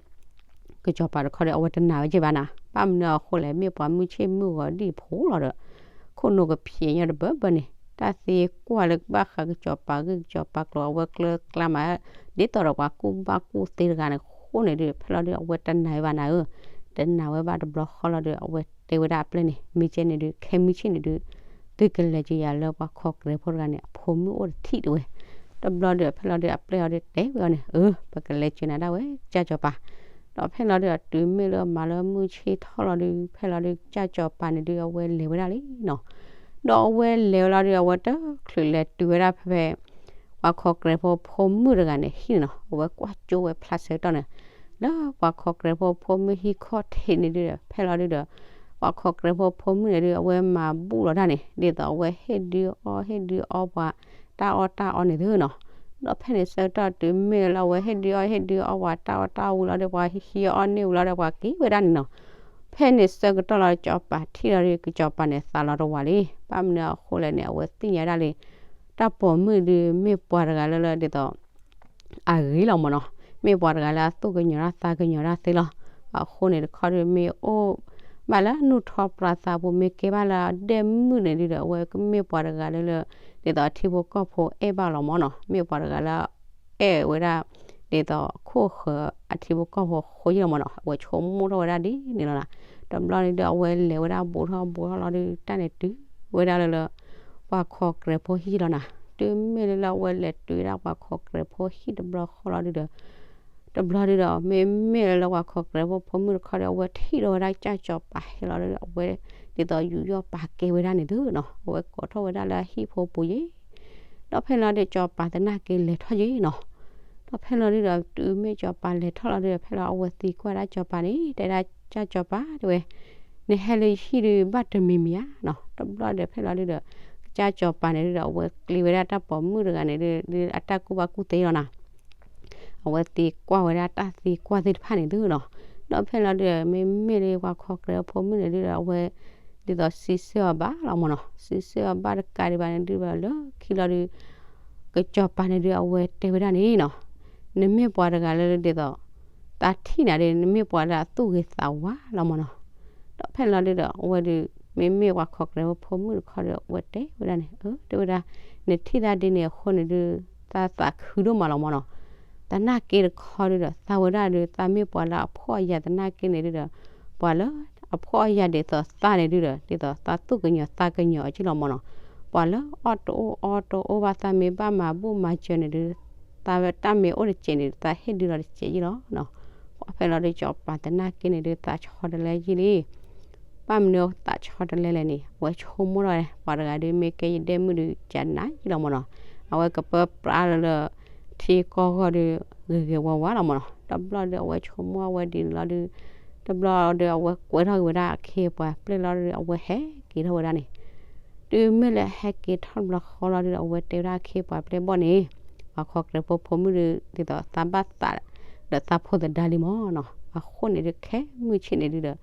ကစီၤပၤတခီဒီး အဝဲတနာ်ဝဲက့ဘၣ်နၤ, ဘၣ်မနုၤအဃိလဲၣ် မ့ၢ်ပှၤမုၢ်ဆ့ၣ်မုၢ်ဂီၤဒံၣ်ဖိလီၤဒီး ခိၣ်နူာ်ကဖျဲးညီတဘၢဘၢန့ၣ် တၢ်သံကွၢ်လၢကဘၣ်ဃးကစီၤပၤဂ့ၢ်ကစီၤပၤကျိၤ အဝဲကျၢၤကျါမး ဒ်သိးဒီးပှၤကူၣ်ဘၣ်ကူၣ်သ့တဂၤန့ၣ်အဃိန့ၣ်ဒုး ဖဲလီၤဒုး အဝဲတနာ်ဝဲဘၣ်နၤဧၢ, တနာ်ဝဲဘၣ်တဘျီဃီလီၤဒီး အဝဲတဲဝဲဒၣ်အပျဲၢ်န့ၣ် မ့ၢ်ကဲန့ၣ်ဒုး ခဲမုၢ်ဆ့ၣ်န့ၣ်ဒုး သုကလဲၤက့ၤယၤလၢပှၤခီၣ်ကျဲၤဖိတဂၤန့ၣ် အဖိမုၣ်အိၣ်တထံၣ်တဝဲ, တဘျီဒီး ဖဲလီၤဒုး အပျဲၢ်အီၤဒုးတဲဝဲအီၤန့ၣ် အၢ ပကလဲၤက့ၤနၤဒၣ်ဝဲ ကစၢ်စီၤပၤ, ဒီးဖဲလီၤဒုး တုၤမ့ၢ်လၢမၤလၢမုၢ်ဆ့ၣ်ထီၣ်လီၤဒုး ဖဲလီၤဒုး ကစၢ်စီၤပၤန့ၣ်ဒုး အဝဲလဲၤဝဲဒၣ်လံနီၤ, ဒီးအဝဲလဲၤဝဲလီၤဒုး အဝဲတချုးလဲၤတုၤဝဲဒၣ်ဖဲဖဲ ပှၤခီၣ်ကျဲၤဖိဖိမုၣ်တဂၤန့ၣ်ဟံၣ်န့ၣ်နီၤ, အဝဲကွၢ်ကၠိဝဲဖျါဆၢကတီၢ်န့ၣ် လၢပှၤခီၣ်ကျဲၤဖိဖိမုၣ်ဟံၣ်ခီၣ်ထံးန့ၣ်ဒုး ဖဲလီၤဒုးဒီး ပှၤခီၣ်ကျဲၤဖိဖိမုၣ်န့ၣ်ဒုး အဝဲမၤဘူၣ်လီၤတၢ်န့ၣ် ဒ်သိးအဝဲဟ့ၣ်ဒုးအီၣ်ဟ့ၣ်ဒုးအီပှၤ တၢ်အီၣ်တၢ်အီန့ၣ်သုနီၤ, ဒီးဖဲန့ၣ်ဆၢကတီၢ်တုၤမ့ၢ်လၢအဝဲဟ့ၣ်ဒုးအီၣ်ဟ့ၣ်ဒုးအီ ပှၤတၢ်အီၣ်တၢ်အီဝံၤလီၤဒီး ပှၤဟံးအီၣ်န့ၢ်ဝံၤလီၤဒီး ပှၤက့ၤဝဲဒၣ်န့ၣ်နီၤ, ဖဲန့ၣ်ဆၢကတီၢ်လီၤ စီၤပၤထံၣ်လီၤဒီး ကစီၤပၤန့ၣ်သးလီၤတဝးလံ, ဘၣ်မနုၤအဃိလဲၣ်န့ၣ် အဝဲသ့ၣ်ညါဒၣ်လံ တၢ်ပိာ်မုၣ်ဒုး မ့ၢ်ပှၤတဂၤလၢလၢဒ်သိး အဂ့ၤလီၤမးနီၤ, မ့ၢ်ပှၤတဂၤလၢအသူၣ်ကညီၤတၢ်သးကညီၤတၢ်သ့လီၤ, အဃိန့ၣ်တခီဒုးမ့ၢ်အိၣ် ဘၣ်လၢနူၢ်ထီပြးသးပူၤ မ့ၢ်ကဲဘၣ်လၢအဒဲၣ်မုၣ်န့ၣ်ဒုဒီး အဝဲကမ့ၢ်ပှၤတဂၤလၢလၢ ဒ်သိးအထံဖိကီၢ်ဖိအဲၣ်ဘၣ်လီၤမၢ်နီၤ. မ့ၢ်ပှၤတဂၤလၢ အဲၣ်ဝဲဒၣ် ဒ်သိးခိၣ်ဃၢၤအထံဖိကီၢ်ဖိဃိယလီၤမၢ်နီၤ. အဝဲဆိကမိၣ်ထီၣ်ဝဲဒၣ်ဒ်န့ၣ်လီၤနီၤ. တဘျီန့ၣ်ဒီး အဝဲလဲၤဝဲဒၣ်ဘူးထီၣ်ဘူးထီၣ်လီၤဒု တၢ်န့ၣ်တုၤဝဲဒၣ်လၢလၢ ပှၤခီၣ်ကရဲဖိဟံၣ်လီၤနီၤ. တုၤမ့ၢ်လၢလၢအဝဲလဲၤတုၤဝဲဒၣ်ပှၤခီၣ်ကရဲဖိဟံၣ်တဘျီဃီလီၤဒုဒီး တဘျီဒုဒီး မ့မ့ၢ်လၢလၢပှၤခီၣ်ကရဲဖိဖိမုၣ်တခီဒီး အဝဲထံၣ်ထီၣ်ဝဲဒၣ်ကစၢ်စီၤပၤဟဲလီၤဒီး အဝဲ ဒ်သိးယူးယီၣ်ပာ်ကဲဝဲဒၣ်န့ၣ်သုနီၤ. အဝဲကိးထီၣ်ဝဲဒၣ်လၢအဟံၣ်ဖိပူၤယ့ၣ် ဒီးဖဲလီၤဒုး စီၤပၤသနာ်က့လဲၤထီၣ်ယ့ၣ်နီၤ. ဒီးဖဲလီၤဒုဒီး တုၤမ့ၢ်စီၤပၤလဲၤထီၣ်လီၤဒုဒီး ဖဲလီၤအဝဲသံကွၢ်ဒၣ်စီၤပၤန့ၣ် တဲဒၣ်ကစၢ်စီၤပၤတဲဝဲ နဟဲလၢယဟံၣ်ဒုး ဘၣ်တမံၤမံၤဧါနီၤ. တဘျီဒီး ဖဲလီၤဒုဒီး ကစၢ်စီၤပၤန့ၣ်ဒုဒီး အဝဲကျ့ဝဲဒၣ်တၢ်ပိာ်မုၣ်တဂၤန့ၣ်ဒုဒီး အတၢ်ကူၣ်ဘၣ်ကူၣ်သ့လီၤနီၤ. အဝဲသံကွၢ်ဝဲဒၣ်တၢ်သံကွၢ်သ့ၣ်တဖၣ်န့ၣ်သုနီၤ. ဒီးဖဲလီၤဒုဒီး မ့မ့ၢ်လၢပှၤခီၣ်ကရဲဖိမုၣ်န့ၣ်ဒုဒီး အဝဲ ဒ်သိးစံးဆၢအီၤဘၣ်လီၤမၢ်နီၤ. စံးဆၢအီၤဘၣ်တကးဒံးဘၣ်န့ၣ်ဒုဒီး လၢခံလီၤဒု ကစီၤပၤန့ၣ်ဒု အဝဲတဲဝဲဒၣ်န့ၣ်နီၤ. နမ့ၢ်ပှၤတဂၤလၢဒ်သိး သးထံၣ်နၤဒီး နမ့ၢ်ပှၤလၢအသူၣ်ဂ့ၤသးဝါလီၤမၢ်နီၤ. ဒီးဖဲလီၤဒုဒီး အဝဲဒု မ့မ့ၢ်ပှၤခီၣ်ကရဲဖိမုၣ်တခီဒီး အဝဲတဲဝဲဒၣ်န့ၣ် အၢ တဲဝဲဒၣ် နထံၣ်သးဒ်န့ၣ်အဃိန့ၣ်ဒု သးသးခုဒိၣ်မးလီၤမၢ်နီၤ. သနာ်က့တခီဒုဒီး သးဝဲဒၣ်ဒု သးမ့ၢ်ပှၤလၢအဖှီၣ်အယာ်သနာ်က့န့ၣ်ဒုဒီး ပှၤလၢအဖှီၣ်အယာ်ဒ်သိးသးန့ၣ်ဒုဒီး ဒ်သိးသးသူၣ်ကညီၤသးကညီၤအီၤက့လီၤမၢ်နီၤ. ပှၤလၢအီၣ်တအိၣ်အီတအိၣ်ဘၣ် သးမ့ၢ်ဘၣ်မၤဘူၣ်မၤစၢၤန့ၣ်ဒု သးဝဲတၢ်မ့ၢ်အိၣ်တစဲးန့ၣ် သးဟ့ၣ်ဒုလီၤတစဲးယ့ၣ်လီၤနီၤ. ပှၤဖဲလီၤဒု စီၤပၤသနာ်က့န့ၣ်ဒု သးဆီတလဲယ့ၣ်လံ. ဘၣ်မနုၤသးဆီတလဲလဲၣ်န့ၣ် အဝဲဆိကမိၣ်ထီၣ်ဝဲ ပှၤတဂၤဒု မ့ၢ်ကဲယဒဲၣ်မုၣ်ဒု ကနၤယ့ၣ်လီၤမၢ်နီၤ. အဝဲကပၢပြးလၢလၢ ထံကီၢ်ဂီၢ်ဒု ဂ့ၤဂ့ၤဝါဝါလီၤမၢ်နီၤ. တဘျီဒု အဝဲဆိကမိၣ်အဝဲဒ်န့ၣ်လီၤဒု တဘျီဒု အဝဲကွဲထီၣ်က့ၤဝဲဒၣ်အခ့အပှၤပျဲၢ်လီၤဒု အဝဲဟဲက့ၤထီၣ်ဝဲဒၣ်န့ၣ် တုၤမ့ၢ်လၢဟဲက့ၤထီၣ်တဘျီဃီလီၤဒု အဝဲတဲဝဲဒၣ်အခ့အပှၤပျဲၢ်ဘီၣ်န့ၣ် ပှၤခီၣ်ကရဲဖိဖိမုၣ်ဒု ဒ်သိးသးဘၣ်သးဒီးသးဖိသဒါလံမၢ်နီၤ. အဃိန့ၣ်ဒု ခဲမုၢ်ဆ့ၣ်န့ၣ်ဒုဒီး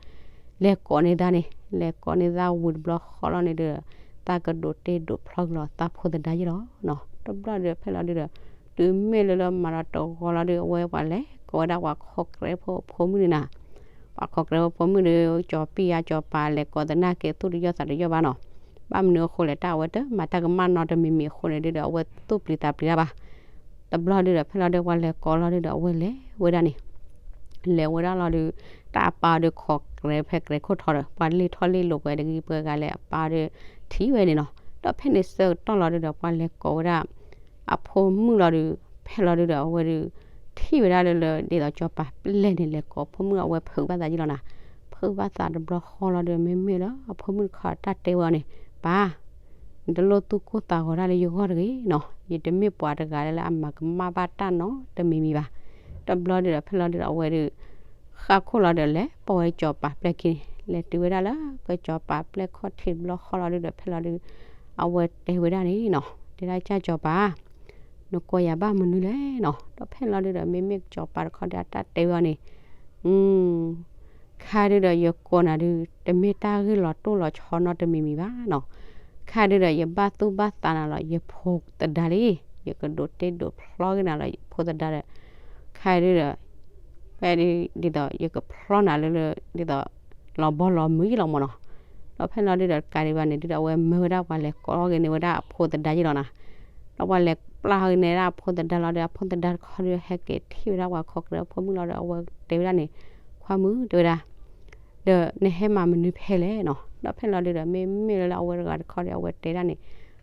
လဲၤကိးန့ၢ်သးန့ၣ် လဲၤကိးန့ၢ်သးဝံၤတဘျီဃီလီၤန့ၣ်ဒု သးကဒိးတ့ဒိးဖျီက့ၤလီၤသးဖိသဒါယ့ၣ်လီၤနီၤ. တဘျီဒု ဖဲလီၤဒုဒီး တုၤမ့ၢ်လၢလၢမၤဒီးတဂီၤလီၤဒု အဝဲပှၤလဲၤကိးဝဲဒၣ်ပှၤခီၣ်ကရဲဖိဖိမုၣ်န့ၣ်နီၤ. ပှၤခီၣ်ကရဲဖိဖိမုၣ်ဒု ကၠီၤပံၣ်ယါကၠီၤပၤ လဲၤကိးသနာ်က့သူၣ်တယီၣ်သးတယီၣ်ဘၣ်နီၤ. ဘၣ်မနုၤအဃိလဲၣ် တၢ်အဝဲတမၤတၢ်ကမၣ်နီတမံၤမံၤအဃိန့ၣ်ဒုဒီး အဝဲသူၣ်ပျံၤသးပျံၤတၢ်ဘၣ်. တဘျီဒုဒီး ဖဲလီၤဒု ပှၤလဲၤကိးလီၤဒုဒီး အဝဲလဲၤဝဲဒၣ်န့ၣ် လဲၤဝဲဒၣ်လီၤဒု တၢ်အပၢ်အီၤဒု ခီၣ်ကရဲဖဲကရဲခိၣ်ထီဒီး ပှၤလ့ၢ်ထီၣ်လ့ၢ်လိၤပှဲၤတဂ့ၤပှဲၤဂၤလဲၣ် အပၢ်အီၤဒု ထံၣ်ဝဲန့ၣ်နီၤ. ဒီးဖဲန့ၣ်ဆၢကတီၢ်လီၤဒုဒီး ပှၤလဲၤကိးဝဲဒၣ် အဖိမုၣ်လီၤဒု ဖဲလီၤဒုဒီး အဝဲဒု ထံၣ်ဝဲဒၣ်လၢလၢ ဒ်သိးကၠီၤပၤပျဲၢ်န့ၣ် လဲၤကိးဖိမုၣ် အဝဲဖုးဘၣ်သးယ့ၣ်လီၤနီၤ. ဖုးဘၣ်သးတဘျီဃီလီၤဒု မ့မ့ၢ်လၢအဖိမုၣ်တခီတၢ်တဲဝဲအီၤန့ၣ် ပၢ် နတလိၣ်သူၣ်ကိၢ်သးဂီၤတၢ်လၢယဂီၢ်တဂ့ၤနီၤ. ယတမ့ၢ်ပှၤတဂၤလၢလၢအမၤကမၣ်ဘၣ်တၢ်နီတမံၤမံၤဘၣ်. တဘျီဒုဒီး ဖဲလီၤဒုဒီး အဝဲဒု ဃၣ်ခိၣ်လီၤဒု လဲၤပိာ်ဝဲကၠီၤပၤပျဲၢ်ခံန့ၣ် လဲၤတုၤဝဲဒၣ်လၢကၠီၤပၤပျဲၢ်ခီၣ်ထံးတဘျီဃီလီၤဒုဒီး ဖဲလီၤဒု အဝဲတဲဝဲဒၣ်န့ၣ်နီၤ တဲဒၣ်ကၢ်ကၠီၤပၤ နကိးယၤဘၣ်မနုၤလဲၣ်နီၤ. ဒီးဖဲလီၤဒုဒီး မ့မ့ၢ်ကၠီၤပၤတခီဒီး အတၢ်တဲဝဲအီၤန့ၣ် ခါဒုဒီး ယကိးနၤဒု တမ့ၢ်တၢ်ဂ့ၢ်လီၤတိၢ်လီၤဆီနီတမံၤမံၤဘၣ်နီၤ. ခါဒုဒီး ယဘၣ်သူၣ်ဘၣ်သးနၤလီၤ ယဖိသဒါလံ. ယကဒိးတ့ဒိးဖျီက့ၤနၤလီၤ ယဖိသဒါဒီး ခါဒုဒီး ဖဲဒ်သိး ယကဖျီနၤလၢလၢ ဒ်သိး လီၤဘီလီၤမုၢ်ယ့ၣ်လီၤမၢ်နီၤ. ဒီးဖဲလီၤဒုဒီး တကးဒံးဘၣ်န့ၣ်ဒုဒီး အဝဲမၢဝဲဒၣ်ပှၤလဲၤကိးက့ၤန့ၢ်ဝဲဒၣ်အဖိသဒါယ့ၣ်လီၤနီၤ. ဒီးပှၤလဲၤပျၢ်က့ၤန့ၢ်ဒၣ်အဖိသဒါလီၤဒီး အဖိသဒါတခီဒု ဟဲက့ၤထံၣ်ဝဲဒၣ်ပှၤခီၣ်ကရဲဖိမုၣ်လီၤဒီး အဝဲတဲဝဲဒၣ်န့ၣ် ခွါမုၣ် တဲဝဲဒၣ် ဒီးနဟဲမၤမနုၤဖဲလဲၣ်နီၤ. ဒီးဖဲလီၤဒုဒီး မ့မ့ၢ်လၢလၢအဝဲတဂၤတခီဒီး အဝဲတဲဒၣ်န့ၣ်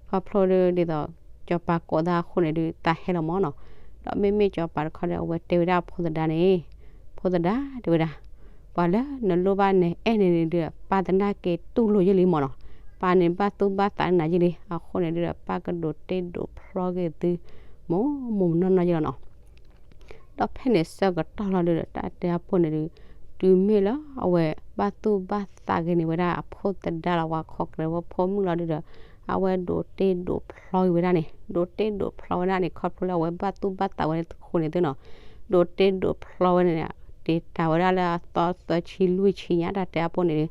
ခီဖျိဒု ဒ်သိး ကၠီၤပၤကိးသးအဃိန့ၣ်ဒု သးဟဲလီၤမၢ်နီၤ. ဒီးမ့မ့ၢ်ကၠီၤပၤတခီဒီး အဝဲတဲဝဲဒၣ်အဖိသဒါန့ၣ် ဖိသဒါ တဲဝဲဒၣ် ပှၤလၢနလိၣ်ဘၣ်နအဲၣ်န့ၣ်န့ၣ်ဒု ပၢ်သနာ်က့တူၢ်လိာ်ယ့ၣ်လံမၢ်နီၤ. ပၢ်န့ၣ်ဘၣ်သူၣ်ဘၣ်သးနၤယ့ၣ်လံ အဃိန့ၣ်ဒုဒီး ပၢ်ကဒိးတ့ဒိးဖျီက့ၤသု မိၢ်မိၢ်မနီၢ်နီၢ်ယ့ၣ်လီၤနီၤ. ဒီးဖဲန့ၣ်ဆၢကတီၢ်လီၤဒုဒီး တၢ်တဲအဖိန့ၣ်ဒု တုၤမ့ၢ်လၢအဝဲဘၣ်သူၣ်ဘၣ်သးက့ၤန့ၢ်ဝဲဒၣ်အဖိသဒါလီၤ ပှၤခီၣ်ကရဲဖိမုၣ်လီၤဒုဒီး အဝဲဒိးတ့ဒိးဖျီက့ၤဝဲဒၣ်န့ၣ် ဒိးတ့ဒိးဖျီဝဲဒၣ်န့ၣ် ခီဖျိလၢအဝဲဘၣ်သူၣ်ဘၣ်သးဝဲန့ၣ်အဃိန့ၣ်သုနီၤ. ဒိးတ့ဒိးဖျီဝဲန့ၣ် တ့တၢ်ဝဲဒၣ်လၢအသီသၢဆံလွံၢ်ဆံညါ တၢ်တဲအဖိန့ၣ်ဒု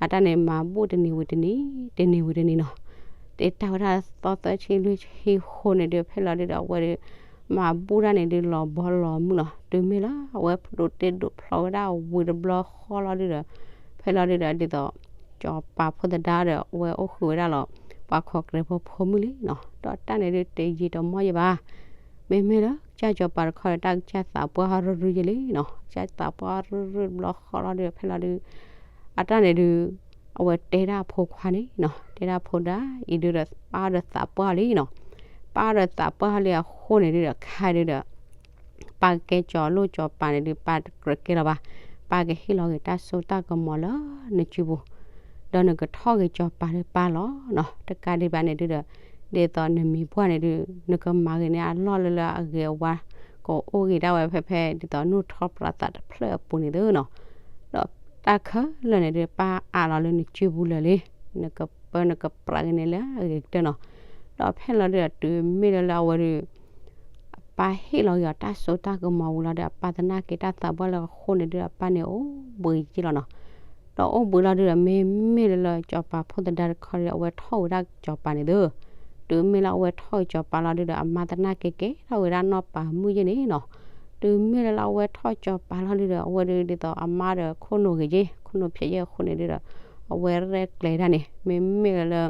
အတၢ်န့ၣ်မၤဘူၣ်တနံၤဝံၤတနံၤ တနံၤဝံၤတနံၤနီၤ. တ့တၢ်ဝဲဒၣ်သီသၢဆံလွံၢ်ဆံဃိန့ၣ်ဒု ဖဲလီၤဒုဒီး အဝဲဒု မၤဘူၣ်တၢ်န့ၣ်ဒု လီၤဘီလီၤမုၢ်လီၤ. တုၤမ့ၢ်လၢအဝဲဒိးတ့ဒိးဖျီဝဲဒၣ်ဝံၤတဘျီဃီလီၤဒုဒီး ဖဲလီၤဒုဒီးဒ်သိး စီၤပၤဖိသဒါဒီး အဝဲအိၣ်ဃုာ်ဝဲဒၣ်လီၤ ပှၤခိးကြဲးဖိဖိမုၣ်လံနီၤ. ဒီးတၢ်န့ၣ်ဒုးတယံာ်တမီၢ်ယဲၢ်ဘၣ်. မ့မ့ၢ်လၢကစၢ်စီၤပၤတခီဒီး တၢ်ကစၢ်သးပှၢ်ရူၢ်ရူၢ်ယဲၢ်လံနီၤ. ကစၢ်သးပှၢ်ရူၢ်ရူၢ်တဘျီဃီလီၤဒုး ဖဲလီၤဒုး အတၢ်န့ၣ်ဒုး အဝဲတဲဒၣ်အဖိခွါန့ၣ်နီၤ, တဲဒၣ်ဖိဒါ အံၤဒုးဒီးပၢ်ဒီးသးပှၢ်လံနီၤ. ပၢ်ဒီးသးပှၢ်လံအဃိန့ၣ်ဒုးဒီး ခဲဒုးဒီး ပၢ်ကကဲစီၤလိၣ်စီၤပၤန့ၣ်ဒုး ပၢ်တကြၢးကဲလီၤဘၣ်. ပၢ်ကဟ့ၣ်လီၤက့ၤတၢ်စိတၢ်ကမီၤလၢနစုပူၤ ဒီးနကထီၣ်ဂ့ၤစီၤပၤလၢပၢ်လီၤနီၤ. တကးဒံးဘၣ်န့ၣ်ဒုးဒီး ဒ်သိးနမံၤပှၢ်န့ၣ်ဒုး နကမၤဂ့ၤန့ၢ်အလီၢ်လၢလၢအဂ့ၤအဝါ ကအိၣ်ဂ့ၤဒၣ်ဝဲဖဲဖဲ ဒ်သိးနူၢ်ထီၣ်ပြးသးတဖျၢၣ်အပူၤန့ၣ်သုနီၤ. ဒီးတၢ်ခဲလၢာ်န့ၣ်ဒုး ပၢ်အးလီၤလၢနစုပူၤလၢာ်လံ, နကပၢနကပြးဂ့ၤန့ၢ်လၢအဂ့ၤကတၢၢ်နီၤ. ဒီးဖဲလီၤဒုးဒီးတုၤမ့ၢ်လၢလၢအဝဲဒုး အပၢ်ဟ့ၣ်လီၤက့ၤအီၤတၢ်စိတၢ်ကမီၤဝံၤလီၤဒီး အပၢ်သနာ်က့တၢ်သးပှၢ်လၢအဃိန့ၣ်ဒုး အပၢ်န့ၣ်အိၣ်ဘှံးယဲၢ်လီၤနီၤ. ဒီးအိၣ်ဘှံးလီၤဒုးဒီး မ့မ့ၢ်လၢလၢစီၤပၤဖိသဒါတခီဒီး အဝဲထီၣ်ဝဲဒၣ်စီၤပၤန့ၣ်သု, တုၤမ့ၢ်လၢအဝဲထီၣ်ဝဲစီၤပၤလီၤဒုးဒီး အမါသနာ်က့ကဲထီၣ်ဝဲဒၣ်နီၢ်ပၤမုၣ်ယဲၢ်န့ၣ်နီၤ. တုၤမ့ၢ်လၢလၢအဝဲထီၣ်စီၤပၤလီၤဒုးဒီး အဝဲဒုးဒ်သိးအမါဒီးခိၣ်နူာ်ဂ့ၤယဲၢ် ခိၣ်နူာ်ဖျဲးယဲၢ်အဃိန့ၣ်ဒုးဒီး အဝဲရဲၣ်ကျဲၤဒၣ်န့ၣ် မ့မ့ၢ်လၢလၢ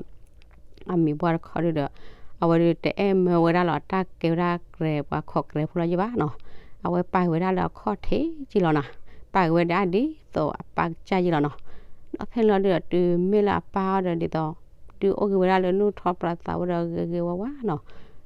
အမံၤပှၢ်တခီဒုဒီး အဝဲဒုးတအဲၣ်မၢဝဲဒၣ်လီၤ တၢ်ကဲဝဲဒၣ်ကြဲးပှၤခိးကြဲးဖိလီၤယဲၢ်ဘၣ်နီၤ. အဝဲပာ်က့ၤဝဲဒၣ်လၢအခီၣ်ထံးက့လီၤနီၤ. ပာ်က့ၤဝဲဒၣ်ဒ်သိးအပၢ်ကစၢ်ယဲၢ်လီၤနီၤ. ဒီးဖဲလီၤဒုဒီးတုၤမ့ၢ်လၢအပၢ်အီၤဒီးဒ်သိး ဒုးအိၣ်က့ၤဝဲဒၣ်လၢနူၢ်ထီၣ်ပြးသးဝဲဒီးဂ့ၤဂ့ၤဝါဝါနီၤ.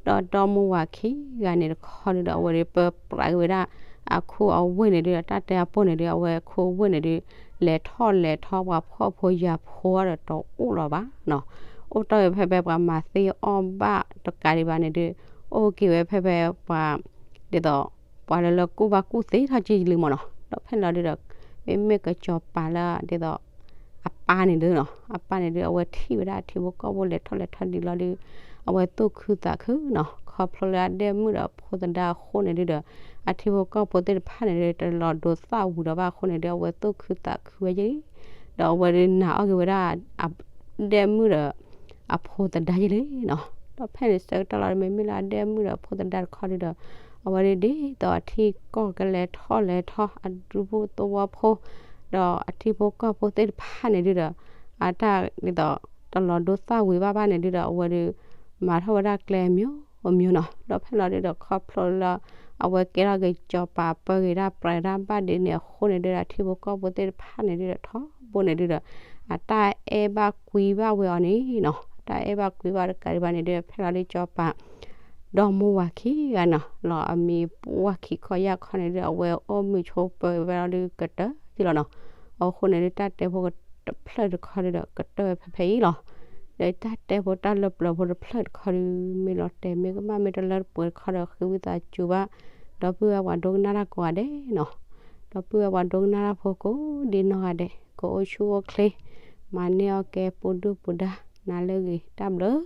ဒီးဒီမါဝၤခံဂၤန့ၣ်တခီဒုဒီး အဝဲဒုးပၢပြးက့ၤဝဲဒၣ် အခူအဝ့ၢ်န့ၣ်ဒုဒီး တၢ်တဲအပိၢ်န့ၣ်ဒုဒီး အဝဲခူအဝ့ၢ်န့ၣ်ဒု လဲၤထီၣ်လဲၤထီပှၤဖှီၣ်ဖိယာ်ဖိဒီးတအိၣ်လီၤဘၣ်နီၤ. အိၣ်တီၢ်ဝဲဖဲဖဲပှၤမၤသ့အီၣ်ဘၣ်တကးဒံးဘၣ်န့ၣ်ဒု အိၣ်က့ၤဝဲဖဲဖဲပှၤ ဒ်သိး ပှၤလၢလၢကူၣ်ဘၣ်ကူၣ်သ့ထီၣ်က့လံမ့ၢ်နီၤ. ဒီးဖဲလီၤဒုဒီး မ့မ့ၢ်ကစီၤပၤလၢဒ်သိး အပၢ်န့ၣ်ဒုနီၤ အပၢ်န့ၣ်ဒု အဝဲထံၣ်ဝဲဒၣ်အထံဖိကီၢ်ဖိလဲၤထီၣ်လဲၤထီဒ်လီၤဒု အဝဲသူၣ်ခုသးခုနီၤ. ခီဖျိလၢအဒဲၣ်မုၣ်ဒီးဖိသဒါအဃိန့ၣ်ဒုဒီး အထံဖိကီၢ်ဖိသ့ၣ်တဖၣ်န့ၣ်ဒု တလီၤဒိသၣ်ဝံၤဒီးဘၣ်အဃိန့ၣ်ဒု အဝဲသူၣ်ခုသးခုဝဲယဲၢ်လံ. ဒီးအဝဲဒုနာ်အီၣ်က့ၤဝဲဒၣ် အဒဲၣ်မုၣ်ဒီး အဖိသဒါယဲၢ်လံနီၤ. ဒီးဖဲန့ၣ်ဆၢကတီၢ်လီၤ မ့မ့ၢ်လၢအဒဲၣ်မုၣ်ဒီးဖိသဒါတခီဒုဒီး အဝဲဒုဒ်သိးအထံကီၢ်ကလဲၤထီၣ်လဲၤထီ အဒူဖိသဝီဖိ ဒီးအထံဖိကီၢ်ဖိသ့ၣ်တဖၣ်န့ၣ်ဒုဒီး အတၢ်ဒ်သိး တလီၤဒိသၣ်ဝံၤဘၣ်ဘၣ်န့ၣ်ဒုဒီး အဝဲဒု မၤထီၣ်ဝဲဒၣ်ကျဲအမျိုးမျိုးနီၤ. ဒီးဖဲလီၤဒုဒီးခီဖျိလၢ အဝဲကဲထီၣ်က့ၤစီၤပၤပၢက့ၤတၢ်ပြးတၢ်ဘၣ်ဒ်န့ၣ်အဃိန့ၣ်ဒုဒီး အထံဖိကီၢ်ဖိသ့ၣ်တဖၣ်န့ၣ်ဒုဒီးထီဘိန့ၣ်ဒုဒီး အတၢ်အဲၣ်ဘၣ်ကွံဘၣ်ဝဲအီၤန့ၣ်နီၤ. တၢ်အဲၣ်ဘၣ်ကွံဘၣ်တကးဒံးဘၣ်န့ၣ်ဒု ဖဲလီၤဒုစီၤပၤ ဒီမါဝၤခံဂၤနီၤ လီၤအမံၤပှၢ်ခံခီယၢ်ခီန့ၣ်ဒု အဝဲအိၣ်မုာ်ဆိပၢဝဲလီၤဒုကတၢၢ်က့လီၤနီၤ. အဃိန့ၣ်ဒု တၢ်တဲဖိတဖျၢၣ်တခီဒုဒီး ကတၢၢ်ဝဲဖဲဖဲအံၤလီၤ. ဒီးတၢ်တဲဖိတၢ်လၢပျၢၤဖိတဖျၢၣ်တခီဒု မ့ၢ်လီၤတဲာ်မ့ၢ်ကမၣ်မ့ၢ်တလၢတပှဲၤတခီဒီး ဃ့ဝံသးစူၤဘၣ် ဒီပုၢ်ဝဲၢ်ပှၤဒိကနၣ်တၢ်ကိးဂၤဒဲးနီၤ. ဒီပုၢ်ဝဲၢ်ပှၤဒိကနၣ်တၢ်ဖိကိးဒ်နီၢ်ဂၤဒဲး ကအိၣ်ဆူၣ်အိၣ်ချ့ မၤန့ၢ်အီၣ်ကဲပူၤဒုၣ်ပူၤဒါ နၤလၢအဂ့ၤ တၢ်ဘျုး